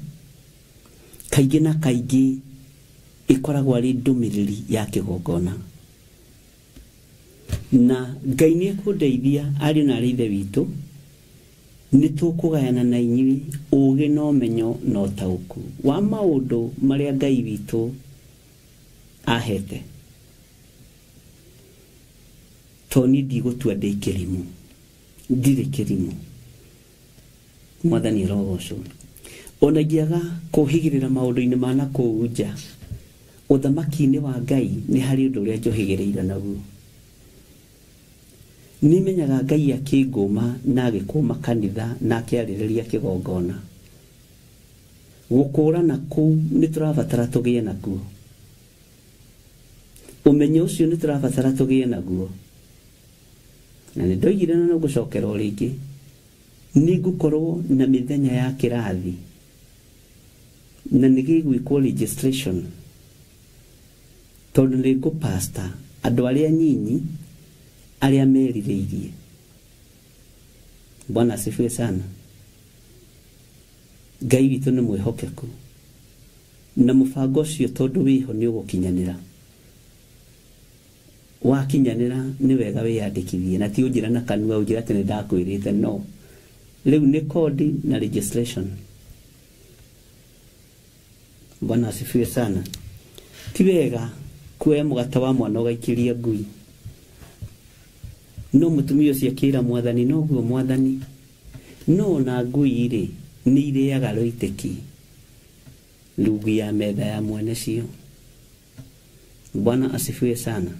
kaingĩ na kaingĩ ĩkoragwo arĩ ndũmĩrĩri ya kĩgongona. Na Ngai nĩ ekũndeithia ariũ na arĩ ithe witũ, nĩ tũkũgayana na inyuĩ ũũgĩ na ũmenyo na ũtaũku wa maũndũ marĩa Ngai witũ ahete. To niĩ ndigũtua ndĩ kĩrimũ, ndirĩ kĩrimũ. Mwathani arogocwo. Ona ingĩaga kũhĩgĩrĩra maũndũ-inĩ ma na kũu nja, ũthamaki-inĩ wa Ngai nĩ harĩ ũndũ ũrĩa njũhĩgĩrĩire naguo. Nĩmenyaga Ngai akĩngũma na agĩkũma kanitha na akĩarĩrĩria kĩgongona. Gũkũrana kũu nĩ tũrabatara tũgĩe nakuo. Ũmenyo ũcio nĩ tũrabatara tũgĩe naguo. Na nĩ ndoigire na no ngũcokera o rĩngĩ, nĩ ngũkorwo na mĩthenya ya kĩrathi na nĩ gĩgwĩkwo registration, tondũ nĩ ngũpasta andũ arĩa nyinyi arĩa merirĩirie. Bwana asifiwe sana. Ngai witũ nĩ mwĩhokeku na mũbango ũcio tondũ wĩho nĩ ũgũkinyanĩra. Wakinyanĩra nĩ wega wĩyandĩkithie, na ti ũnjĩra na kanua ũnjĩra atĩ nĩ ndakwĩrĩte, no rĩu nĩ kodi na registration. Bwana asifiwe sana. Ti wega kuoya mũgate wa mwana ũgaikĩria ngui. No mũtumia ũcio akĩra Mwathani, noguo Mwathani, no na ngui rĩ nĩ irĩaga rũitĩki rungu ya metha ya mwene cio. Bwana asifiwe sana.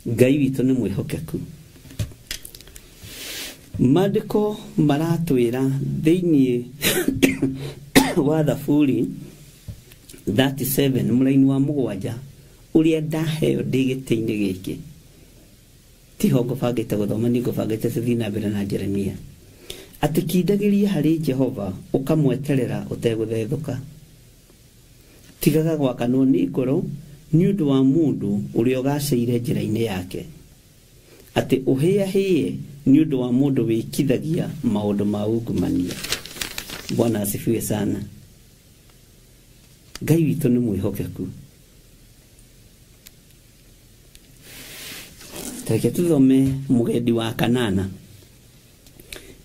Ngai witũ nĩ mwĩhokeku. Maandĩko maratwĩra thĩinĩ wa Thaburi 37 mũraini wa 7 ũrĩa ndaheo ndĩ gĩtĩ-inĩ gĩkĩ. Tiho ngũbangĩte gũthoma, nĩ ngũbangĩte tũthiĩ na mbere na Jeremia. Atĩ kindagĩria harĩ Jehova ũkamweterera ũtegũthethũka. Tigaga gwakanwo nĩ ngoro nĩ ũndũ wa mũndũ ũrĩa ũgacĩire njĩra-inĩ yake. Atĩ ũhĩahĩe nĩ ũndũ wa mũndũ wĩkithagia maũndũ ma ungumania. Bwana asifiwe sana. Ngai witũ nĩ mwĩhokeku. Tareke tũthome mũgendi wa kanana.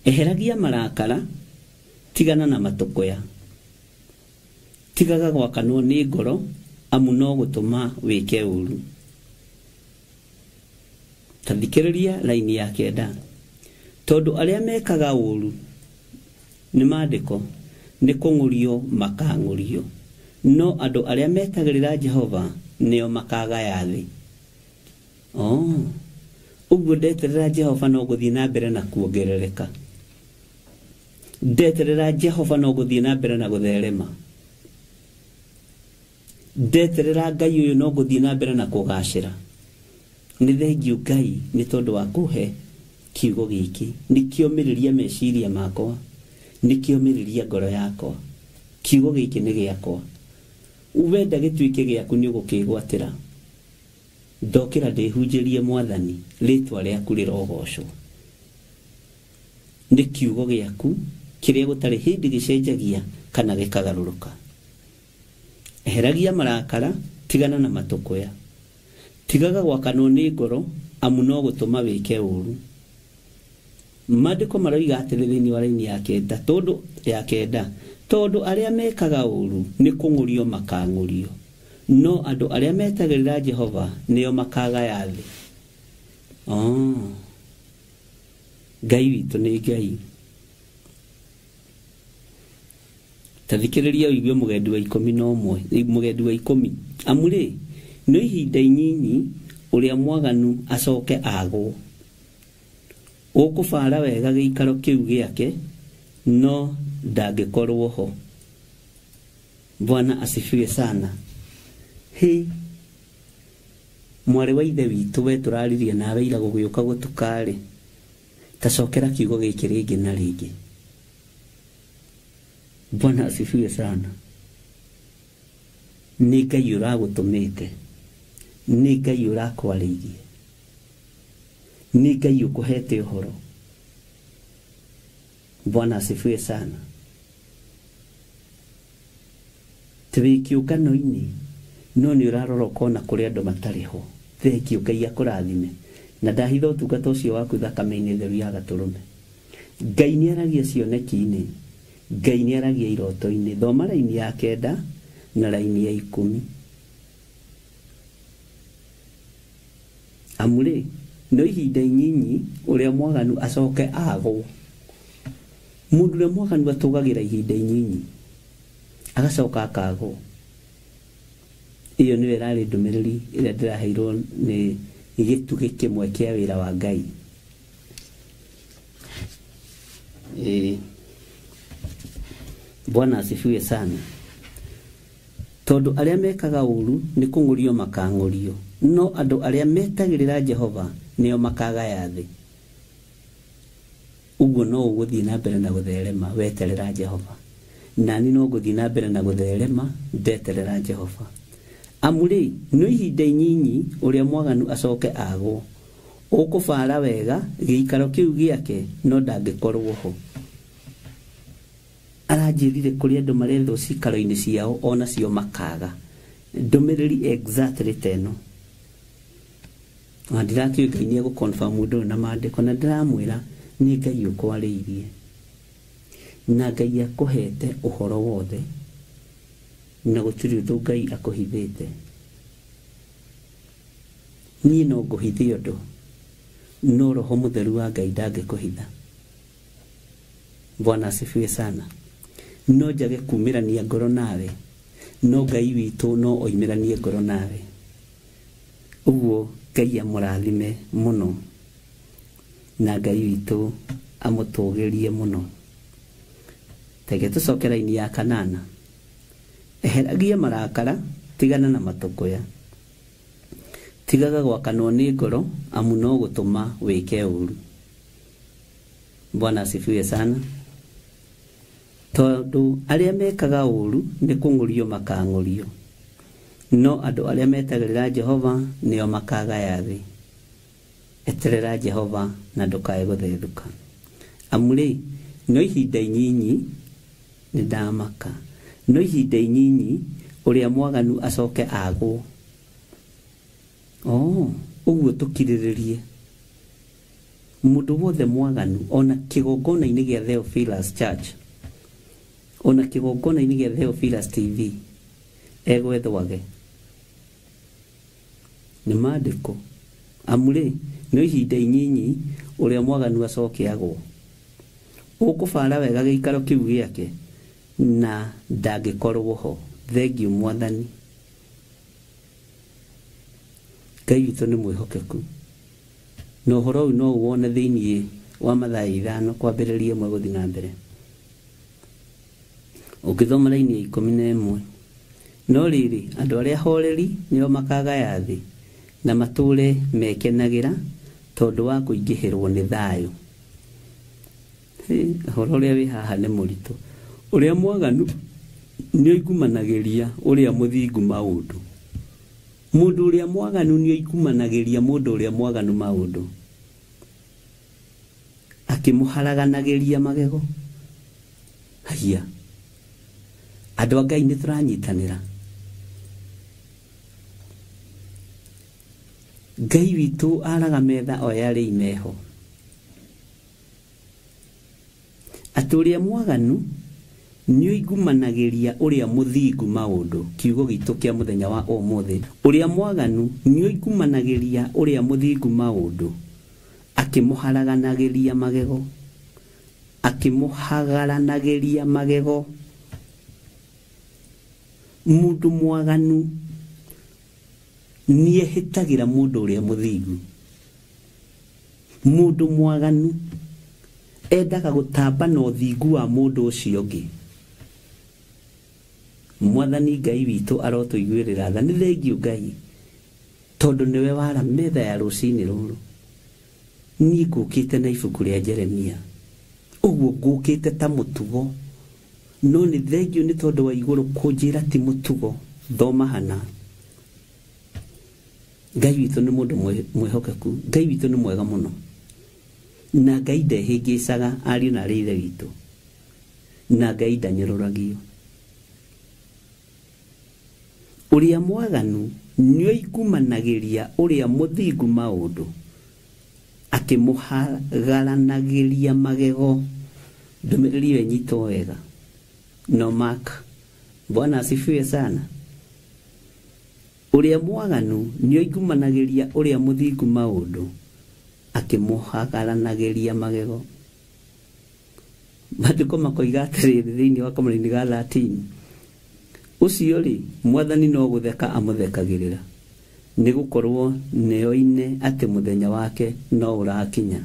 Eheragia marakara, tigana na matũkũya. Tigaga gwakanwo nĩ ngoro, amu no gũtũma wĩke ũru. Ta thikĩrĩria raini ya 9. Tondũ arĩa mekaga ũru nĩ maandĩko nĩ kũng'ũrio makang'ũrio, no andũ arĩa metagĩrĩra Jehova nĩo makagaya thĩ. Ũguo ndeterera Jehova no gũthiĩ na mbere na kuongerereka. Ndeterera Jehova no gũthiĩ na mbere na gũtherema. Ndeterera Ngai ũyũ no gũthiĩ na mbere na kũgacĩra. Nĩ thengiũ Ngai nĩ tondũ wa kũhe kiugo gĩkĩ. Nĩkĩomĩrĩria meciria makwa, nĩkĩomĩrĩria ngoro yakwa. Kiugo gĩkĩ nĩ gĩakwa. Wenda gĩtuĩke gĩaku nĩ ũgũkĩgwatĩra. Ndokĩra ndĩhunjĩrie Mwathani, rĩtwa rĩaku rĩrogocwo. Nĩ kiugo gĩaku kĩrĩa gũtarĩ hĩndĩ gĩcenjagia kana gĩkagarũrũka. Eheragia marakara, tigana na matũkũya. Tigaga gwakanwo nĩ ngoro, amu no gũtũma wĩke ũru. Maandĩko maroiga atĩrĩ thĩinĩ wa raini ya 9, tondũ ya 9, tondũ arĩa mekaga ũru nĩ kũng'ũrio makang'ũrio, no andũ arĩa metagĩrĩra Jehova nĩo makagaya thĩ. Ngai witũ nĩ Ngai. Ta thikĩrĩria ũigue mũgendi wa 11, mũgendi wa 10. Amu rĩ, nĩ ihinda inyinyi ũrĩa mwaganu acoke agwo. Ũkũbara wega gĩikaro kĩu gĩake, no ndangĩkorwo ho. Bwana asifiwe sana. Hĩ, mwarĩ wa ithe witũ we tũraririe nawe ira gũgĩũka gũtuka-rĩ, ta cokera kiugo gĩkĩ rĩngĩ na rĩngĩ. Bwana asifiwe sana. Nĩ Ngai ũragũtũmĩte, nĩ Ngai ũrakwarĩirie. Nĩ Ngai ũkũhete ũhoro. Bwana asifiwe sana. Twĩ kĩũngano-inĩ no nĩ ũrarora ũkona kũrĩ andũ matarĩ ho. Thengio, Ngai akũrathime. Na ndahitha ũtungata ũcio waku thakame-inĩ theru ya gatũrũme. Ngai nĩ aragia cioneki-inĩ, Ngai nĩ aragia iroto-inĩ. Thoma raini ya 9 na raini ya 10. Amu rĩ, no ihinda inyinyi ũrĩa mwaganu acoke agwo. Mũndũ ũrĩa mwaganu atũgagĩra ihinda inyinyi agacoka akagwo. Iyo nĩyo ĩrarĩ ndũmĩrĩri ĩrĩa ndĩraheirwo nĩ gĩtugĩ kĩmwe kĩa wĩra wa Ngai. Bwana asifiwe sana. Tondũ arĩa mekaga ũru nĩ kũng'ũrio makang'ũrio, no andũ arĩa metagĩrĩra Jehova nĩo makagaya thĩ. Ũguo no ũgũthiĩ na mbere na gũtherema weterera Jehova. Nani no ngũthiĩ na mbere na gũtherema ndeterera Jehova. Amu rĩ, no ihinda inyinyi ũrĩa mwaganu acoke agwo. Ũkũbara wega gĩikaro kĩu gĩake no ndangĩkorwo ho. Aranjĩrire kũrĩ andũ marethwo cikaro-inĩ ciao ona cio makaga. Ndũmĩrĩri exactly ta ĩno. Na ndirakĩũĩ Ngai nĩ egũ-confirm ũndũ ũyũ na maandĩko, na ndĩramwĩra nĩ Ngai ũkwarĩirie. Na Ngai akũhete ũhoro wothe, na gũtirĩ ũndũ Ngai akũhithĩte. Niĩ no ngũhithe ũndũ, no Roho Mũtheru wa Ngai ndangĩkũhitha. Bwana asifiwe sana. No njage kumĩrania ngoro nawe, no Ngai witũ no oimĩranie ngoro nawe. Ũguo Ngai amũrathime mũno, na Ngai witũ amũtũgĩrie mũno. Tege tũcoke raini ya 8. Eheragia marakara, tigana na matũkũya. Tigaga gwakanwo nĩ ngoro, amu no gũtũma wĩke ũru. Bwana asifiwe sana. Tondũ arĩa mekaga ũru nĩ kũng'ũrio makang'ũrio, no andũ arĩa metagĩrĩra Jehova nĩo makagaya thĩ. Eterera Jehova na ndũkae gũthethũka. Amu rĩ, no ihinda inyinyi nĩ ndamaka, no ihinda inyinyi ũrĩa mwaganu acoke agwo. Ũguo tũkirĩrĩrie. Mũndũ wothe mwaganu ona kĩgongona-inĩ gĩa Theophilus Church, ona kĩgongona-inĩ gĩa Theophilus TV egwethwage. Nĩ maandĩko. Amu rĩ, no ihinda inyinyi ũrĩa mwaganu acoke agwo. Ũkũbara wega gĩikaro kĩu gĩake na ndangĩkorwo ho. Thengio Mwathani. Ngai witũ nĩ mwĩhokeku. Na ũhoro ũyũ no ũwone thĩiniĩ wa Mathayo 5 kwambĩrĩria 1 gũthiĩ na mbere. Ũngĩthoma raini ya 11. No rĩrĩ, andũ arĩa ahoreri nĩo makagaya thĩ, na matũũre mekenagĩra tondũ wa kũingĩhĩrwo nĩ thayũ. Ũhoro ũrĩa wĩ haha nĩ mũritũ. Ũrĩa mwaganu nĩ oigumanagĩria ũrĩa mũthingu maũndũ. Mũndũ ũrĩa mwaganu nĩ oigumanagĩria mũndũ ũrĩa mwaganu maũndũ, akĩmũharaganagĩria magego. Haiya, andũ a Ngai nĩ tũranyitanĩra. Ngai witũ araga metha o yarĩ imeho. Atĩ ũrĩa mwaganu nĩ oigumanagĩria ũrĩa mũthingu maũndũ. Kiugo gitũ kĩa mũthenya wa ũmũthĩ. Ũrĩa mwaganu nĩ oigumanagĩria ũrĩa mũthingu maũndũ, akĩmũharaganagĩria magego. Akĩmũhagaranagĩria magego. Mũndũ mwaganu nĩehĩtagĩra mũndũ ũrĩa mũthingu. Mũndũ mwaganu endaga gũtamba na ũthingu wa mũndũ ũcio ũngĩ. Mwathani Ngai witũ arotũiguĩrĩra tha. Nĩ thengio Ngai, tondũ nĩwe wara metha ya rũcinĩ rũrũ. Niĩ ngũkĩte na ibuku rĩa Jeremia. Ũguo ngũkĩte ta mũtugo, no nĩ thengio nĩ tondũ wa igũrũ kũnjĩra ti mũtugo. Thoma hana. Ngai witũ nĩ mũndũ mwĩhokeku, Ngai witũ nĩ mwega mũno, na Ngai ndehĩngĩcaga ariũ na arĩ ithe witũ, na Ngai ndanyũrũragio. Ũrĩa mwaganu nĩoigumanagĩria ũrĩa mũthingu maũndũ, akĩmũhagaranagĩria magego. Ndũmĩrĩri ĩyo ĩnyitwo wega. No mark. Bwana asifiwe sana. Ũrĩa mwaganu nĩoigumanagĩria ũrĩa mũthingu maũndũ, akĩmũhagaranagĩria magego. Maandĩko makoiga atĩrĩrĩ thĩinĩ wa kamũraini ga 13, ũcio rĩ mwathani no gũtheka amũthekagĩrĩra, nĩgũkorwo nĩoine atĩ mũthenya wake no ũrakinya.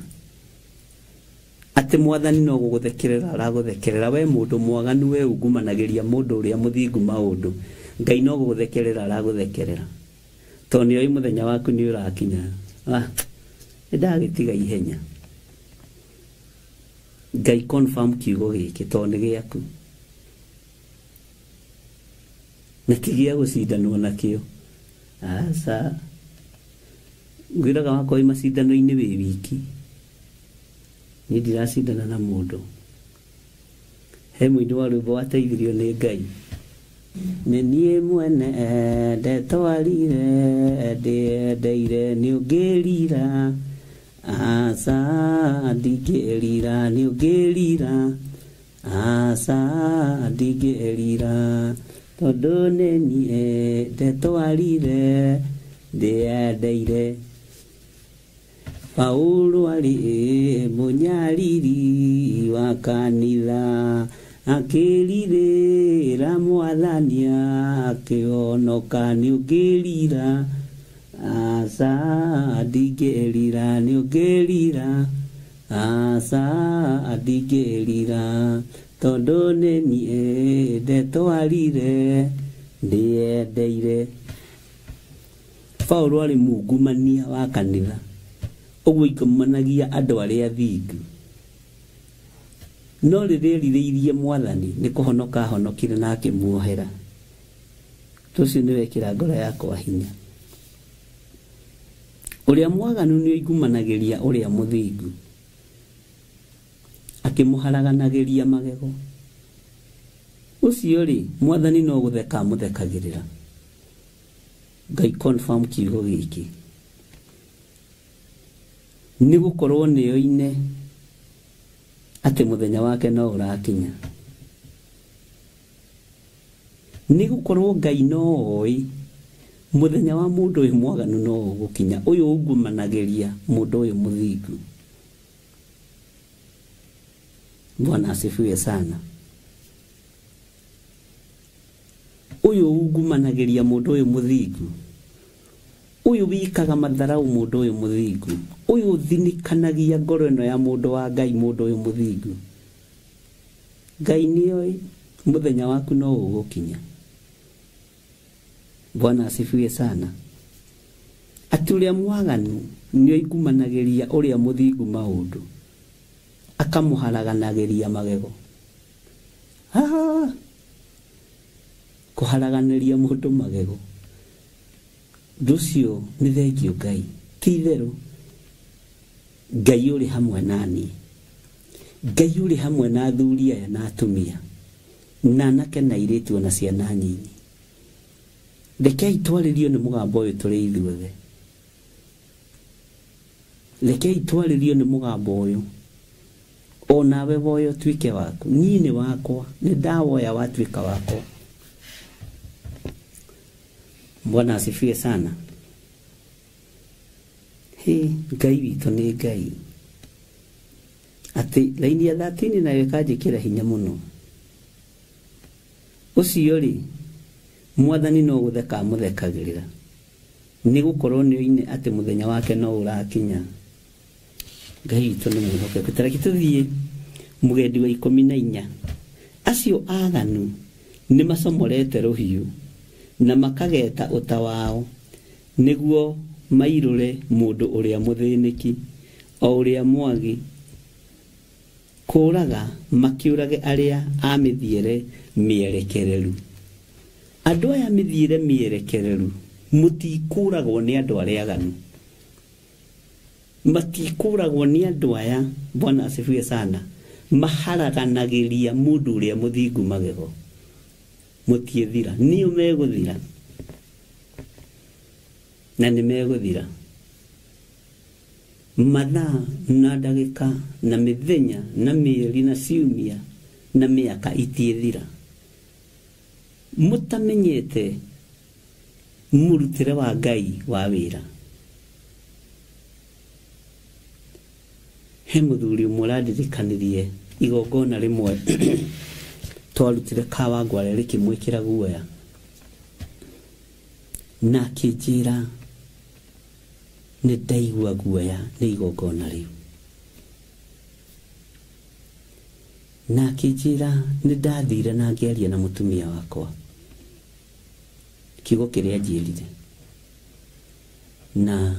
Atĩ mwathani no gũgũthekerera aragũthekerera, we mũndũ mwaganu, we ungumanagĩria mũndũ ũrĩa mũthingu maũndũ, Ngai no gũgũthekerera aragũthekerera, tondũ nĩoĩ mũthenya waku nĩ ũrakinya. Nĩndagĩtiga ihenya. Ngai confirm kiugo gĩkĩ tondũ nĩ gĩaku, na ti gĩa gũcindanwo nakĩo. Aca, ngwĩraga wakwa wĩ macindano-inĩ wĩ wiki, niĩ ndiracindana na mũndũ. He mũini wa rwĩmbo wateithirio nĩ Ngai. Nĩ niĩ mwene ndetwarire ndĩendeire nĩ ũngĩrira, aca ndingĩrira nĩ ũngĩrira, aca ndingĩrira, tondũ nĩ niĩ ndetwarire ndĩendeire. Paulo arĩ mũnyariri wa kanitha, akĩrirĩra mwathani akĩhonoka nĩ ũngĩrira, aca ndingĩrira nĩ ũngĩrira, aca ndingĩrira, tondũ nĩ niĩ ndetwarire ndĩendeire. Paulo arĩ mungumania wa kanitha, ũguo ingumanagia andũ arĩa athingu, no rĩrĩa erirĩirie mwathani nĩ kũhonoka ahonokire na akĩmuohera. Ũcio nĩ wekĩra ngoro yakwa hinya. Ũrĩa mwaganu nĩoigumanagĩria ũrĩa mũthingu, akĩmũharaganagĩria magego. Ũcio rĩ mwathani no gũtheka amũthekagĩrĩra. Ngai confirm kiugo gĩkĩ, nĩgũkorwo nĩoine atĩ mũthenya wake no ũrakinya. Nĩgũkorwo Ngai no oĩ mũthenya wa mũndũ ũyũ mwaganu no ũgũkinya, ũyũ ungumanagĩria mũndũ ũyũ mũthingu. Bwana asifiwe sana. Ũyũ ungumanagĩria mũndũ ũyũ mũthingu, ũyũ wikaga matharau mũndũ ũyũ mũthingu, ũyũ ũthinikanagia ngoro ĩno ya mũndũ wa Ngai, mũndũ ũyũ mũthingu, Ngai nĩoĩ mũthenya waku no ũgũkinya. Bwana asifiwe sana. Atĩ ũrĩa mwaganu nĩoigumanagĩria ũrĩa mũthingu maũndũ, akamũharaganagĩria magego. Kũharaganĩria mũndũ magego, ũndũ ũcio nĩ thengio Ngai. Ti itherũ Ngai ũrĩ hamwe na niĩ, Ngai ũrĩ hamwe na athuri aya na atumia, na anake na airĩtu ona ciana nyinyi. Rekei twarĩrio nĩ mũgambo ũyũ tũrĩ ithuothe. Rekei twarĩrio nĩ mũgambo ũyũ, onawe woyo ũtuĩke waku. Niĩ nĩ wakwa, nĩ ndawoya watuĩka wakwa. Bwana asifiwe sana. Hĩ, Ngai witũ nĩ Ngai. Atĩ laini ya 13 nayo ĩkanjĩkĩra hinya mũno. Ũcio rĩ mwathani no gũtheka amũthekagĩrĩra, nĩgũkorwo nĩoine atĩ mũthenya wake no ũrakinya. Ngai witũ nĩ mwĩhokeku. Ta reke tũthiĩ mũgendi wa 14. Acio aganu nĩmacomorete rũhiũ na makageta ũta wao, nĩguo mairũre mũndũ ũrĩa mũthĩnĩki, o ũrĩa mwagi, kũraga makĩũrage arĩa a mĩthiĩre mĩerekereru. Andũ aya mĩthiĩre mĩerekereru Mũtikũragwo nĩ andũ arĩa aganu, matikũragwo nĩ andũ aya. Bwana asifiwe sana. Maharaganagĩria mũndũ ũrĩa mũthingu magego, mũtiĩthira, nĩo megũthira, na nĩ megũthira. Mathaa na ndagĩka na mĩthenya na mĩeri na ciumia na mĩaka itiĩthira mũtamenyete mũrutĩre wa Ngai wa wĩra. He mũthuri ũmwe ũrandirikanirie igongona rĩmwe twarutire Kawangware rĩkĩmwĩkĩra guoya, na akĩnjĩra nĩ ndaigua guoya nĩ igongona rĩu, na akĩnjĩra nĩ ndathire na ngĩaria na mũtumia wakwa kiugo kĩrĩa anjĩrire, na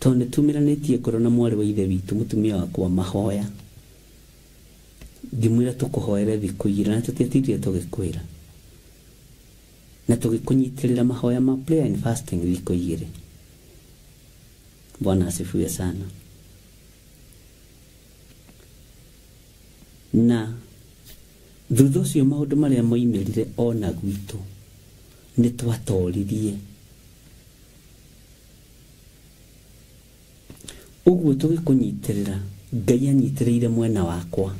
tondũ nĩ tumĩranĩtie ngoro na mwarĩ wa ithe witũ mũtumia wakwa mahoya, ngĩmwĩra tũkũhoere thikũ igĩrĩ, na tũtiatindire tũgĩkwĩra, na tũgĩkũnyitĩrĩra mahoya ma prayer and fasting thikũ igĩrĩ. Bwana asifiwe sana. Na thutha ũcio maũndũ marĩa moimĩrire ona gwitũ nĩ twatoririe. Ũguo tũgĩkũnyitĩrĩra, Ngai anyitĩrĩire mwena wakwa,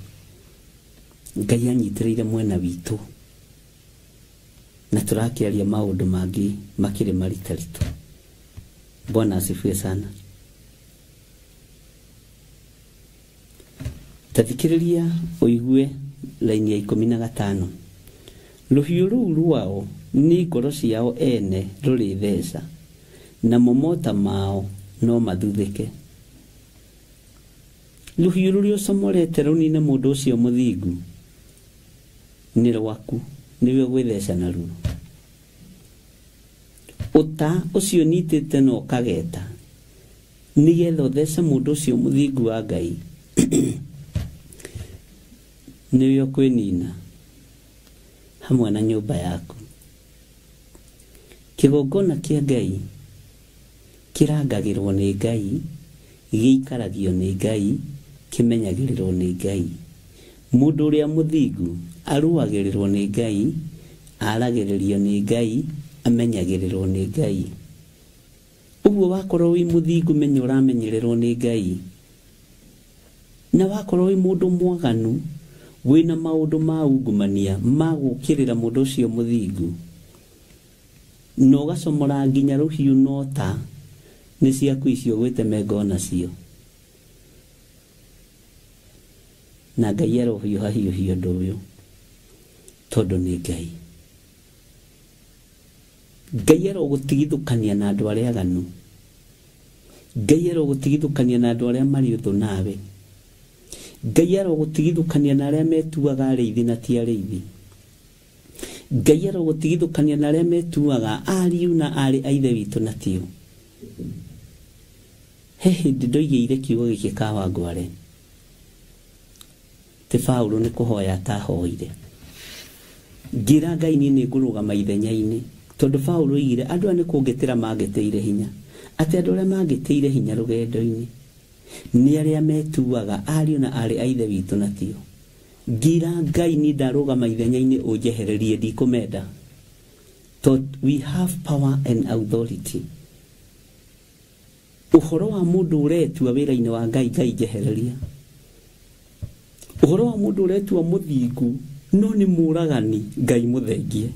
Ngai anyitĩrĩire mwena witũ, na tũrakĩaria maũndũ mangĩ makĩrĩ maritaritũ. Bwana asifiwe sana. Tathikĩrĩria ũigue laini ya 15. Rũhiũ rũu rwao nĩ ngoro ciao ene rũrĩtheca, namo mota mao no mathuthĩke. Rũhiũ rũrĩa ũcomorete rũnine mũndũ ũcio mũthingu nĩ rwaku, nĩwe ũgwĩtheca naruo. Ũta ũcio ũnyitĩte na ũkageta nĩgetha ũthece mũndũ ũcio mũthingu wa Ngai nĩwe ũkwĩnina hamwe na nyũmba yaku. Kĩgongona kĩa Ngai kĩrangagĩrwo nĩ Ngai, gĩikaragio nĩ Ngai, kĩmenyagĩrĩrwo nĩ Ngai. Mũndũ ũrĩa mũthingu arũagĩrĩrwo nĩ Ngai, aragĩrĩrio nĩ Ngai, amenyagĩrĩrwo nĩ Ngai. Ũguo wakorwo wĩ mũthingu menya ũramenyererwo nĩ Ngai, na wakorwo wĩ mũndũ mwaganu wĩna maũndũ ma ungumania ma gũkĩrĩra mũndũ ũcio mũthingu, na ũgacomora nginya rũhiũ nota nĩ ciaku icio gwĩtemenga onacio, na Ngai arohiũha hiũhia ũndũ ũyũ tondũ nĩ Ngai. Ngai arogũtigithũkania na andũ arĩa aganu, Ngai arogũtigithũkania na andũ arĩa marĩ ũthũ nawe, Ngai arogũtigithũkania na arĩa metuaga arĩithi na ti arĩithi, Ngai arogũtigithũkania na arĩa metuaga ariũ na aarĩ a ithe witũ na tio. He hĩndĩ ndoigĩire kiugo gĩkĩ Kawangware ti Paũlũ nĩ kũhoya atahoire, ngĩra Ngai niĩ nĩ ngũrũgama ithenya-inĩ, tondũ Paũlũ oigire andũ aya nĩ kũngĩtĩra mangĩtĩire hinya, atĩ andũ arĩa mangĩtĩire hinya rũgendo-inĩ nĩ arĩa metuaga ariũ na aarĩ a ithe witũ na tio. Ngira Ngai niĩ ndarũgama ithenya-inĩ ũnjehererie, ndikũmenda, tondũ we have power and authority. Ũhoro wa mũndũ ũretua wĩra-inĩ wa Ngai, Ngai njehereria. Ũhoro wa mũndũ ũretua mũthingu no nĩ mũragani, Ngai mũthengie.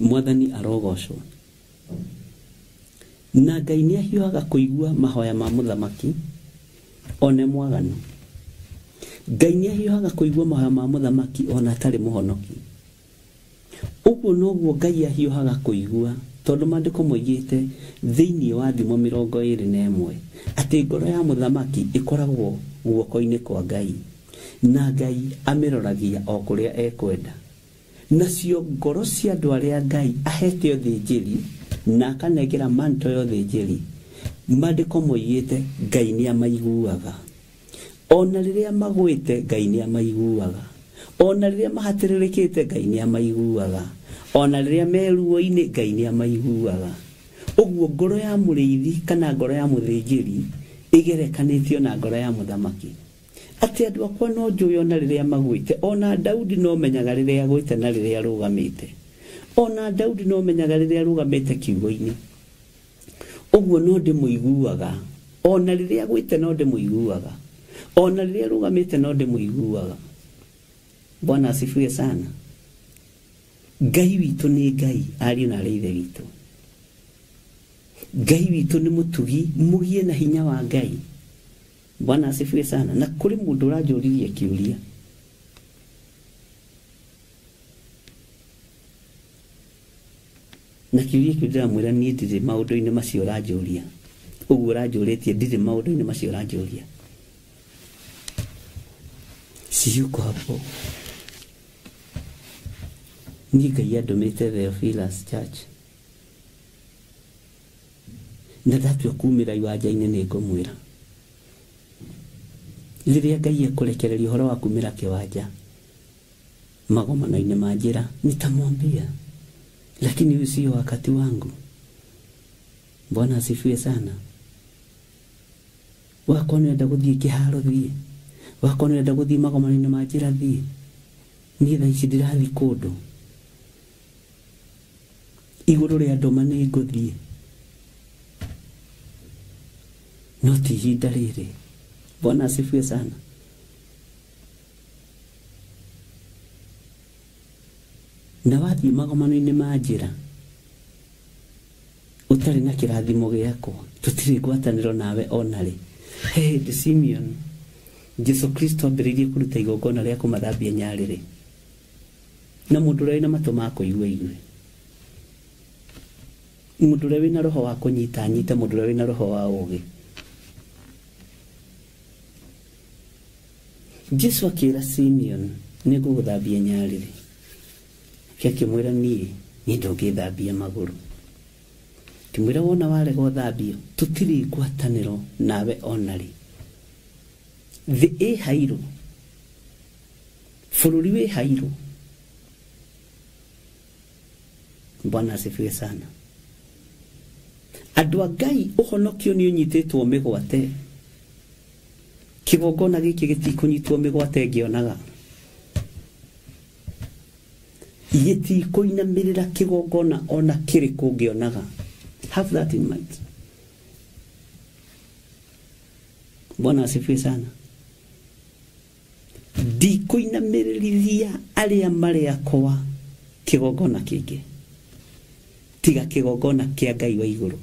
Mwathani arogocwo. Na Ngai nĩ ahiũhaga kũigua mahoya ma mũthamaki one mwaganu. Ngai nĩ ahiũhaga kũigua mahoya ma mũthamaki ona atarĩ mũhonoki. Ũguo noguo Ngai ahiũhaga kũigua, tondũ maandĩko moigĩte thĩinĩ wa Thimo 21 atĩ ngoro ya mũthamaki ĩkoragwo guoko-inĩ kwa Ngai, na Ngai amĩroragia o kũrĩa ekwenda. Nacio ngoro cia andũ arĩa Ngai ahete ũthĩnjĩri na akanengera manto ya ũthĩnjĩri, maandĩko moigĩte Ngai nĩ amaiguaga. Ona rĩrĩa magwĩte Ngai nĩ amaiguaga, ona rĩrĩa mahatĩrĩrĩkĩte Ngai nĩ amaiguaga, Ona rĩrĩa me ruo-inĩ Ngai nĩ amaiguaga. Ũguo ngoro ya mũrĩithi kana ngoro ya mũthĩnjĩri ĩgerekanĩtio na ngoro ya mũthamaki. Atĩ andũ akwa no njũĩ ona rĩrĩa magwĩte, ona Daudi no menyaga rĩrĩa agwĩte na rĩrĩa arũgamĩte. Ona Daudi no menyaga rĩrĩa arũgamĩte kiugo-inĩ. Ũguo no ndĩmũiguaga. Ona rĩrĩa agwĩte no ndĩmũiguaga. Ona rĩrĩa arũgamĩte no ndĩmũiguaga. Bwana asifiwe sana. Ngai witũ nĩ Ngai, ariũ na arĩ ithe witũ. Ngai witũ nĩ mũtugi, mũgie na hinya wa Ngai. Bwana asifiwe sana. Na kũrĩ mũndũ ũranjũririe kĩũria. Na kĩũria kĩu ndĩramwĩra niĩ ndirĩ maũndũ-inĩ macio ũranjũria. Ũguo ũranjũrĩtie ndirĩ maũndũ-inĩ macio ũranjũria. Siyuko hapo. Niĩ Ngai andũmĩte Theophilus Church. Na ndatua kumĩra iwanja-inĩ nĩ ngũmwĩra. Rĩrĩa Ngai ekũrekereria ũhoro wa kumĩra kĩwanja magomano-inĩ ma njĩra, nitamwambia, lakini huyu sio wakati wangu. Bwana asifiwe sana. Wakwa nĩũrenda gũthiĩ kĩharo thiĩ, wakwa nĩũrenda gũthiĩ magomano-inĩ ma njĩra thiĩ, niĩ thaa ici ndirathiĩ kũndũ. Igũrũ rĩa ndũma nĩ ngũthiĩ, no ti ihinda rĩrĩ. Bwana asifiwe sana. Na wathiĩ magomano-inĩ ma njĩra ũtarĩ na kĩrathimo gĩakwa, tũtirĩ ngwatanĩro nawe ona rĩ. He hĩndĩ Simeon, Jesu Kristo ambĩrĩirie kũruta igongona rĩa kũmathambia nyarĩrĩ, na mũndũ ũrĩa wĩna matũ ma kũigua aigue, mũndũ ũrĩa wĩna roho wa kũnyita anyite, mũndũ ũrĩa wĩna roho wa ũũgĩ. Jesu akĩra Simeon, nĩ ngũgũthambia nyarĩrĩ. Akĩmwĩra niĩ ndũngĩthambia magũrũ. Akĩmwĩra wona warega ũthambio, tũtirĩ ngwatanĩro nawe ona rĩ. Thĩ ĩ hairũ, bũrũri wĩ hairũ. Bwana asifiwe sana. Andũ a Ngai ũhonokio nĩ ũnyitĩtwo mĩgwate. Kĩgongona gĩkĩ gĩtikũnyitwo mĩgwate ngĩonaga. Gĩtikũinamĩrĩra kĩgongona ona kĩrĩkũ ngĩonaga. Have that in mind. Bwana asifiwe sana. Ndikũinamĩrĩrithia arĩa marĩ akwa kĩgongona kĩngĩ, tiga kĩgongona kĩa Ngai wa igũrũ.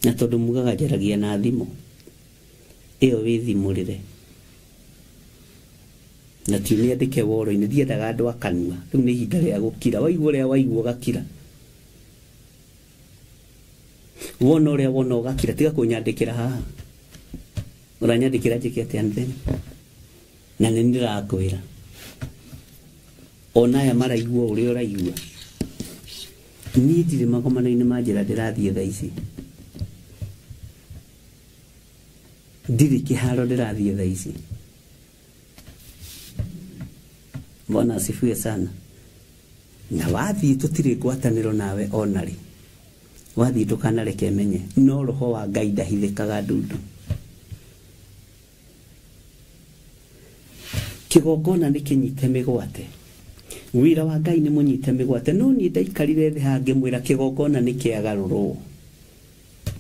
Na tondũ mugaga njaragia na thimũ, ĩyo wĩthimũrĩre. Na ti ũmĩandĩke woro-inĩ, ndiendaga andũ a kanua. Rĩu nĩ ihinda rĩa gũkira. Waigua ũrĩa waigua ũgakira. Wona ũrĩa wona ũgakira, tiga kũnyandĩkĩra haha. Ũranyandĩkĩra njĩke atĩa then? Na nĩ ndĩrakwĩra. Ona aya maraigua ũrĩa ũraigua. Niĩ ndirĩ magomano-inĩ ma njĩra ndĩrathiĩ thaa ici. Ndirĩ kĩharo ndĩrathiĩ thaa ici. Bwana asifiwe sana. Na wathiĩ tũtirĩ ngwatanĩro nawe ona rĩ. Wathiĩ ndũkanareke menye, no roho wa Ngai ndahithĩkaga ndundu. Kĩgongona nĩ kĩnyite mĩgwate. Wĩra wa Ngai nĩ mũnyite mĩgwate. No niĩ ndaikarire thĩ haha ngĩmwĩra kĩgongona nĩ kĩagarũrwo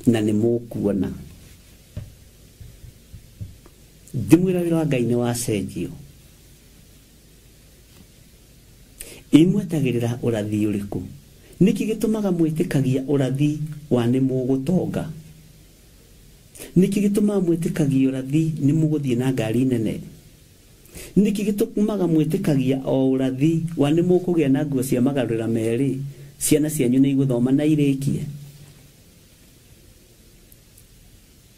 na nĩ mũkuona. Ndĩmwĩra wĩra wa Ngai nĩ wacenjio. Imwetagĩrĩra ũrathi ũrĩkũ? Nĩkĩ gĩtũmaga mwĩtĩkagia ũrathi wa nĩ mũgũtonga? Nĩkĩ gĩtũmaga mwĩtĩkagia ũrathi nĩ mũgũthiĩ na ngari nene? Nĩkĩ gĩtũmaga mwĩtĩkagia o ũrathi wa nĩ mũkũgĩa na nguo cia magarũra merĩ, ciana cianyu nĩ igũthoma na irĩkie?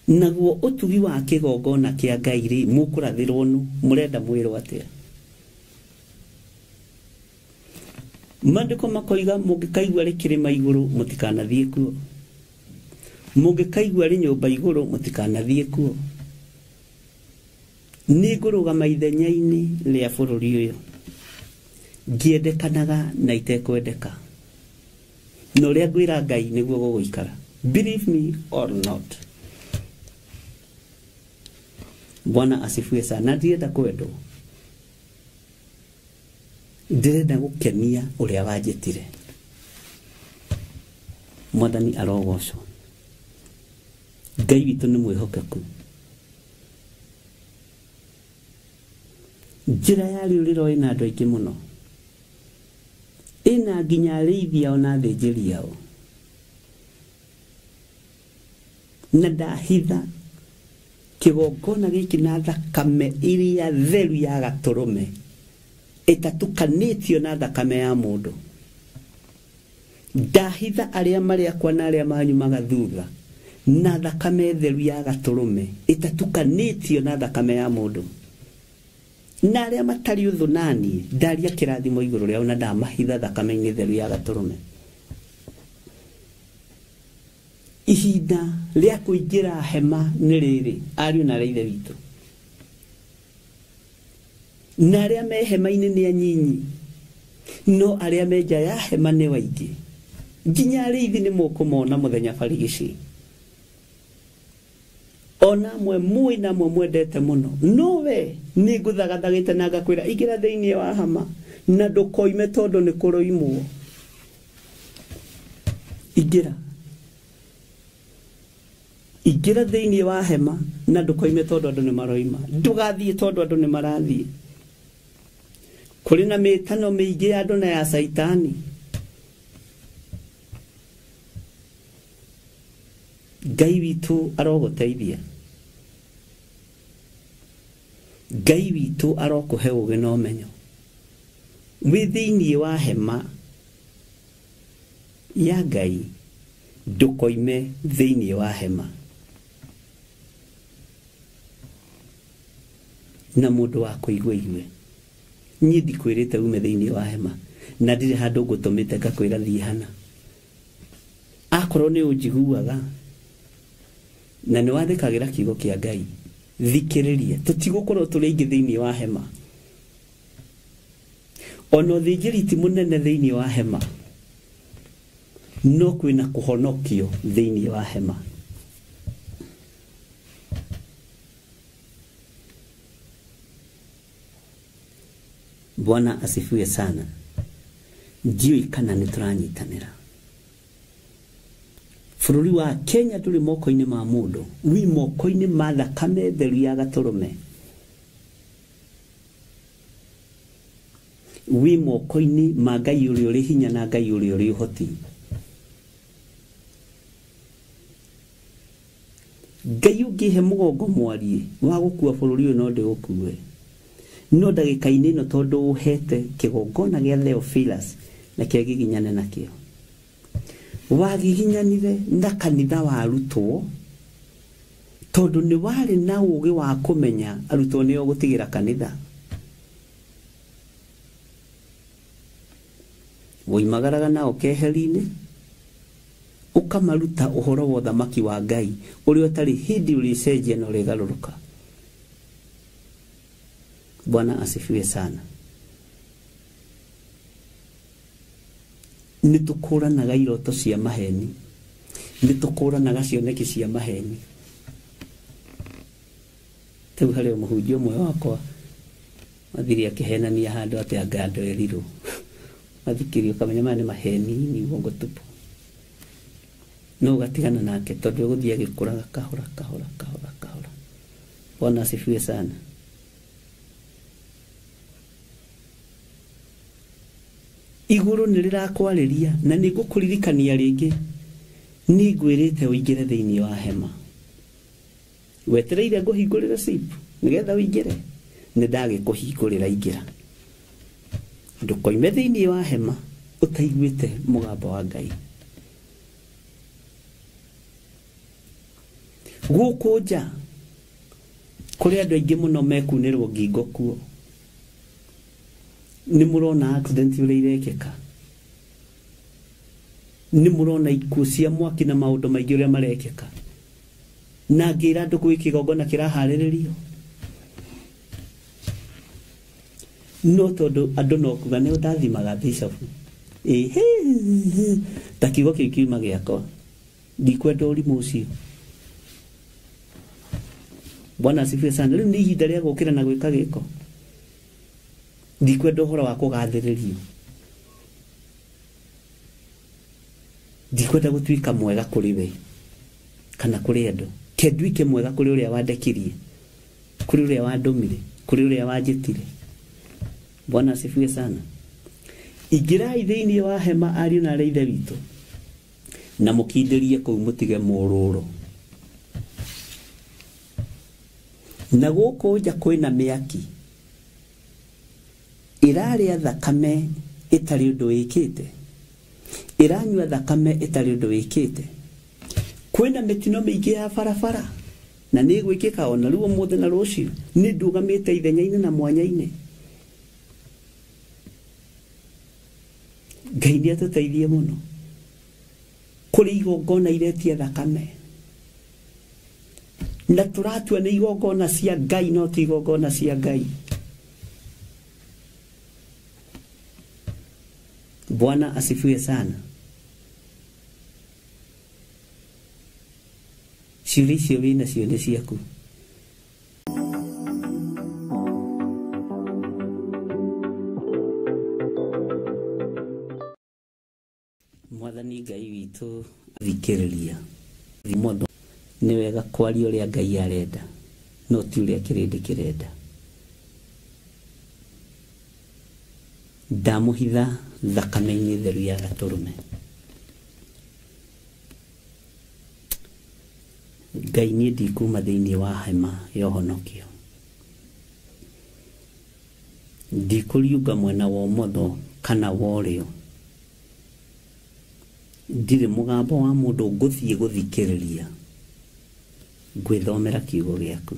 Naguo ũtugi wa kĩgongona kĩa Ngai rĩ, mũkũrathĩrwo nũ? Mũrenda mwĩrwo atĩa? Maandĩko makoiga mũngĩkaigua rĩ kĩrĩma igũrũ mũtikanathiĩ kuo, mũngĩkaigua rĩ nyũmba igũrũ mũtikanathiĩ kuo. Nĩ ngũrũgama ithenya-inĩ rĩa bũrũri ũyũ. Ngĩendekanaga na itekwendeka. Na ũrĩa ngwĩra Ngai nĩguo gũgũikara. Believe me or not. Bwana asifiwe sana. Ndirenda kwendwo. Ndĩrenda gũkenia ũrĩa wanjĩtire. Mwathani arogocwo. Ngai witũ nĩ mwĩhokeku. Njĩra ya rĩũrĩro ĩna andũ aingĩ mũno. Ĩna nginya arĩithi ao na athĩnjĩri ao. Na ndahitha kĩgongona gĩkĩ na thakame ĩrĩa theru ya gatũrũme ĩtatukanĩtio na thakame ya mũndũ. Ndahitha arĩa marĩ akwa na arĩa manyumaga thutha na thakame theru ya gatũrũme ĩtatukanĩtio na thakame ya mũndũ. Na arĩa matarĩ ũthũ naniĩ ndaria kĩrathimo igũrũ rĩao na ndamahitha thakame-inĩ theru ya gatũrũme. Ihinda rĩa kũingĩra hema nĩ rĩrĩ, ariũ na aarĩ a Ithe witũ. Na arĩa me hema-inĩ nĩ anyinyi, no arĩa me nja ya hema nĩ waingĩ. Nginya arĩithi nĩ mũkũmona mũthenya barigici. Ona amwe mũĩ na amwe mwendete mũno, no we nĩ ngũthagathagĩte na ngakwĩra ingĩra thĩinĩ wa hema na ndũkoime tondũ nĩ kũroimwo. Ingĩra. Ingĩra thĩinĩ wa hema na ndũkoime tondũ andũ nĩ maroima. Ndũgathiĩ tondũ andũ nĩ marathiĩ. Kũrĩ na mĩtano mĩingĩ ya andũ na ya Caitani. Ngai witũ arogũteithia. Ngai witũ arokũhe ũũgĩ na ũmenyo. Wĩ thĩinĩ wa hema ya Ngai, ndũkoime thĩinĩ wa hema. Na mũndũ wa kũigua igue. Niĩ ndikwĩrĩte ume thĩinĩ wa hema na ndirĩ handũ ngũtũmĩte ngakwĩra thiĩ hana. Akorwo nĩ ũnjiguaga na nĩ wathĩkagĩra kiugo kĩa Ngai, thikĩrĩria. Tũtigũkorwo tũrĩ aingĩ thĩinĩ wa hema. Ona ũthĩnjĩri ti mũnene thĩinĩ wa hema, no kwĩna kũhonokio thĩinĩ wa hema. Bwana asifiwe sana. Ndiũĩ kana nĩ tũranyitanĩra. Bũrũri wa Kenya ndũrĩ moko-inĩ ma mũndũ, wĩ moko-inĩ ma thakame theru ya gatũrũme. Wĩ moko-inĩ ma Ngai ũrĩa ũrĩ hinya na Ngai ũrĩa ũrĩ ũhoti. Ngai ũngĩhe mũgongo mwariĩ wa gũkua bũrũri ũyũ no ndĩũkue. No ndagĩka-inĩ ĩno tondũ ũhete kĩgongona gĩa Theophilus na kĩo gĩginyane nakĩo. Wagiginyanire na kanitha wa arutwo tondũ nĩ warĩ na ũũgĩ wa kũmenya arutwo nĩo gũtigĩra kanitha. Woimagaraga nao keheri-inĩ ũkamaruta ũhoro wa ũthamaki wa Ngai ũrĩa ũtarĩ hĩndĩ ũrĩcenjia na ũrĩgarũrũka. Bwana asifiwe sana. Nĩ tũkũranaga iroto cia maheni, nĩ tũkũranaga cioneki cia maheni. Rĩu harĩ mũhunjia ũmwe wakwa athire akĩhenania handũ atĩ anga andũ erirwo. Mathikĩrio ũkamenya maya nĩ maheni, ni uongo tupu. No ũgatigana nake tondũ egũthiĩ agĩkũraga kahora kahora kahora kahora. Bwana asifiwe sana. Igũrũ nĩ rĩrakwarĩria na nĩ ngũkũririkania rĩngĩ. Nĩ ngwĩrĩte ũingĩre thĩinĩ wa hema. Wetereire ngũhingũrĩre zip nĩgetha ũingĩre. Nĩ ndagĩkũhingũrĩra, ingĩra. Ndũkoime thĩinĩ wa hema ũtaiguĩte mũgambo wa Ngai. Gũkũ nja kũrĩ andũ aingĩ mũno mekunĩrwo ngingo kuo. Nĩ mũrona accident ũrĩa irekĩka. Nĩ mũrona ikuũ cia mwaki na maũndũ maingĩ ũrĩa marekĩka. Na ngĩra andũ gwĩ kĩgongona kĩraharĩrĩrio. No tondũ andũ no kuga nĩ ũndathimaga bishop. Ĩhĩ, ta kiugo kĩu kiuma gĩakwa. Ndikwenda ũrimũ ũcio. Bwana asifiwe sana. Rĩu nĩ ihinda rĩa gũkĩra na gwĩka gĩko. Ndikwenda ũhoro wa kũgathĩrĩrio. Ndikwenda gũtuĩka mwega kũrĩ we kana kũrĩ andũ. Ke nduĩke mwega kũrĩ ũrĩa wandekirie, kũrĩ ũrĩa wandũmire, kũrĩ ũrĩa wanjĩtire. Bwana asifiwe sana. Ingĩrai thĩinĩ wa hema ariũ na aarĩ a Ithe witũ, na mũkindĩrie kũu mũtige mũrũrũ. Na gũkũ nja kwĩna mĩaki ĩrarĩa thakame ĩtarĩ ũndũ ĩkĩte, ĩranyua thakame ĩtarĩ ũndũ ĩkĩte. Kwĩna mĩtino mĩingĩ ya barabara na nĩ ĩgwĩkĩka ona rĩu ũmũthĩ na rũciũ. Nĩ ndũgamĩte ithenya-inĩ na mwanya-inĩ. Ngai nĩ atũteithie mũno. Kũrĩ igongona iretia thakame, na tũratua nĩ igongona cia Ngai no ti igongona cia Ngai. Bwana asifiwe sana. Ciũria icio wĩna cio nĩ ciaku. Mwathani Ngai witũ thikĩrĩria. Mũndũ nĩ wega kwaria ũrĩa Ngai arenda, no ti ũrĩa kĩrĩndĩ kĩrenda. Ndamũhitha thakame-inĩ theru ya gatũrũme. Ngai niĩ ndikuma thĩinĩ wa hema ya ũhonokio. Ndikũriunga mwena wa ũmotho kana wa ũrĩo. Ndirĩ mũgambo wa mũndũ ngũthiĩ gũthikĩrĩria. Ngwĩthomera kiugo gĩaku.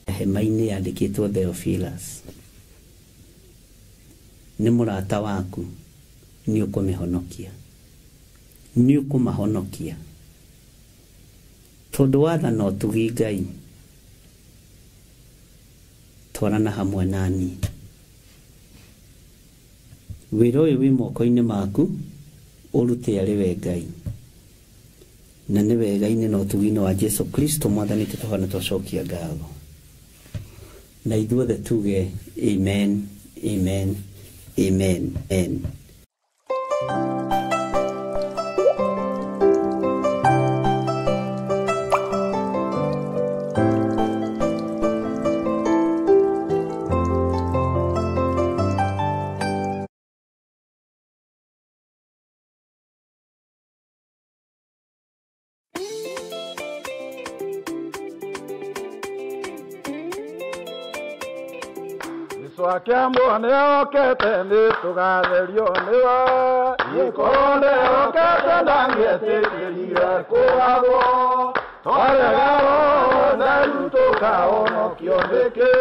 Hema-inĩ yandĩkĩtwo Theophilus. Nĩ mũrata waku, nĩ ũkũmĩhonokia. Nĩ ũkũmahonokia. Tondũ wathana ũtugi Ngai, twarana hamwe nani. Wĩra ũyũ wĩ moko-inĩ maku, ũrute arĩ we Ngai. Na nĩ wega-inĩ na ũtugi-inĩ wa Jesu Kristo Mwathani tũtũhana twacokia ngatho. Na ithuothe tuge amen, amen, amen, amen. Akiambo nĩokĩte nĩtũgatherio nĩwe. Gĩkorwo nĩokĩte ndangĩetĩkĩrire kũgathwo. Twarega ũtheru tũkahonokio nĩkĩ?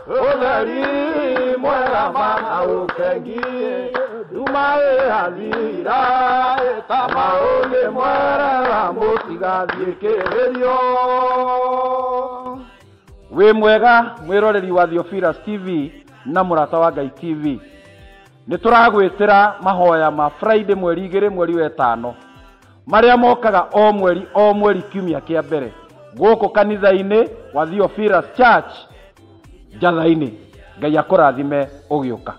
Ũtheri mwega mana ũkengie, nduma ĩrathira ta maũngĩ mwerera mũtigathiĩ kĩgerio. Wĩ mwega mwĩroreri wa Theophilus TV na mũrata wa Ngai TV. Nĩ tũragwĩtĩra mahoya ma Friday mweri 2 mweri wa 5 marĩa mokaga o mweri kiumia kĩa mbere gũkũ kanitha-inĩ wa Theophilus Church Njatha-inĩ. Ngai akũrathime ũgĩũka.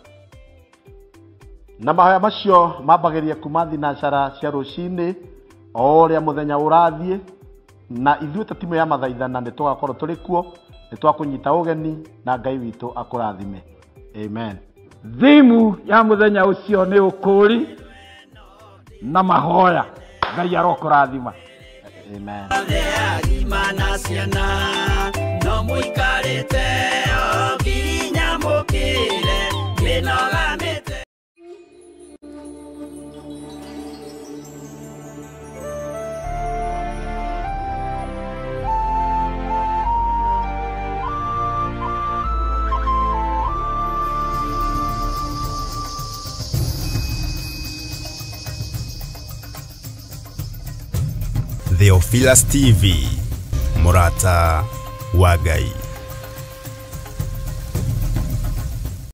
Na mahoya macio mambagĩrĩria kuma thinacara cia rũcinĩ o ũrĩa mũthenya ũrathiĩ, na ithuĩ ta timu ya mathaithana nĩ tũgakorwo tũrĩ kuo, nĩ twakũnyita ũgeni na Ngai witũ akũrathime. Amen. Thimu ya mũthenya ũcio nĩ ũkũũri na mahoya. Ngai arokũrathima. Amen. Agima ciana no mũikarĩte o nginya mũkĩre mĩnoga mĩte. Theophilus TV, mũrata wa Ngai.